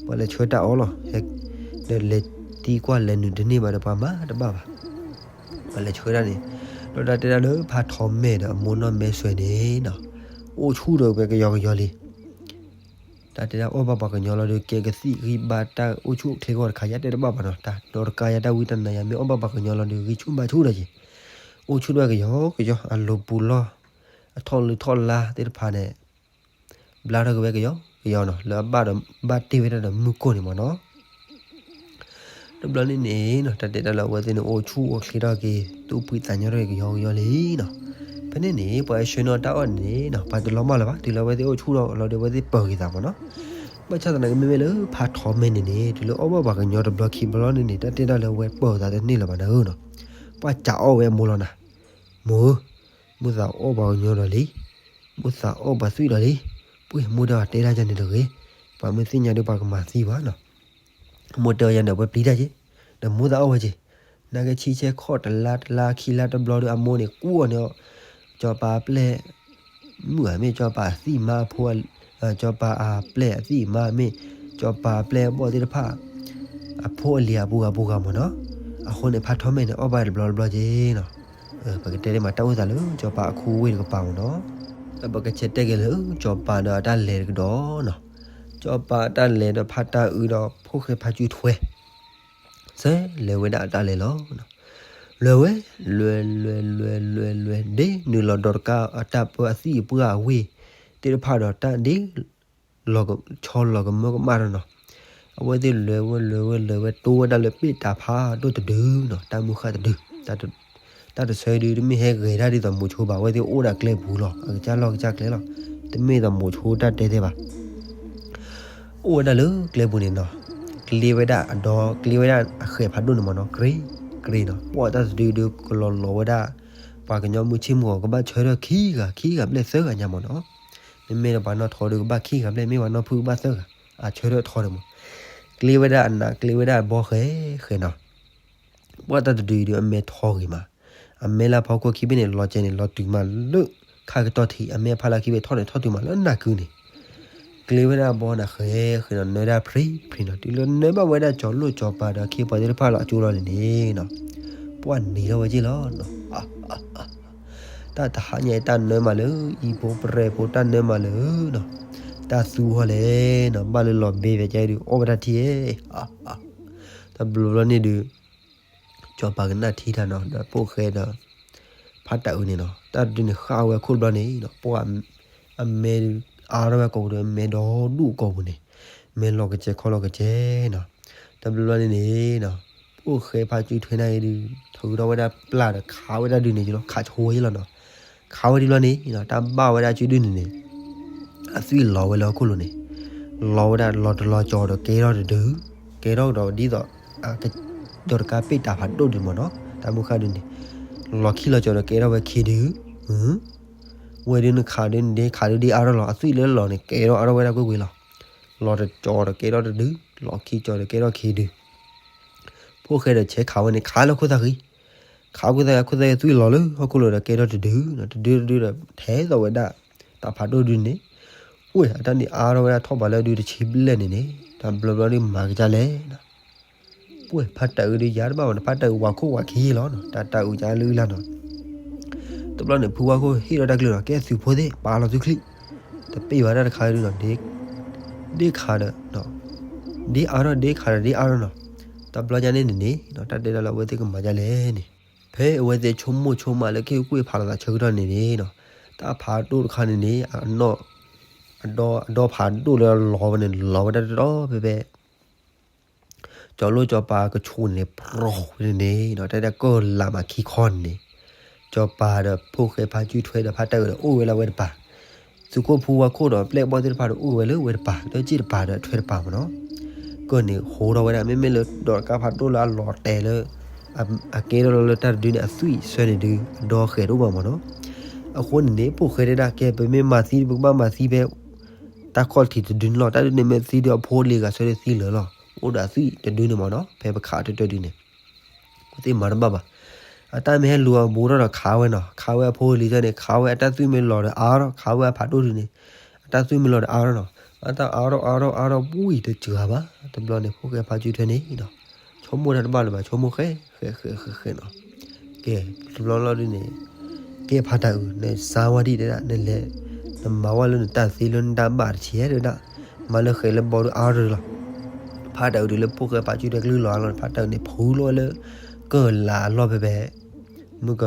ပှၤလဲၤဆှၢတၢ်အီၣ်လီၤ ဒီးလဲၤသံကွၢ်လဲၤနုာ်တန့ၢ်ဘၣ်ဒီးပှၤမၤတဘၣ်ဘၣ် ပှၤလဲၤဆှၢဒၣ်န့ၣ်, ဒီးတၢ်တဲဒၣ်လၢဖါထီမဲာ်ဒီးအမိၢ်နီၢ်မဲာ်ဆွဲန့ၣ်နီၤ, အိၣ်ဆူၣ်ဒီးဝဲကယီကယီလံ. တၢ်တဲဒၣ်အီၣ်ဘၣ်ပှၤကညီလီၤဒီး ကဲကသံၣ်ဂံၢ်ဘါတၢ်အိၣ်ဆူၣ်အိၣ်ချ့ဂီၢ်တခါ ယတဲတဘၣ်ဘၣ်နီၤ, တၢ်ဒီတကါယၤတၢ်ဝံတၢ်နါယၤ မ့ၢ်အီၣ်ဘၣ်ပှၤကညီလီၤဒီး ဂံၢ်ဆူၣ်ဘါဆူၣ်ဒီးက့ၤ, အိၣ်ဆူၣ်ဒီးကယီကယီ အလိၤပူၤလီၢ် အထီၣ်လၢထီၣ်လါသ့ၣ်တဖၣ်န့ၣ် ဘျါထီၣ်က့ၤဝဲကယီကယီနီၤ, လၢအဘၣ်ဒီးဘၣ်တ့ၢ်ဝဲဒၣ်ဒီးမုၢ်ကိၢ်န့ၣ်မ့ၢ်နီၤ. တဘျီန့ၣ်န့ၣ်နီၤ တၢ်တဲဒၣ်လၢအဝဲသ့ၣ်န့ၣ် အိၣ်ဆူၣ်အိၣ်ချ့ထီၣ်က့ၤ သူၣ်ဖှံသးညီထီၣ်က့ၤကယီကယီလံနီၤ. ဖဲန့ၣ်န့ၣ် ပှၤဆှၢနီၤတၢ်အီၣ်န့ၣ်နီၤ ပှၤတလီၤမၢ်လၢၤဘၣ်, တုၤလၢအဝဲသ့ၣ်အိၣ်ဆူၣ်ထီၣ်လီၤဒီး အဝဲသ့ၣ်ပၢၤက့ၤသးမ့ၢ်နီၤ. ဘၣ်ဆၣ်သနာ်က့ မ့မ့ၢ်လၢဖါထီမဲာ်န့ၣ်န့ၣ် တုၤလၢအီၣ်ဘၣ်ပှၤကညီတဘျီခံဘျီန့ၣ်န့ၣ် တၢ်တဲဒၣ်လၢအဝဲပၢၤသးတန့ၢ်လၢၤဘၣ်နၤဧၢနီၤ. ပှၤစံးအီၣ်ဝဲအမိၢ်လီၤနၤ, မိၢ်ဧၢ, မိၢ်သးအီၣ်ပှၤကညီဒီးလံ, မိၢ်သးအီၣ်ပှၤသွံၣ်ဒီးလံ, ပှ့ၤမိၢ်ဒီးတဲဒၣ်ယၤန့ၣ်တဂ့ၤ, ပှၤမ့ၢ်သ့ၣ်ညါဒီးပှၤကမၤသံဘၣ်နီၤ. မိၢ်တဲအီၤယၤန့ၣ် အဝဲပျံၤတၢ်က့ၤ, ဒီးမိၢ်သးအီၣ်ဝဲက့ၤ, နာ်က့ဆံဆဲခီၣ်တလါတလါခံလါတဘျီဒီး အမိၢ်န့ၣ် ကူၣ်အီၤန့ၣ် စီၤပၤအပျဲၢ် မုၣ်ဧါ မ့ၢ်စီၤပၤအသံၣ်မါအဖိ, စီၤပၤအပျဲၢ်အသံၣ်မါ မ့ၢ် စီၤပၤအပျဲၢ်အဘီၣ်သ့ၣ်တဖၣ် အဖိအလံၤအပူၤဂၤပူၤဂၤမ့ၢ်နီၤ. အဃိန့ၣ် ဖါထီမဲာ်န့ၣ် အီၣ်ဘၣ်တဘျီတဘျီက့ၤနီၤ. ပကတဲဒ်မး တၢ်အိၣ်သးလၢစီၤပၤအခိဝ့ၢ်တကပၤမ့ၢ်နီၤ. ဒီးပကဆဲးတဲက့ၤလၢစီၤပၤဒီးအတၢ်လဲၤတကဒီးနီၤ. စီၤပၤအတၢ်လဲၤဒီးဖါတၢ်အုးဒီးဖိၣ်ဃဲဖါစုထွဲ ဆဲးလဲၤဝဲဒၣ်အတၢ်လဲၤလီၤ. လဲၤဝဲ, လဲၤလဲၤလဲၤလဲၤလဲၤ ဒ်နုာ်လီၤဒီးတကါအတၢ်ပၢအသံၣ်အပှၢ်အဝ့ၢ်သ့ၣ်တဖၣ်ဒီး တၢ်ဒ် ဆီလီၤကမၢကမၣ်ထီၣ်နီၤ. အဝဲသ့ၣ်လဲၤဝဲလဲၤဝဲလဲၤဝဲ တိဝဲဒၣ်လၢပ့ၣ်တၤဖးဒိၣ်တဒုနီၤ, တၢ်မုၢ်ဃၢ်တဒု တၢ်တဆၢဒု တမ့ၢ်ဟဲဂဲၤတၢ်ဒ်သိးမိၤဆိဘၣ်, အဝဲသ့ၣ်အိၣ်ဒၣ်ကျဲပူၤလီၤ, အကစၢ်လီၢ်ကစၢ်ကျဲလီၤ, တမ့ၢ်သိးမိၤဆိတၢ်တဲသ့ဘၣ်. အိၣ်ဝဲဒၣ်လၢကျဲပူၤန့ၣ်နီၤ, ကျ့ဝဲဒၣ်အဒီ ကျ့ဝဲဒၣ်အဃဲးဖးဒိၣ်န့ၣ်မ့ၢ်နီၤ, ကြ့ကြ့နီၤ, ပှၤတၢ်တဒုဒုကလီၤလီၤဝဲဒၣ်, ပှၤကညီမုၢ်ဆ့ၣ်မုၢ်ဂီၤကဘၣ်ဆၢထၢၣ်ခံဂၤ ခံဂၤဘျဲၣ်သၢဂၤညါမ့ၢ်နီၤ. မ့မ့ၢ်ဒီးပှၤနီၣ်ထိးဒုကဘၣ်ခံဂၤဘျဲၣ်, မ့ၢ်ပှၤနီၣ်ဖုၣ်ကဘၣ်သၢဂၤ, အဆၢထၢၣ်ထီဒုမ့ၢ်, ကျ့ဝဲဒၣ်အနး ကျ့ဝဲဒၣ်အဘီဃဲဃဲနီၤ. ပှၤတၢ်တဒုဒုအမဲထီဂ့ၤမး, အမဲလၢဖီခိၣ်ခံဘ့ၣ်န့ၣ် လီၤကဲန့ၣ် လီၤတုၤမးလၢ ခါကတီၢ်ထံး, အမဲဖးလၢခံဘ့ၣ်ထီၣ်န့ၣ် ထီၣ်တုၤမးလၢနၢ်ကုန့ၣ်, ကျ့ဝဲဒၣ်အဘီနးဃဲဃဲနီၤ, နၢဒၣ်ဖျံဖျံနီၤ, တုၤလၢနၢဘၣ်ဝဲဒၣ်စီၤလိၣ်စီၤပၤဒီးခ့ပှၤသ့ၣ်တဖၣ်လီၤအကၠိလီၤန့ၣ်န့ၣ်နီၤ, ပှၤနံၤထီၣ်ဝဲက့ၢ်လီၤနီၤ. တၢ်တဟါညါအံၤ တၢ်နၢမးလၢ အံၤဖိပရဲၣ်ဖိ တၢ်နၢမးလၢနီၤ, တၢ်သူဟီလဲၣ်နီၤ, ဘၣ်လၢလီၤဘ့ဝဲကဲဒုး အီၣ်ဝဲတၢ်ထံဧၢ, တဘျီဘျီန့ၣ်ဒုး စီၤပၤကနၣ်ထံတၢ်နီၤ, ဒီးဖိၣ်ဃဲဒီး ဖါတၢ်အုးန့ၣ်နီၤ, တၢ်တဒုန့ၣ် ဃၣ်ဝဲခိၣ်တဘျီန့ၣ်နီၤ, ပှၤအမဲဒုး အါထီၣ်ဝဲကိာ်ပူၤဒီး အမဲဒီဒူၣ်ကိာ်ပူၤန့ၣ်, မဲလီၤကစဲၤခီလီၤကစဲၤနီၤ. တဘျီဘျီန့ၣ်န့ၣ်နီၤ, ဖိၣ်ဃဲဖါစုထွဲနၢ်အံၤဒုး ထုးထီၣ်ဝဲဒၣ်ပျၢ်ဒီးခးဝဲဒၣ်ဒုးန့ၣ်လီၤ, ခးဆိဝဲယလီၤနီၤ. ခးဝဲဒ်ဘျီန့ၣ်နီၤ, တၢ်ဘၣ်ဝဲဒၣ်စုဒုန့ၣ်န့ၣ် အသွံၣ်လီၤဝဲလၢဟီၣ်ခိၣ်လိၤန့ၣ်, လီၤဝဲဒၣ်လီၤတလီၤကၠီၤဒီးကဲထီၣ်တဒု, ကဲထီၣ်ဒီးဒ်သိး ဒီးတကါပ့ၣ်တၤဖးဒိၣ်ဒုးမ့ၢ်နီၤ, တၢ်မုၢ်ဃၢ်ဒုန့ၣ်, လီၤခံလီၤကၠီၤဒီးကဲထီၣ်ဝဲခံဒု, ဝဲဒုန့ၣ်ခးဒုန့ၣ်ဒ်ခးဒုဒ်အါထီၣ်လီၤ, အသွံၣ်လၢလီၤန့ၣ် ကဲထီၣ်အါထီၣ်ဝဲဒၣ်ကွ့ၢ်ကွ့ၢ်လီၤ. လီၤတကၠီၤဒီးကဲထီၣ်တဒု, လီၤခံကၠီၤဒီးကဲထီၣ်ခံဒု. ဖိၣ်ဃဲဒီးဆဲးခးဝဲန့ၣ် ခးလၢခိၣ်သၣ်ဃံ, ခးခိၣ်သၣ်ဃံ ခိၣ်သၣ်ဃံသွံၣ်လီၤလၢဟီၣ်ခိၣ်လိၤဒီးကဲထီၣ်တဒု, တဒုတဒုဒီးထဲသိးဝဲဒၣ် တၤဖးဒိၣ်ဒုန့ၣ်, ဝဲအတၢ်န့ၣ်အါထီၣ်ဝဲဒၣ်ထီၣ်ဘးလၢဒုတဆံဘျဲၣ်န့ၣ်န့ၣ်, တဘျီဘျီဒုးမၤကစၢ်လဲၣ်နီၤ. ပှဲၤဖါတၢ်အုးဒုးယၤတဘၣ်ဘၣ်နီၤ, ဖါတၢ်အုးဝၤခိၣ်ဝၤခံလီၤနီၤ, တၢ်တၢ်အုးကလုာ်လၢ်နီၤ. တဘျီန့ၣ် ဖုဝါခိၣ်ဟ့ၣ်ဒီးတၢ်ကလုၢ်နီၤ, ကဲသုးဖိသ့ၣ် ပာ်လီၤသုချံ, တပ့ၢ်ဘၣ်တၢ်တခါဒုနီၤ, ဒ့ခးဒီး ဒ့အါထီၣ် ဒ့ခးဒီးဒ့အါထီၣ်နီၤ. တဘျီညါန့ၣ်န့ၣ်န့ၣ် တၢ်တဲဒၣ်လၢအဝဲသ့ၣ်ကမၤဒ်လဲၣ်န့ၣ်, ဖဲအဝဲသ့ၣ်ဆိကမိၣ်ဆိကမးလၢက့ၢ်ကွ့ၢ်ဖးလိာ်သးဆၢကတီၢ်န့ၣ်န့ၣ်နီၤ, တၢ်ဖးဒိၣ်တခါန့ၣ်န့ၣ် အနီၣ် အဒီ အဒီဖးဒိၣ်လၢလီၤဝဲန့ၣ် လီၤဝဲဒၣ်တတီၤဖဲဖဲ စီၤလိၣ်စီၤပၤကဆူၣ်န့ၣ် ပြီၤဝဲန့ၣ်န့ၣ် တၢ်ဒၣ်ကီၢ်လၢ်မးခံခီန့ၣ်န့ၣ်, စီၤပၤဒီးဖိၣ်ဃဲဖါစုထွဲဒီးဖါတၢ်အုးဒီးအိၣ်ဝဲလၢဝဲတပၤ, သုးခိၣ်ဖုဝါခိၣ်ဒီးပျဲၢ်ဘီၣ်သ့ၣ်တဖၣ်ဒီးအိၣ်ဝဲလၢဝဲတပၤ, လၢစ့ၣ်တပၤဒီးအထွဲတပၤမ့ၢ်နီၤ. ကၢၢ်န့ၣ်ဟိထီၣ်ဝဲဒၣ် မ့မ့ၢ်လၢဒီးတကါဖးဒိၣ်လၢအလီၤတဲာ်လၢ အကဲထီၣ်လၢတၢ်တဒုန့ၣ် အသွံၣ်ဆၢန့ၣ်ဒုး အဒီဃဲၤတအိၣ်ဘၣ်မ့ၢ်နီၤ. အဃိန့ၣ်န့ၣ် ဖိၣ်ဃဲတဲဒၣ် ကဲ ပမ့ၢ်မၤသံ ပကဘၣ်မၤသံဖဲ တၢ်ခီၣ်ထံးတဒုန့ၣ်လီၤ. တၢ်ဒုးန့ၣ်မ့ၢ်သံဒီး အဖိအလံၤဂၤဆၢဒၣ်သံလၢာ်လီၤ. အိၣ်ဒီးအသွံၣ်တဒုန့ၣ်မ့ၢ်နီၤ, ဖဲပခးတၢၢ်တဒုန့ၣ် ပသ့ၣ်မၤတဘၣ်ဘၣ်. အတၢ်မ့ၢ်ဟဲလူၤအဘူးထီၣ်ဒီးခးဝဲနီၤ, ခးဝဲအဖိအလံၤတၢ်န့ၣ် ခးဝဲအတၢ်သွံၣ်မ့ၢ်လီၤဒီးအါထီၣ်, ခးဝဲအဖးဒိၣ်ဒုန့ၣ် အတၢ်သွံၣ်မ့ၢ်လီၤဒီးအါထီၣ်နီၤ. အတၢ်အါထီၣ်အါထီၣ်အါထီၣ် ပူၤအံၤတစှၤဘၣ်. တဘျီန့ၣ် ဖိၣ်ဃဲဖါစုထွဲန့ၣ်နီၤ, ဆိကမိၣ်တၢ်တဘၣ်လၢၤဘၣ်, ဆိကမိၣ်ဃဲဃဲဃဲဃဲဃဲနီၤ. ကဲ, တဘျီလီၤဒုန့ၣ်, ကဲဖးတၢ်အုး နစါဝဲဒၣ်တဲဒၣ် နလဲၤ, နမၤဝဲလၢနတၢ်သ့လၢနတၢ်ဘၣ်တထံၣ်တဲဒၣ်, မၤလၢဃဲးလၢဘီဒုအါရၢလီၤ. ဖးတၢ်အုးဒုးလၢဖိၣ်ဃဲဖးစုထွဲကလုၢ်လီၤအါလီၤန့ၣ် ဖးတၢ်အုးန့ၣ် ဖူလီၤဝဲလၢ ကၢၢ်လးအလီၢ်ဖဲဖဲ, မုၢ်က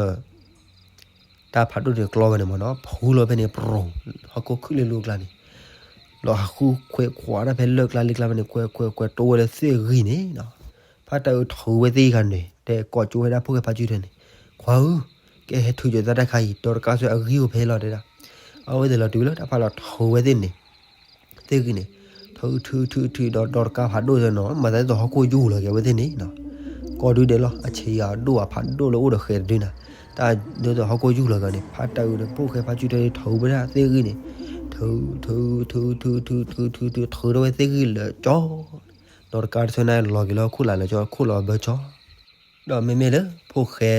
တၢ်ဖးဒိၣ်တကျီဝဲန့ၣ်မ့ၢ်နီၤ ဖူလီၤဖဲန့ၣ် ပြူၤ, ဟီၣ်ခိၣ်ခုၣ်လၢလူအကျါန့ၣ်, ဒီးဟးဃုခွဲးခွးတၢ်ဖဲလၢၢ်ကျါလံကျါဖဲန့ၣ် ကွဲးကွဲးကွဲးတိဝဲလၢသ့ၣ်ဂံၢ်န့ၣ်နီၤ. ဖးတၢ်အုးထုးဝဲသ့ၣ်ဂံၢ်ခါန့ၣ် တဲကိးကၠိဝဲဒၣ်ဖိၣ်ဃဲဖးစုထွဲန့ၣ်, ခွါဧၢ, ကဲဟဲထုးကၠိသးတၢ်ခါအံၤ ဒီးတကါဆၢအဂံၢ်အိၣ်ဖဲလီၤတဲဒၣ်. အဝဲသ့ၣ်လီၤတုၤလၢတၢ်ဖးလီၤထုးဝဲသ့ၣ်န့ၣ် သ့ၣ်ဂံၢ်န့ၣ်, ထုးထုးထုးထုးဒီး ဒီးတကါဖးဒိၣ်စၢၤနီၤ မၤသးဒ်သိးဟီၣ်ခိၣ်ယူၢ်လီၤက့ၤဝဲသ့ၣ်န့ၣ်နီၤ. ကိးဒုဒဲးလီၤ အဆံးအဒိၣ်အဖးဒိၣ်လၢအိၣ်ဒီးဃဲးတဒုနၤ, တၢ်ဒ်သိးဟီၣ်ခိၣ်ယူၢ်လီၤက့ၤန့ၣ် ဖးတၢ်အုးဒီးဖိၣ်ဃဲဖးစုထွဲထုးဝဲဒၣ်သ့ၣ်ဂံၢ်န့ၣ်, ထုးထုးထုးထုးထုးထုးထုးထုးဝဲသ့ၣ်ဂံၢ်လၢာ်ကၠီ, ဒီးတကါတဆၢန့ၣ်လီၤက့ၤလၢဟီၣ်ခိၣ်လာ်လၢာ်ကၠီ ခိၣ်လီၤဘၢကၠီ. ဒီးမ့မ့ၢ်လၢဖိၣ်ဃဲ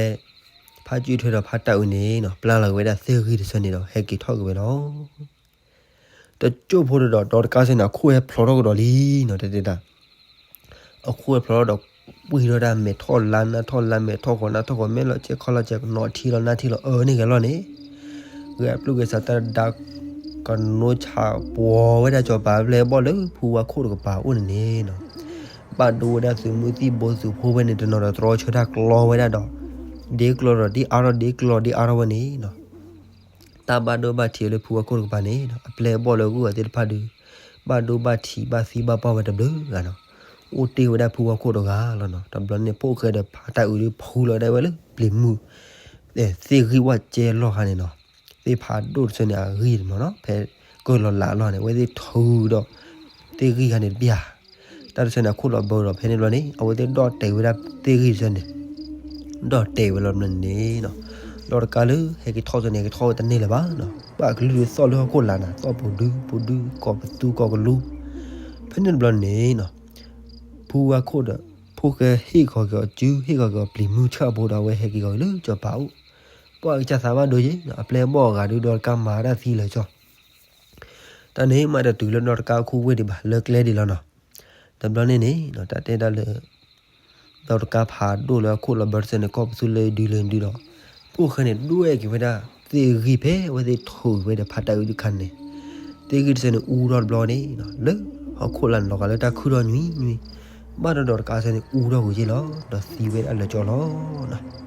ဖးစုထွဲဒီးဖးတၢ်အုးန့ၣ်နီၤ ပျၢ်လီၤက့ၤဝဲဒၣ်သ့ၣ်ဂံၢ်တဆၢန့ၣ်ဒီး ဟဲက့ၤထီၣ်က့ၤဝဲလီၤ. တကၠိၢ်ဖိတဒီး ဒီးတကါဆၢန့ၣ် အခိၣ်ဟဲဖျိးထီၣ်ကဒီးလံနီၤ တဲတဲဒၣ်. အခိၣ်ဟဲဖျိးထီၣ်ဒီး ပှံၢ်ထီၣ်တၢ် မဲာ်ထီၣ်လါနါထီၣ်လါ မဲာ်ထီၣ်ဃီနါထီၣ်ဃီ မဲာ်လီၤကဲခီလီၤကဲ နီၢ်ထံလီၤနါထံလီၤ အၢန့ၢ်ဂ့ၤလီၤန့ၣ်, ဂဲၤအပျုၢ်ဂဲၤဆးတၢ်ဒါ ကနိဆးပှီၤဝဲဒၣ်စီၤပၤ ပျဲၢ်ဘီၣ်လၢဖုဝါခိၣ်တကပၤအိၣ်န့ၣ်န့ၣ်နီၤ. ဘၣ်ဒိဝဲဒၣ်သုးမုၢ်သံၣ်ဘိသုးဖိဖဲန့ၣ် တနီၤဒီးတြီဆၢတၢ်ကျီဝဲဒၣ်ဒီး ဒ့ကျီဒီးဒ့အါထီၣ် ဒ့ကျီဒီးဒ့အါထီၣ်ဝဲန့ၣ်နီၤ. တၢ်ဘၣ်ဒိဘၣ်ထံးလၢဖုဝါခိၣ်တကပၤန့ၣ်နီၤ အပျဲၢ်အဘီၣ်လၢအဂုၤအဂၤသ့ၣ်တဖၣ်ဒီး ဘၣ်ဒိဘၣ်ထံးဘၣ်သံဘၣ်ပှၢ်ဝဲတဘျုးဂၤနီၤ. အိၣ်တ့ၢ်ဝဲဒၣ်ဖုဝါခိၣ်တဂၤလီၤနီၤ. တဘျီန့ၣ် ဖိၣ်ဃဲဒီးဖးတၢ်အုးဒီးဖူလီၤဒၣ်ဝဲလၢပျံၤမုၢ် သ့ၣ်ဂံၢ်ဝၣ်ကဲလီၢ်ခါန့ၣ်နီၤ. သ့ၣ်ဖးဒိၣ်တဆၢန့ၣ်အဂံၢ်မ့ၢ်နီၤ ဖဲကၢၢ်လီၤလးအလီၢ်န့ၣ် အဝဲသ့ၣ်ထုးဒီး သ့ၣ်ဂံၢ်ခါန့ၣ်တပျၢ် တၢ်တဆၢန့ၣ် အခိၣ်လီၤဘၢဒီးဖဲန့ၣ်တဘျီန့ၣ် အဝဲသ့ၣ်ဒီၣ်တဲာ်ဝဲဒၣ်သ့ၣ်ဂံၢ်တဆၢန့ၣ် ဒီၣ်တဲာ်ဝဲလီၤတဘျီန့ၣ်နီၤ. ဒီးတကါလၢဟဲက့ၤထီၣ်တဆၢန့ၣ် ဟဲက့ၤထီၣ်ဝဲတန့ၢ်လၢၤဘၣ်နီၤ. ဘၣ်ကလုၢ်သီၣ်လၢဟီၣ်ခိၣ်လာ်နၤ သီၣ်ပူၤဒုပူၤဒု ကိးပသူကိးကလူ ဖဲန့ၣ်တဘျီန့ၣ်နီၤ ဖုဝါခိၣ်ဒီး ဖိၣ်ဃဲဟ့ၣ်ခီက့ၤအီၤစု ဟ့ၣ်ခီက့ၤအီၤပျံၤမုၢ်ဆၣ်ဖိဒီး အဝဲဟဲက့ၤကီၤလၢစီၤပၤအိၣ်. ပှၤကစၢ်သးဘၣ်ဒိယ့ၣ်နီၤ အပျဲၢ်အဘီၣ်အဂၤဒုးဒီးတကါမၤတၢ်သံလၢာ်ကၠီ တၢ်န့ၣ်မးတတုၤလၢဒီးတကါအခိၣ်ဝ့ၢ်ဒံးဘၣ် လၢကျဲဒံးလီၤနီၤ. တဘျီန့ၣ်န့ၣ် တၢ်တဲဒၣ်လၢ ဒီးတကါဖးဒိၣ်လၢအခိၣ်လီၤဘၢတဆၢန့ၣ် ကိးပသူလၢဒုလၢဒုဒီး ဖိၣ်ဃဲန့ၣ် ဒွဲၣ်က့ၤဝဲဒၣ်သ့ၣ်ဂံၢ်ဖဲအဝဲသ့ၣ်ထုးဝဲဒီးဖးတၢ်အုးတခါန့ၣ် သ့ၣ်ဂံၢ်တဆၢန့ၣ် အူထီၣ်တဘျီန့ၣ် လၢဟီၣ်ခိၣ်လာ်န့ၣ်လီၤဂာ်လၢတၢ်ခုၣ်ထီၣ်ညွံးညွံး ဘၣ်ဒီးဒီးတကါဆၢန့ၣ် အူထီၣ်ကွံာ်က့ၤလီၤ ဒီးသံဝဲဒၣ်လၢာ်ကၠီလီၤ.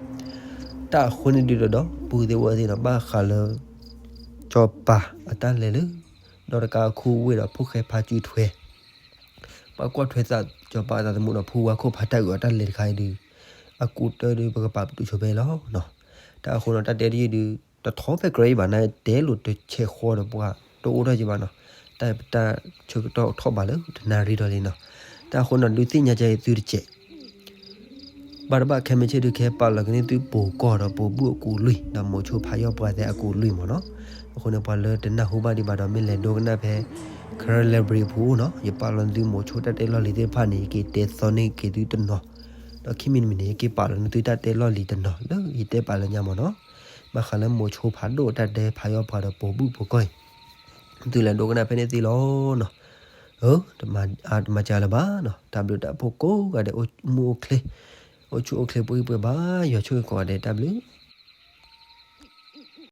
တၢ်အဃိန့ၣ်ဒုးဒီး ဒီပုၢ်သ့ၣ်ဝဲၢ်သ့ၣ်နီၤ ဘၣ်ဃးလၢ စီၤပၤအတၢ်လဲၤလၢ ဒီးတကါအခိၣ်ဝ့ၢ်ဒီးဖိၣ်ဃဲဖးစုထွဲ ပှၤကွၢ်ထွဲသးစီၤပၤအသးသမူဒီးဖုဝါခိၣ်ဖးတၢ်အုးအတၢ်လဲၤတခါအံၤဒုး အကူးတၢ်ဒုး ပကပာ်ပတုာ်ဆိဖဲလီၤ. တၢ်အဃိနီၤ တၢ်တဲတယုၢ်ဒုး တထီဖဲကြၢးအံၤဘၣ် နတဲလိာ်တဆဲးဃီဒီးပှၤတအိၣ်ထီၣ်က့ၤဘၣ်နီၤ. တၢ်ပတၢ်ဆၢကတီၢ်ထီၣ်ဘးလၢတနၣ်ရံၣ်ဒီးလံနီၤ. တၢ်အဃိနီၤ ဒုးသ့ၣ်ညါက့ၤသုတစဲး ဘၣ်တဘၣ်ခဲမ့ၢ်ဆ့ၣ်ဒုး ကဟဲပာ်လီၤကန့ၢ်သုပိာ်ကီၢ်ဒီးပိာ်ဘုၣ်အကူးလွံၢ် ဒီးမိၤဆိဖးယီၢ်ပှၤသဲအကူးလွံၢ်မ့ၢ်နီၤ. အဃိန့ၣ် ပှၤလၢတနၢ်ဟူဘၣ်ဒံးဘၣ်ဒီး မ့ၢ်လဲၤဒိကနၣ်ဖဲ Karen Library အပူၤအိၣ်နီၤ ယပာ်လီၤသုမိၤဆိတၢ်တဲလီၢ်လံၤသ့ၣ်တဖၣ်န့ၣ် ယက့ၤတဲသီန့ၢ်က့ၤသုတနီၤ ဒီးခံမံၤတမံၤန့ၣ် ယက့ၤပာ်လီၤန့ၢ်သုတၢ်တဲလီၢ်လံၤတနီၤ လၢယတဲပာ်လၢညါမ့ၢ်နီၤ. ဘၣ်ဃးလၢမိၤဆိဖးဒိၣ်တၢ်တဲဖးယီၢ်ပှၤဒီးပိာ်ဘုၣ်ပိာ်ကီၢ်အံၤ သုလဲၤဒိကနၣ်ဖဲန့ၣ်သ့လီၤနီၤ. အၢ တမၤကလၢၤဘၣ်နီၤ. တၢ်ဘျုးတၢ်ဖှိၣ်ကိးဂၤဒဲး အိၣ်မူအိၣ်ချ့ အိၣ်ဆူၣ်အိၣ်ချ့ ပှဲၤပှဲၤဘၣ် ယွၤဆိၣ်ဂ့ၤကိးဂၤဒဲး တၢ်ဘျုး